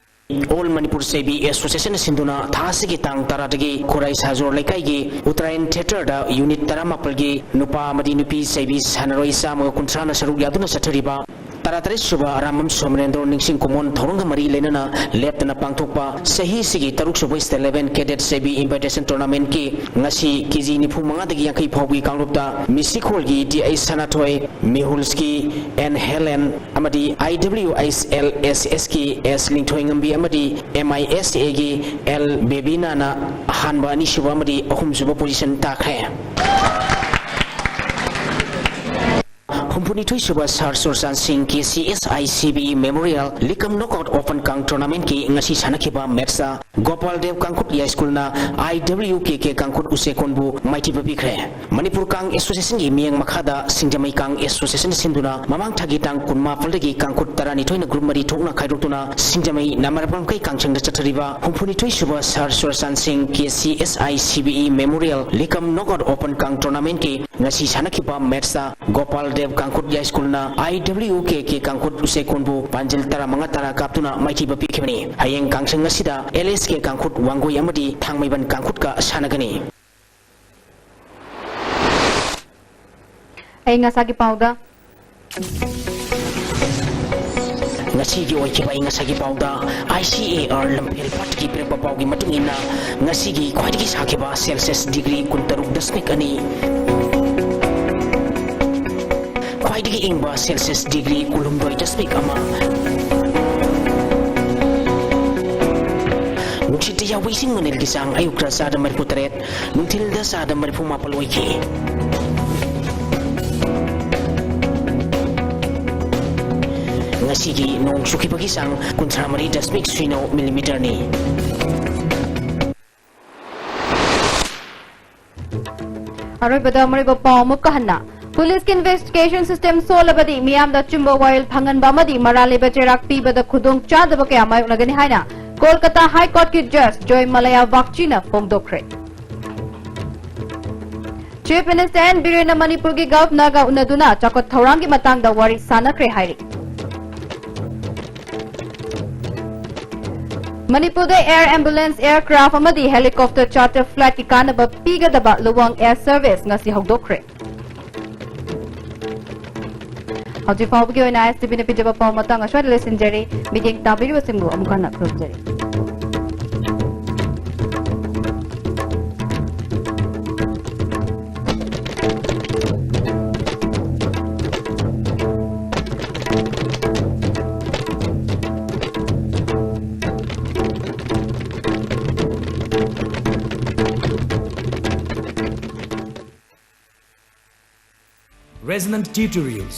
ꯑꯣꯜ ꯃꯅꯤꯄꯨꯔ ꯆꯩꯕꯤ ꯑꯦꯁꯣꯁꯤꯌꯦꯁꯟꯅ ꯁꯤꯟꯗꯨꯅ ꯊꯥ ꯑꯁꯤꯒꯤ ꯇꯥꯡ ꯇꯔꯥꯗꯒꯤ ꯈꯨꯔꯥꯏ ꯁꯥꯖꯣꯔ ꯂꯩꯀꯥꯏꯒꯤ ꯎꯇꯔꯥꯌꯟ ꯊꯤꯌꯦꯇꯔꯗ ꯌꯨꯅꯤꯠ ꯇꯔꯥꯃꯥꯄꯜꯒꯤ ꯅꯨꯄꯥ ꯑꯃꯗꯤ ꯅꯨꯄꯤ ꯆꯩꯕꯤ ꯁꯥꯟꯅꯔꯣꯏ ꯆꯥꯝꯃꯒ ꯀꯨꯟꯊ꯭ꯔꯥꯅ ꯁꯔꯨꯛ ꯌꯥꯗꯨꯅ ꯆꯠꯊꯔꯤꯕ ꯇꯔꯥꯇꯔꯦꯠ ꯁꯨꯕ ꯑꯔꯥꯝꯕꯝ ꯁꯣꯃꯔꯦꯟꯗ꯭ꯔꯣ ꯅꯤꯡꯁꯤꯡ ꯀꯨꯝꯑꯣꯟ ꯊꯧꯔꯝꯒ ꯃꯔꯤ ꯂꯩꯅꯅ ꯂꯦꯞꯇꯅ ꯄꯥꯡꯊꯣꯛꯄ ꯆꯍꯤ ꯑꯁꯤꯒꯤ ꯇꯔꯨꯛ ꯁꯨꯕ State Level Cadet ꯆꯩꯕꯤ Invitation Tournamentꯀꯤ ꯉꯁꯤ ꯀꯦꯖꯤ ꯅꯤꯐꯨ ꯃꯉꯥꯗꯒꯤ ꯌꯥꯡꯈꯩ ꯐꯥꯎꯕꯒꯤ ꯀꯥꯡꯂꯨꯞꯇ ꯃꯤꯁꯤꯈꯣꯜꯒꯤ ꯗꯤ ꯑꯩꯆ ꯁꯅꯥꯊꯣꯏ, ꯃꯤꯍꯨꯜꯁꯀꯤ ꯑꯦꯟ ꯍꯦꯂꯦꯟ ꯑꯃꯗꯤ ꯑꯥꯏ ꯗꯕ꯭ꯂꯤꯎ ꯑꯩꯆ ꯑꯦꯜ ꯑꯦꯁ ꯑꯦꯁꯀꯤ ꯑꯦꯁ ꯂꯤꯡꯊꯣꯏꯉꯝꯕꯤ ꯑꯃꯗꯤ ꯑꯦꯝ ꯑꯥꯏ ꯑꯦꯁ ꯑꯦꯒꯤ ꯑꯦꯜ ꯕꯦꯕꯤꯅꯥꯅ ꯑꯍꯥꯟꯕ, ꯑꯅꯤꯁꯨꯕ ꯑꯃꯗꯤ ꯑꯍꯨꯝꯁꯨꯕ ꯄꯣꯖꯤꯁꯟ ꯇꯥꯈ꯭ꯔꯦ꯫ ꯍꯨꯝꯐꯨꯅꯤꯊꯣꯏ ꯁꯨꯕ ꯁꯥꯔ ꯆꯨꯔꯆꯥꯟ ꯁꯤꯡ K C S I C B E memorial ꯂꯤꯀꯝ ꯅꯣꯛꯑꯥꯎꯠ ꯑꯣꯄꯟ ꯀꯥꯡ ꯇꯣꯔꯅꯥꯃꯦꯟꯠꯀꯤ ꯉꯁꯤ ꯁꯥꯟꯅꯈꯤꯕ ꯃꯦꯠꯁꯇ ꯒꯣꯄꯥꯜ ꯗꯦꯕ ꯀꯥꯡꯈꯨꯠ ꯌꯥꯏꯁ꯭ꯀꯨꯜꯅ ꯑꯥꯏ ꯗꯕ꯭ꯂꯤꯎ ꯀꯦ ꯀꯦ ꯀꯥꯡꯈꯨꯠ ꯎꯆꯦꯀꯣꯟꯕꯨ ꯃꯥꯏꯊꯤꯕ ꯄꯤꯈ꯭ꯔꯦ꯫ ꯃꯅꯤꯄꯨꯔ ꯀꯥꯡ ꯑꯦꯁꯣꯁꯤꯌꯦꯁꯟꯒꯤ ꯃꯤꯠꯌꯦꯡ ꯃꯈꯥꯗ ꯁꯤꯡꯖꯃꯩ ꯀꯥꯡ ꯑꯦꯁꯣꯁꯤꯌꯦꯁꯟ ꯁꯤꯟꯗꯨꯅ ꯃꯃꯥꯡ ꯊꯥꯒꯤ ꯇꯥꯡ ꯀꯨꯟꯃꯥꯄꯜꯗꯒꯤ ꯀꯥꯡꯈꯨꯠ ꯇꯔꯥꯅꯤꯊꯣꯏꯅ ꯒ꯭ꯔꯨꯞ ꯃꯔꯤ ꯊꯣꯛꯅ ꯈꯥꯏꯗꯣꯛꯇꯨꯅ ꯁꯤꯡꯖꯃꯩ ꯅꯥꯃꯔꯕꯥꯝꯀꯩ ꯀꯥꯡꯁꯪꯗ ꯆꯠꯊꯔꯤꯕ ꯍꯨꯝꯐꯨꯅꯤꯊꯣꯏ ꯁꯨꯕ ꯁꯥꯔ ꯆꯨꯔꯆꯥꯟ ꯁꯤꯡ K C S I C B E memorial ꯂꯤꯀꯝ ꯅꯣꯛꯑꯥꯎꯠ ꯑꯣꯄꯟ ꯀꯥꯡ ꯇꯣꯔꯅꯥꯃꯦꯟꯠꯀꯤ ꯉꯁꯤ ꯁꯥꯟꯅꯈꯤꯕ ꯃꯦꯠꯁꯇ ꯒꯣꯄꯥꯜ ꯗꯦꯕ ꯀꯥꯡꯈꯨꯠ ꯌꯥꯏꯁ꯭ꯀꯨꯜꯅ ꯑꯥꯏ ꯗꯕ꯭ꯂꯤꯌꯨ ꯀꯦ ꯀꯦ ꯀꯥꯡꯈꯨꯠ ꯎꯆꯦꯛꯀꯣꯟꯕꯨ ꯄꯥꯟꯖꯤꯜ ꯇꯔꯥꯃꯉꯥ ꯇꯔꯥ ꯀꯥꯞꯇꯨꯅ ꯃꯥꯏꯊꯤꯕ ꯄꯤꯈꯤꯕꯅꯤ꯫ ꯍꯌꯦꯡ ꯀꯥꯡꯁꯪ ꯑꯁꯤꯗ ꯑꯦꯜ ꯑꯦꯁ ꯀꯦ ꯀꯥꯡꯈꯨꯠ ꯋꯥꯡꯒꯣꯏ ꯑꯃꯗꯤ ꯊꯥꯡꯃꯩꯕꯟ ꯀꯥꯡꯈꯨꯠꯀ ꯁꯥꯟꯅꯒꯅꯤ꯫ ꯑꯏꯪ ꯑꯁꯥꯒꯤ ꯄꯥꯎꯗ꯫ ꯉꯁꯤꯒꯤ ꯑꯣꯏꯈꯤꯕ ꯑꯏꯪ ꯑꯁꯥꯒꯤ ꯄꯥꯎꯗ, ꯑꯥꯏ ꯁꯤ ꯑꯦ ꯑꯥꯔ ꯂꯝꯐꯦꯜ ꯄꯥꯠꯇꯒꯤ ꯄꯤꯔꯛꯄ ꯄꯥꯎꯒꯤ ꯃꯇꯨꯡ ꯏꯟꯅ, ꯉꯁꯤꯒꯤ ꯈ꯭ꯋꯥꯏꯗꯒꯤ ꯁꯥꯈꯤꯕ ꯁꯦꯜꯁꯤꯌꯁ ꯗꯤꯒ꯭ꯔꯤ ꯀꯨꯟꯇꯔꯨꯛ ꯗꯁꯃꯤꯛ ꯑꯅꯤ, ꯈ꯭ꯋꯥꯏꯗꯒꯤ ꯏꯪꯕ ꯁꯦꯜꯁꯤꯌꯁ ꯗꯤꯒ꯭ꯔꯤ ꯀꯨꯟꯍꯨꯝꯗꯣꯏ ꯗꯁꯃꯤꯛ ꯑꯃ, ꯅꯨꯡꯁꯤꯠꯇ ꯌꯥꯎꯕ ꯏꯁꯤꯡ ꯃꯅꯤꯜꯒꯤ ꯆꯥꯡ ꯑꯌꯨꯛꯇ ꯆꯥꯗ ꯃꯔꯤꯐꯨ ꯇꯔꯦꯠ, ꯅꯨꯡꯊꯤꯜꯗ ꯆꯥꯗ ꯃꯔꯤꯐꯨ ꯃꯥꯄꯜ ꯑꯣꯏꯈꯤ꯫ ꯉꯁꯤꯒꯤ ꯅꯣꯡ ꯆꯨꯈꯤꯕꯒꯤ ꯆꯥꯡ ꯀꯨꯟꯊ꯭ꯔꯥ ꯃꯔꯤ ꯗꯁꯃꯤꯛ ꯁꯤꯅꯣ ꯃꯤꯂꯤꯃꯤꯇꯔꯅꯤ꯫ ꯑꯔꯣꯏꯕꯗ ꯃꯔꯨꯑꯣꯏꯕ ꯄꯥꯎ ꯑꯃꯨꯛꯀ ꯍꯟꯅ꯫ ꯄꯨꯂꯤꯁꯀꯤ ꯏꯟꯚꯦꯁꯇꯤꯒꯦꯁꯟ ꯁꯤꯁꯇꯦꯝ ꯁꯣꯜꯂꯕꯗꯤ ꯃꯤꯌꯥꯝꯗ ꯑꯆꯨꯝꯕ ꯋꯥꯌꯦꯜ ꯐꯪꯍꯟꯕ ꯑꯃꯗꯤ ꯃꯔꯥꯜ ꯂꯩꯕ ꯆꯩꯔꯥꯛ ꯄꯤꯕꯗ ꯈꯨꯗꯣꯡ ꯆꯥꯗꯕ ꯀꯌꯥ ꯃꯥꯌꯣꯛꯅꯒꯅꯤ ꯍꯥꯏꯅ ꯀꯣꯜꯀꯇꯥ ꯍꯥꯏ ꯀꯣꯔꯠꯀꯤ ꯖꯖ ꯖꯣꯏ ꯃꯂꯌꯥ ꯕꯥꯒꯆꯤꯅ ꯐꯣꯡꯗꯣꯛꯈ꯭ꯔꯦ꯫ ꯆꯤꯐ ꯃꯤꯅꯤꯁꯇꯔ ꯑꯦꯟ ꯕꯤꯔꯦꯟꯅ ꯃꯅꯤꯄꯨꯔꯒꯤ ꯒꯚꯔꯅꯔꯒ ꯎꯅꯗꯨꯅ ꯆꯥꯎꯈꯠ ꯊꯧꯔꯥꯡꯒꯤ ꯃꯇꯥꯡꯗ ꯋꯥꯔꯤ ꯁꯥꯟꯅꯈ꯭ꯔꯦ ꯍꯥꯏꯔꯤ꯫ ꯃꯅꯤꯄꯨꯔꯗ ꯑꯦꯌꯔ ꯑꯦꯝꯕꯨꯂꯦꯟꯁ, ꯑꯦꯌꯔꯀ꯭ꯔꯥꯐ ꯑꯃꯗꯤ ꯍꯦꯂꯤꯀꯣꯞꯇꯔ ꯆꯥꯔꯇꯔ ꯐ꯭ꯂꯥꯏꯠꯀꯤ ꯀꯥꯟꯅꯕ ꯄꯤꯒꯗꯕ ꯂꯨꯋꯥꯡ ꯑꯦꯌꯔ ꯁꯔꯚꯤꯁ ꯉꯁꯤ ꯍꯧꯗꯣꯛꯈ꯭ꯔꯦ꯫ ꯍꯧꯖꯤꯛ ꯐꯥꯎꯕꯒꯤ ꯑꯣꯏꯅ ꯑꯥꯏ ꯑꯦꯁ ꯇꯤ ꯚꯤꯅ ꯄꯤꯖꯕ ꯄꯥꯎ ꯃꯇꯥꯡ ꯑꯁ꯭ꯋꯥꯏꯗ ꯂꯣꯏꯁꯤꯟꯖꯔꯤ꯫ ꯃꯤꯠꯌꯦꯡ ꯇꯥꯕꯤꯔꯤꯕꯁꯤꯡꯕꯨ ꯑꯃꯨꯛ ꯍꯟꯅ ꯈꯨꯔꯨꯝꯖꯔꯤ꯫ Resonant Tutorials,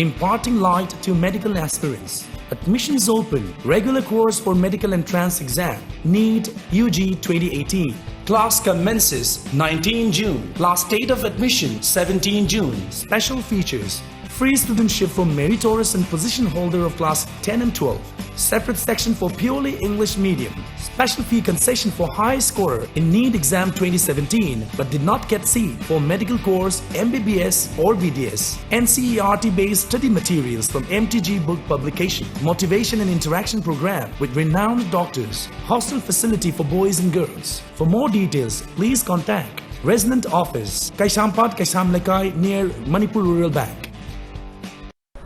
imparting light to medical aspirants. Admissions open. Regular course for medical entrance exam, NEET U G twenty eighteen. Class commences nineteen June. Last date of admission, seventeen June. Special features: Free studentship for meritorious and position holder of class ten and twelve. Separate section for purely English medium. Special fee concession for high scorer in NEET exam twenty seventeen but did not get seat for medical course, M B B S or B D S. N C E R T based study materials from M T G book publication. Motivation and interaction program with renowned doctors. Hostel facility for boys and girls. For more details, please contact Resident Office, Kaisampad, Kaisam Lekai, near Manipur Rural Bank.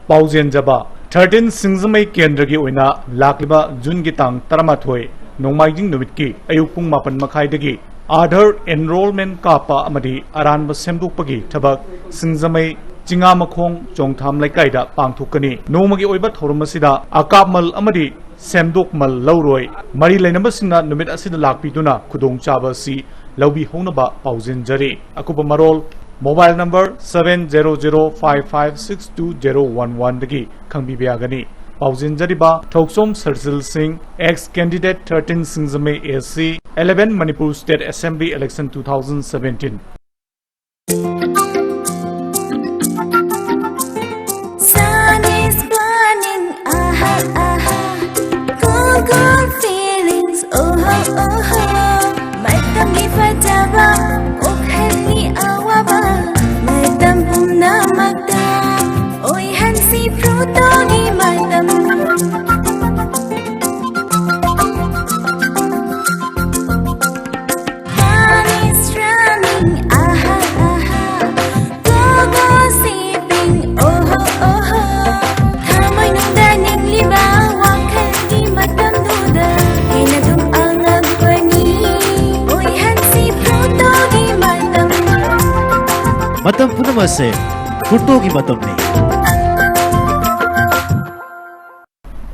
ꯄꯥꯎꯖꯦꯟꯖꯕ꯫ Thirteen Singjamei ꯀꯦꯟꯗ꯭ꯔꯒꯤ ꯑꯣꯏꯅ ꯂꯥꯛꯂꯤꯕ ꯖꯨꯟꯒꯤ ꯇꯥꯡ ꯇꯔꯥꯃꯥꯊꯣꯏ ꯅꯣꯡꯃꯥꯏꯖꯤꯡ ꯅꯨꯃꯤꯠꯀꯤ ꯑꯌꯨꯛ ꯄꯨꯡ ꯃꯥꯄꯟ ꯃꯈꯥꯏꯗꯒꯤ ꯑꯥꯙꯥꯔ ꯑꯦꯟꯔꯣꯜꯃꯦꯟ ꯀꯥꯞꯄ ꯑꯃꯗꯤ ꯑꯔꯥꯟꯕ ꯁꯦꯝꯗꯣꯛꯄꯒꯤ ꯊꯕꯛ ꯁꯤꯡꯖꯃꯩ ꯆꯤꯉꯥꯃꯈꯣꯡ ꯆꯣꯡꯊꯥꯝ ꯂꯩꯀꯥꯏꯗ ꯄꯥꯡꯊꯣꯛꯀꯅꯤ꯫ ꯅꯣꯡꯃꯒꯤ ꯑꯣꯏꯕ ꯊꯧꯔꯝ ꯑꯁꯤꯗ ꯑꯀꯥꯞꯃꯜ ꯑꯃꯗꯤ ꯁꯦꯝꯗꯣꯛꯃꯜ ꯂꯧꯔꯣꯏ꯫ ꯃꯔꯤ ꯂꯩꯅꯕꯁꯤꯡꯅ ꯅꯨꯃꯤꯠ ꯑꯁꯤꯗ ꯂꯥꯛꯄꯤꯗꯨꯅ ꯈꯨꯗꯣꯡꯆꯥꯕ ꯑꯁꯤ ꯂꯧꯕꯤꯍꯧꯅꯕ ꯄꯥꯎꯖꯦꯟꯖꯔꯤ꯫ ꯑꯀꯨꯞꯄ ꯃꯔꯣꯜ, mobile number seven zero zero five five six two zero one one ꯗꯒꯤ ꯈꯪꯕꯤꯕ ꯌꯥꯒꯅꯤ꯫ ꯄꯥꯎꯖꯦꯟꯖꯔꯤꯕ ꯊꯧꯆꯣꯝ ꯁꯔꯖꯤꯜ ꯁꯤꯡ, ex candidate thirteen Singjamei A C, eleven Manipur State Assembly election two thousand seventeen. Sun is burning, aha, aha. Cool, cool feelings, oh ho, oh ho. ꯃꯇꯝꯒꯤ ꯐꯖꯕ, ꯋꯥꯈꯜꯒꯤ ꯑꯋꯥꯕ, ꯃꯇꯝ ꯄꯨꯝꯅꯃꯛꯇ ꯑꯣꯏꯍꯟꯁꯤ ꯐ꯭ꯔꯨꯇꯣꯒꯤ ꯃꯇꯝ꯫ Fun is running, aha, aha. Go, go, sipping, oh ho, oh ho. ꯊꯃꯣꯏꯅꯨꯡꯗ ꯅꯤꯡꯂꯤꯕ ꯋꯥꯈꯜꯒꯤ ꯃꯇꯝꯗꯨꯗ ꯍꯦꯟꯅ ꯑꯗꯨꯝ ꯑꯉꯛꯄꯅꯤ꯫ ꯑꯣꯏꯍꯟꯁꯤ ꯐ꯭ꯔꯨꯇꯣꯒꯤ ꯃꯇꯝ꯫ ꯃꯇꯝ ꯄꯨꯝꯅꯃꯛꯁꯦ ꯐ꯭ꯔꯨꯇꯣꯒꯤ ꯃꯇꯝꯅꯤ꯫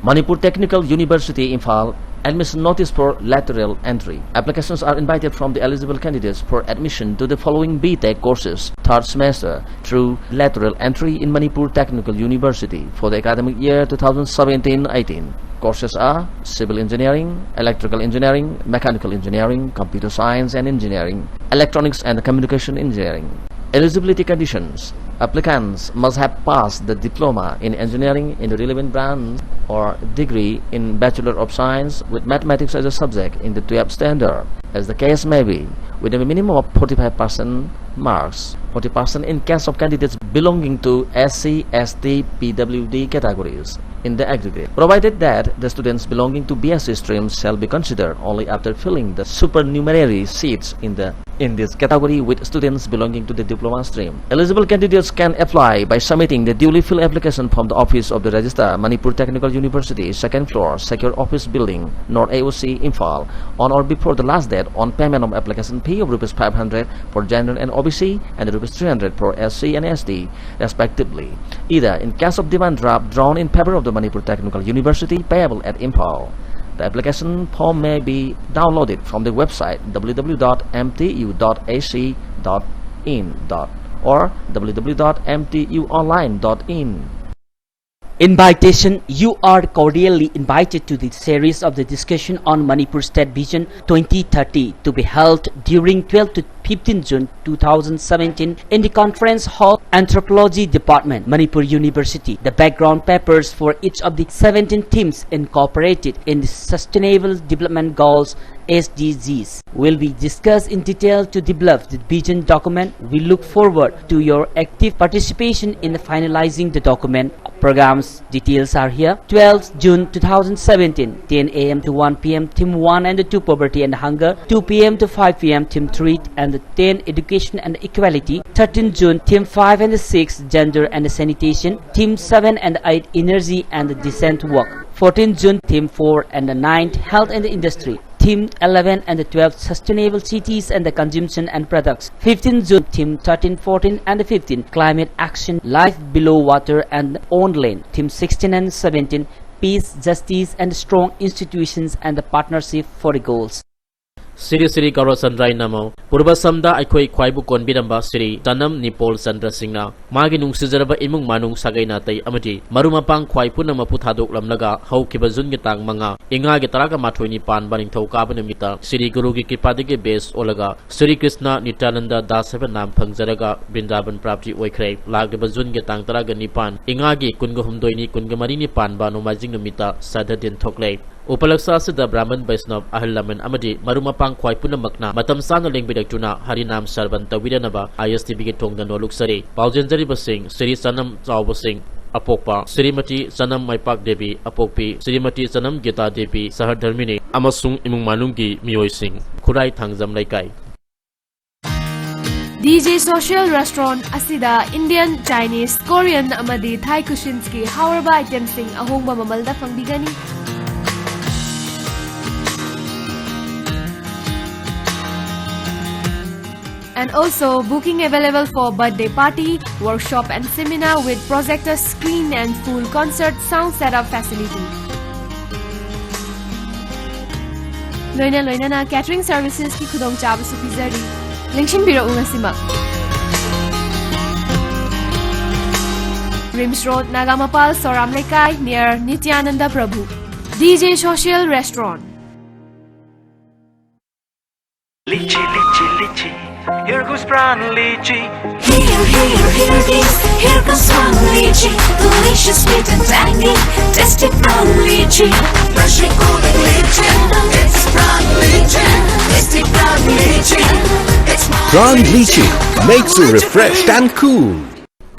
Manipur Technical University, Imphal. Admission notice for lateral entry. Applications are invited from the eligible candidates for admission to the following B Tech courses, third semester, through lateral entry in Manipur Technical University for the academic year two thousand seventeen eighteen. Courses are civil engineering, electrical engineering, mechanical engineering, computer science and engineering, electronics and communication engineering. Eligibility conditions: Applicants must have passed the diploma in engineering in the relevant branch or degree in Bachelor of Science with mathematics as a subject in the twelfth standard, as the case may be, with a minimum of forty-five percent marks, forty percent in case of candidates belonging to S C, S T, P W D categories in the aggregate, provided that the students belonging to B S C streams shall be considered only after filling the supernumerary seats in the in this category with students belonging to the diploma stream. Eligible candidates can apply by submitting the duly filled application from the office of the Registrar, Manipur Technical University, second floor, Secure Office Building, North A O C, Imphal, on or before the last date on payment of application fee of rupees five hundred for general and O B C and rupees three hundred for S C and S T, respectively, either in cash of demand draft drawn in favor of the Manipur Technical University payable at Imphal. The application form may be downloaded from the website w w w dot m t u dot a c dot in dot or w w w dot m t u online dot in. Invitation. You are cordially invited to the series of the discussion on Manipur State Vision twenty thirty to be held during twelfth to fifteenth June two thousand seventeen in the conference hall, Anthropology Department, Manipur University. The background papers for each of the seventeen themes incorporated in the Sustainable Development Goals, S D Gs, will be discussed in detail to develop the vision document. We look forward to your active participation in finalizing the document. Programs details are here. Twelfth June two thousand seventeen, ten a m to one p m, theme one and two, poverty and hunger, two p m to five p m, theme three and ten, education and equality, thirteenth June, theme five and six, gender and sanitation, theme seven and eight, energy and decent work, fourteenth June, theme four and nine, health and industry, theme eleven and twelve, sustainable cities and the consumption and products, fifteenth June, theme thirteen, fourteen and fifteen, climate action, life below water and on land, theme sixteen and seventeen, peace, justice and strong institutions and the partnership for the goals. Siri Siri Garo Sandrai Namo, ꯄꯨꯔꯕꯁꯝꯗ ꯑꯩꯈꯣꯏ ꯈ꯭ꯋꯥꯏꯕꯨ ꯀꯣꯟꯕꯤꯔꯝꯕ ꯁ꯭ꯔꯤ ꯆꯅꯝ ꯅꯤꯄꯣꯜ ꯆꯟꯗ꯭ꯔ ꯁꯤꯡꯅ ꯃꯥꯒꯤ ꯅꯨꯡꯁꯤꯖꯔꯕ ꯏꯃꯨꯡ ꯃꯅꯨꯡ, ꯁꯥꯒꯩ ꯅꯥꯇꯩ ꯑꯃꯗꯤ ꯃꯔꯨꯞ ꯃꯄꯥꯡ ꯈ꯭ꯋꯥꯏ ꯄꯨꯝꯅꯃꯛꯄꯨ ꯊꯥꯗꯣꯛꯂꯝꯂꯒ ꯍꯧꯈꯤꯕ ꯖꯨꯟꯒꯤ ꯇꯥꯡ ꯃꯉꯥ, ꯏꯉꯥꯒꯤ ꯇꯔꯥꯒ ꯃꯥꯊꯣꯏꯅꯤ ꯄꯥꯟꯕ ꯅꯤꯡꯊꯧꯀꯥꯕ ꯅꯨꯃꯤꯠꯇ ꯁ꯭ꯔꯤ ꯒꯨꯔꯨꯒꯤ ꯀ꯭ꯔꯤꯄꯥꯗꯒꯤ ꯕꯦꯁ ꯑꯣꯜꯂꯒ ꯁ꯭ꯔꯤ ꯀ꯭ꯔꯤꯁꯅ ꯅꯤꯇ꯭ꯌꯥꯅꯟꯗ ꯗꯥꯁ ꯍꯥꯏꯕ ꯅꯥꯝ ꯐꯪꯖꯔꯒ ꯕ꯭ꯔꯤꯟꯗꯥꯕꯟ ꯄ꯭ꯔꯥꯞꯇꯤ ꯑꯣꯏꯈ꯭ꯔꯦ꯫ ꯂꯥꯛꯂꯤꯕ ꯖꯨꯟꯒꯤ ꯇꯥꯡ ꯇꯔꯥꯒ ꯅꯤꯄꯥꯟ, ꯏꯉꯥꯒꯤ ꯀꯨꯟꯒ ꯍꯨꯝꯗꯣꯏꯅꯤ, ꯀꯨꯟꯒ ꯃꯔꯤꯅꯤ ꯄꯥꯟꯕ ꯅꯣꯡꯃꯥꯏꯖꯤꯡ ꯅꯨꯃꯤꯠꯇ ꯁ꯭ꯔꯥꯗꯙ ꯗꯤꯟ ꯊꯣꯛꯂꯦ꯫ ꯎꯄꯂꯛꯁ ꯑꯁꯤꯗ ꯕ꯭ꯔꯥꯍꯃꯟ, ꯕꯩꯁꯅꯕ, ꯑꯍꯜ ꯂꯃꯟ ꯑꯃꯗꯤ ꯃꯔꯨꯞ ꯃꯄꯥꯡ ꯈ꯭ꯋꯥꯏ ꯄꯨꯝꯅꯃꯛꯅ ꯃꯇꯝ ꯆꯥꯅ ꯂꯦꯡꯕꯤꯔꯛꯇꯨꯅ ꯍꯔꯤꯅꯥꯝ ꯁ꯭ꯔꯕꯟ ꯇꯧꯕꯤꯔꯅꯕ ꯑꯥꯏ ꯑꯦꯁ ꯇꯤ ꯚꯤꯒꯤ ꯊꯣꯡꯗ ꯅꯣꯜꯂꯨꯛꯆꯔꯤ꯫ ꯄꯥꯎꯖꯦꯟꯖꯔꯤꯕꯁꯤꯡ ꯁ꯭ꯔꯤ ꯆꯅꯝ ꯆꯥꯎꯕꯁꯤꯡ, ꯑꯄꯣꯛꯄ ꯁ꯭ꯔꯤꯃꯇꯤ ꯆꯅꯝ ꯃꯥꯏꯄꯥꯛ ꯗꯦꯕꯤ, ꯑꯄꯣꯛꯄꯤ ꯁ꯭ꯔꯤꯃꯇꯤ ꯆꯅꯝ ꯒꯤꯇꯥ ꯗꯦꯕꯤ, ꯁꯍꯔ ꯙꯔꯃꯤꯅꯤ ꯑꯃꯁꯨꯡ ꯏꯃꯨꯡ ꯃꯅꯨꯡꯒꯤ ꯃꯤꯑꯣꯏꯁꯤꯡ, ꯈꯨꯔꯥꯏ ꯊꯥꯡꯖꯝ ꯂꯩꯀꯥꯏ꯫ ꯗꯤ ꯖꯦ Social Restaurant ꯑꯁꯤꯗ Indian, Chinese, Korean ꯑꯃꯗꯤ Thai cuisinesꯀꯤ ꯍꯥꯎꯔꯕ itemꯁꯤꯡ ꯑꯍꯣꯡꯕ ꯃꯃꯜꯗ ꯐꯪꯕꯤꯒꯅꯤ꯫ And also booking available for birthday party, workshop and seminar with projector screen and full concert sound setup facility. ꯂꯣꯏꯅ ꯂꯣꯏꯅꯅ catering servicesꯀꯤ ꯈꯨꯗꯣꯡꯆꯥꯕꯁꯨ ꯄꯤꯖꯔꯤ꯫ ꯂꯦꯡꯁꯤꯟꯕꯤꯔꯛꯎ ꯉꯁꯤꯃꯛ꯫ rimps road, ꯅꯥꯒꯥꯃꯄꯥꯜ ꯁꯣꯔꯥꯝ ꯂꯩꯀꯥꯏ, near ꯅꯤꯇ꯭ꯌꯥꯅꯟꯗ ꯄ꯭ꯔꯚꯨ꯫ D J Social Restaurant. Lychee, lychee, lychee. Here goes prawn lychee. Here, here, here it is. Here goes prawn lychee. Delicious, sweet and tangy. Tasty prawn lychee. Fresh and cool and lychee. It's prawn lychee. Tasty prawn lychee. It's prawn lychee makes you refreshed and cool.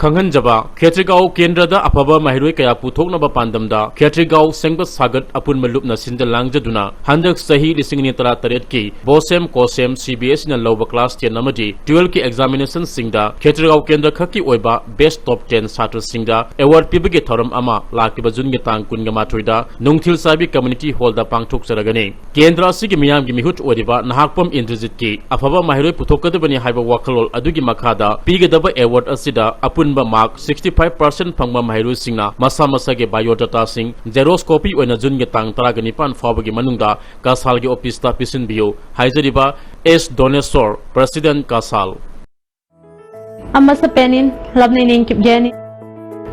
ꯈꯪꯍꯟꯖꯕ, ꯈꯦꯇ꯭ꯔꯤꯒꯥꯎ ꯀꯦꯟꯗ꯭ꯔꯗ ꯑꯐꯕ ꯃꯍꯩꯔꯣꯏ ꯀꯌꯥ ꯄꯨꯊꯣꯛꯅꯕ ꯄꯥꯟꯗꯝꯗ ꯈꯦꯇ꯭ꯔꯤꯒꯥꯎ ꯁꯦꯡꯕ ꯁꯥꯒꯠ ꯑꯄꯨꯟꯕ ꯂꯨꯞꯅ ꯁꯤꯟꯖ ꯂꯥꯡꯖꯗꯨꯅ ꯍꯟꯗꯛ ꯆꯍꯤ ꯂꯤꯁꯤꯡ ꯑꯅꯤ ꯇꯔꯥꯇꯔꯦꯠꯀꯤ ꯕꯣꯁꯦꯝ ꯀꯣꯁꯦꯝ ꯁꯤ ꯕꯤ ꯑꯦꯁ ꯏꯅ ꯂꯧꯕ class ten ꯑꯃꯗꯤ twelveꯀꯤ examinationꯁꯤꯡꯗ ꯈꯦꯇ꯭ꯔꯤꯒꯥꯎ ꯀꯦꯟꯗ꯭ꯔ ꯈꯛꯀꯤ ꯑꯣꯏꯕ best top ten ꯁꯥꯇ꯭ꯔꯁꯤꯡꯗ award ꯄꯤꯕꯒꯤ ꯊꯧꯔꯝ ꯑꯃ ꯂꯥꯛꯂꯤꯕ ꯖꯨꯟꯒꯤ ꯇꯥꯡ ꯀꯨꯟꯒ ꯃꯥꯊꯣꯏꯗ ꯅꯨꯡꯊꯤꯜ ꯆꯥꯏꯕꯤ community hallꯗ ꯄꯥꯡꯊꯣꯛꯆꯔꯒꯅꯤ꯫ ꯀꯦꯟꯗ꯭ꯔ ꯑꯁꯤꯒꯤ ꯃꯤꯌꯥꯝꯒꯤ ꯃꯤꯍꯨꯠ ꯑꯣꯏꯔꯤꯕ ꯅꯍꯥꯛꯄꯝ ꯏꯟꯗ꯭ꯔꯖꯤꯠꯀꯤ ꯑꯐꯕ ꯃꯍꯩꯔꯣꯏ ꯄꯨꯊꯣꯛꯀꯗꯕꯅꯤ ꯍꯥꯏꯕ ꯋꯥꯈꯜꯂꯣꯟ ꯑꯗꯨꯒꯤ ꯃꯈꯥꯗ ꯄꯤꯒꯗꯕ award ꯑꯁꯤꯗ ꯑꯄꯨꯟꯕ ꯑꯄꯨꯟꯕ mark sixty five percent ꯐꯪꯕ ꯃꯍꯩꯔꯣꯏꯁꯤꯡꯅ ꯃꯁꯥ ꯃꯁꯥꯒꯤ biodatasꯤꯡ xerox copy ꯑꯣꯏꯅ Juneꯒꯤ ꯇꯥꯡ ꯇꯔꯥꯒ ꯅꯤꯄꯥꯟ ꯐꯥꯎꯕꯒꯤ ꯃꯅꯨꯡꯗ ꯀꯁꯥꯜꯒꯤ officeꯇ ꯄꯤꯁꯤꯟꯕꯤꯌꯨ꯫ ꯍꯥꯏꯖꯔꯤꯕ ꯑꯦꯁ ꯗꯣꯅꯦꯁꯣꯔ, President ꯀꯁꯥꯜ꯫ ꯑꯃꯁ ꯄꯦꯅꯤꯟ ꯂꯝꯅꯩ ꯅꯤꯡꯀꯤꯞ ꯒꯦꯅꯤ꯫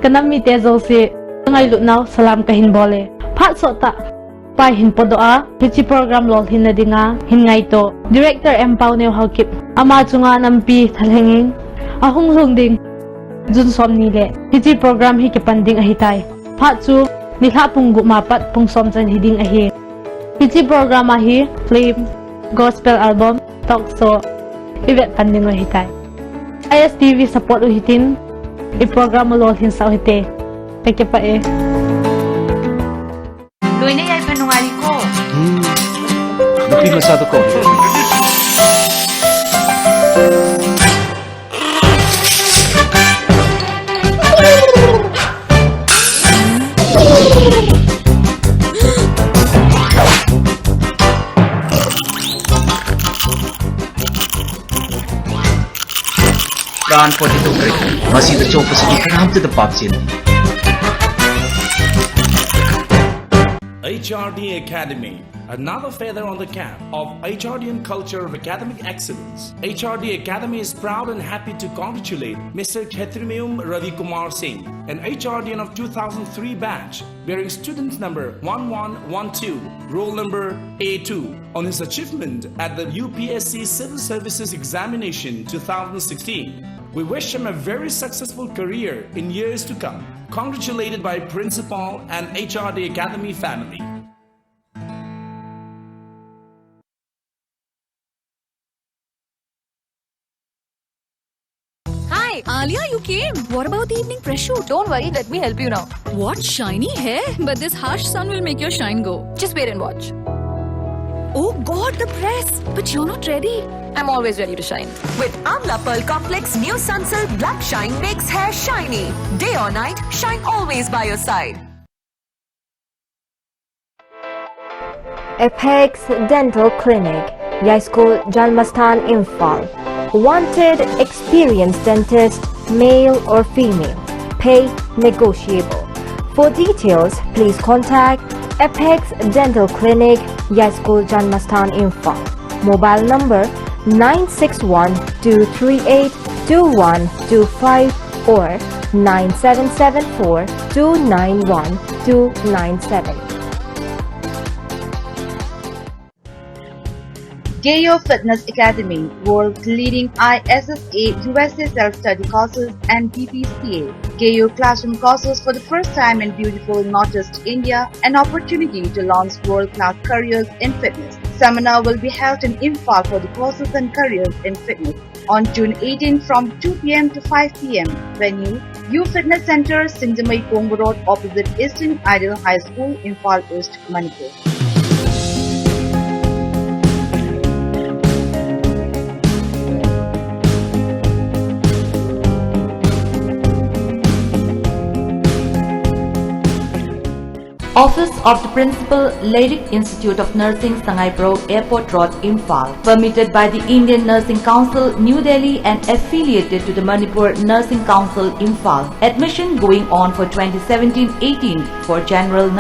ꯀꯅꯝꯃꯤ ꯇꯦꯖꯧꯁꯤ ꯉꯥꯏꯂꯨꯠꯅꯥꯎ ꯁꯂꯥꯝ ꯀꯍꯤꯟ ꯕꯣꯂꯦ꯫ ꯐꯥꯠ ꯁꯣꯠꯇ ꯄꯥꯏ ꯍꯤꯟ ꯄꯣꯗꯣꯛꯑ ꯍꯤꯆꯤ program ꯂꯣꯜ ꯍꯤꯟꯅꯗꯤꯡꯉ ꯍꯤꯟꯉꯥꯏꯇꯣ꯫ Director M Paone Haokip. ꯑꯃꯥ ꯆꯨꯉꯥ ꯅꯝꯄꯤ ꯊꯜꯍꯦꯡꯉꯤꯡ꯫ ꯑꯍꯨꯡ ꯂꯨꯡꯗꯤꯡ ꯖꯨꯟ ꯁꯣꯝꯅꯤꯂꯦ꯫ ꯍꯤꯆꯤ program ꯍꯤ ꯀꯤꯄꯟꯗꯤꯡ ꯑꯍꯤ ꯇꯥꯏ꯫ ꯐꯥꯠ ꯆꯨ ꯅꯤꯂꯥ ꯄꯨꯡ ꯒꯨꯛ ꯃꯥꯄꯠ ꯄꯨꯡ ꯁꯣꯝ ꯆꯟ ꯍꯤꯗꯤꯡ ꯑꯍꯤ꯫ ꯍꯤꯆꯤ program ꯑꯍꯤ film, gospel album, talk show, event ꯄꯟꯗꯤꯡ ꯑꯍꯤ ꯇꯥꯏ꯫ ꯑꯥꯏ S T V support ꯎꯍꯤꯇꯤꯟ, E program ꯂꯣꯜ ꯍꯤꯟ ꯁꯥꯎ ꯍꯤꯇꯦ꯫ ꯀꯩꯀꯦ ꯄꯛꯑꯦ꯫ ꯂꯣꯏꯅ ꯌꯥꯏꯐ ꯅꯨꯡꯉꯥꯏꯔꯤꯀꯣ? ꯎꯝ, ꯅꯨꯄꯤ ꯃꯆꯥꯗꯣ ꯀꯧ꯫ ꯄ꯭ꯔꯥꯟ ꯄꯣꯇꯤ ꯇꯧꯈ꯭ꯔꯦ꯫ ꯃꯁꯤꯗ ꯆꯣꯞꯄꯁꯤꯗꯤ ꯀꯅꯥꯝꯇꯗ ꯄꯥꯞ ꯆꯦꯟꯗꯦ꯫ H R D Academy, another feather on the cap of H R D M culture of academic excellence. H R D Academy is proud and happy to congratulate Mister Khetrimeum Ravi Kumar Singh, an H R D M of two thousand three batch, bearing student number one one one two, roll number A two, on his achievement at the U P S C Civil Services Examination two thousand sixteen. We wish him a very successful career in years to come. Congratulated by Principal and H R D Academy family. Hi, Alia, you came. What about the evening press shoot? Don't worry, let me help you now. What shiny hair? But this harsh sun will make your shine go. Just wait and watch. Oh God, the press! But you're not ready. I'm always ready to shine. With Amla Pearl Complex, new Sunsilk Black Shine makes hair shiny. Day or night, shine always by your side. Apex Dental Clinic, Yaischool Janmasthan, Imphal. Wanted experienced dentist male or female. Pay negotiable. For details, please contact Apex Dental Clinic, Yaiskul Janmasthan, Imphal. Mobile number nine six one two three eight two one two five or nine seven seven four two nine one two nine seven. Gayo Fitness Academy, world's leading I S S A U S A self-study courses and B P C A. Gayo classroom courses for the first time in beautiful Northeast India, an opportunity to launch world-class careers in fitness. Seminar will be held in Imphal for the courses and careers in fitness on June eighteenth from two p m to five p m. Venue, U Fitness Center, Singjamei Pongbo Road, opposite Eastern Ideal High School, Imphal East, Manipur. Office of the Principal, Leirik Institute of Nursing, Sangaiprou, Airport Road, Imphal. Permitted by the Indian Nursing Council, New Delhi, and affiliated to the Manipur Nursing Council, Imphal. Admission going on for twenty seventeen eighteen for general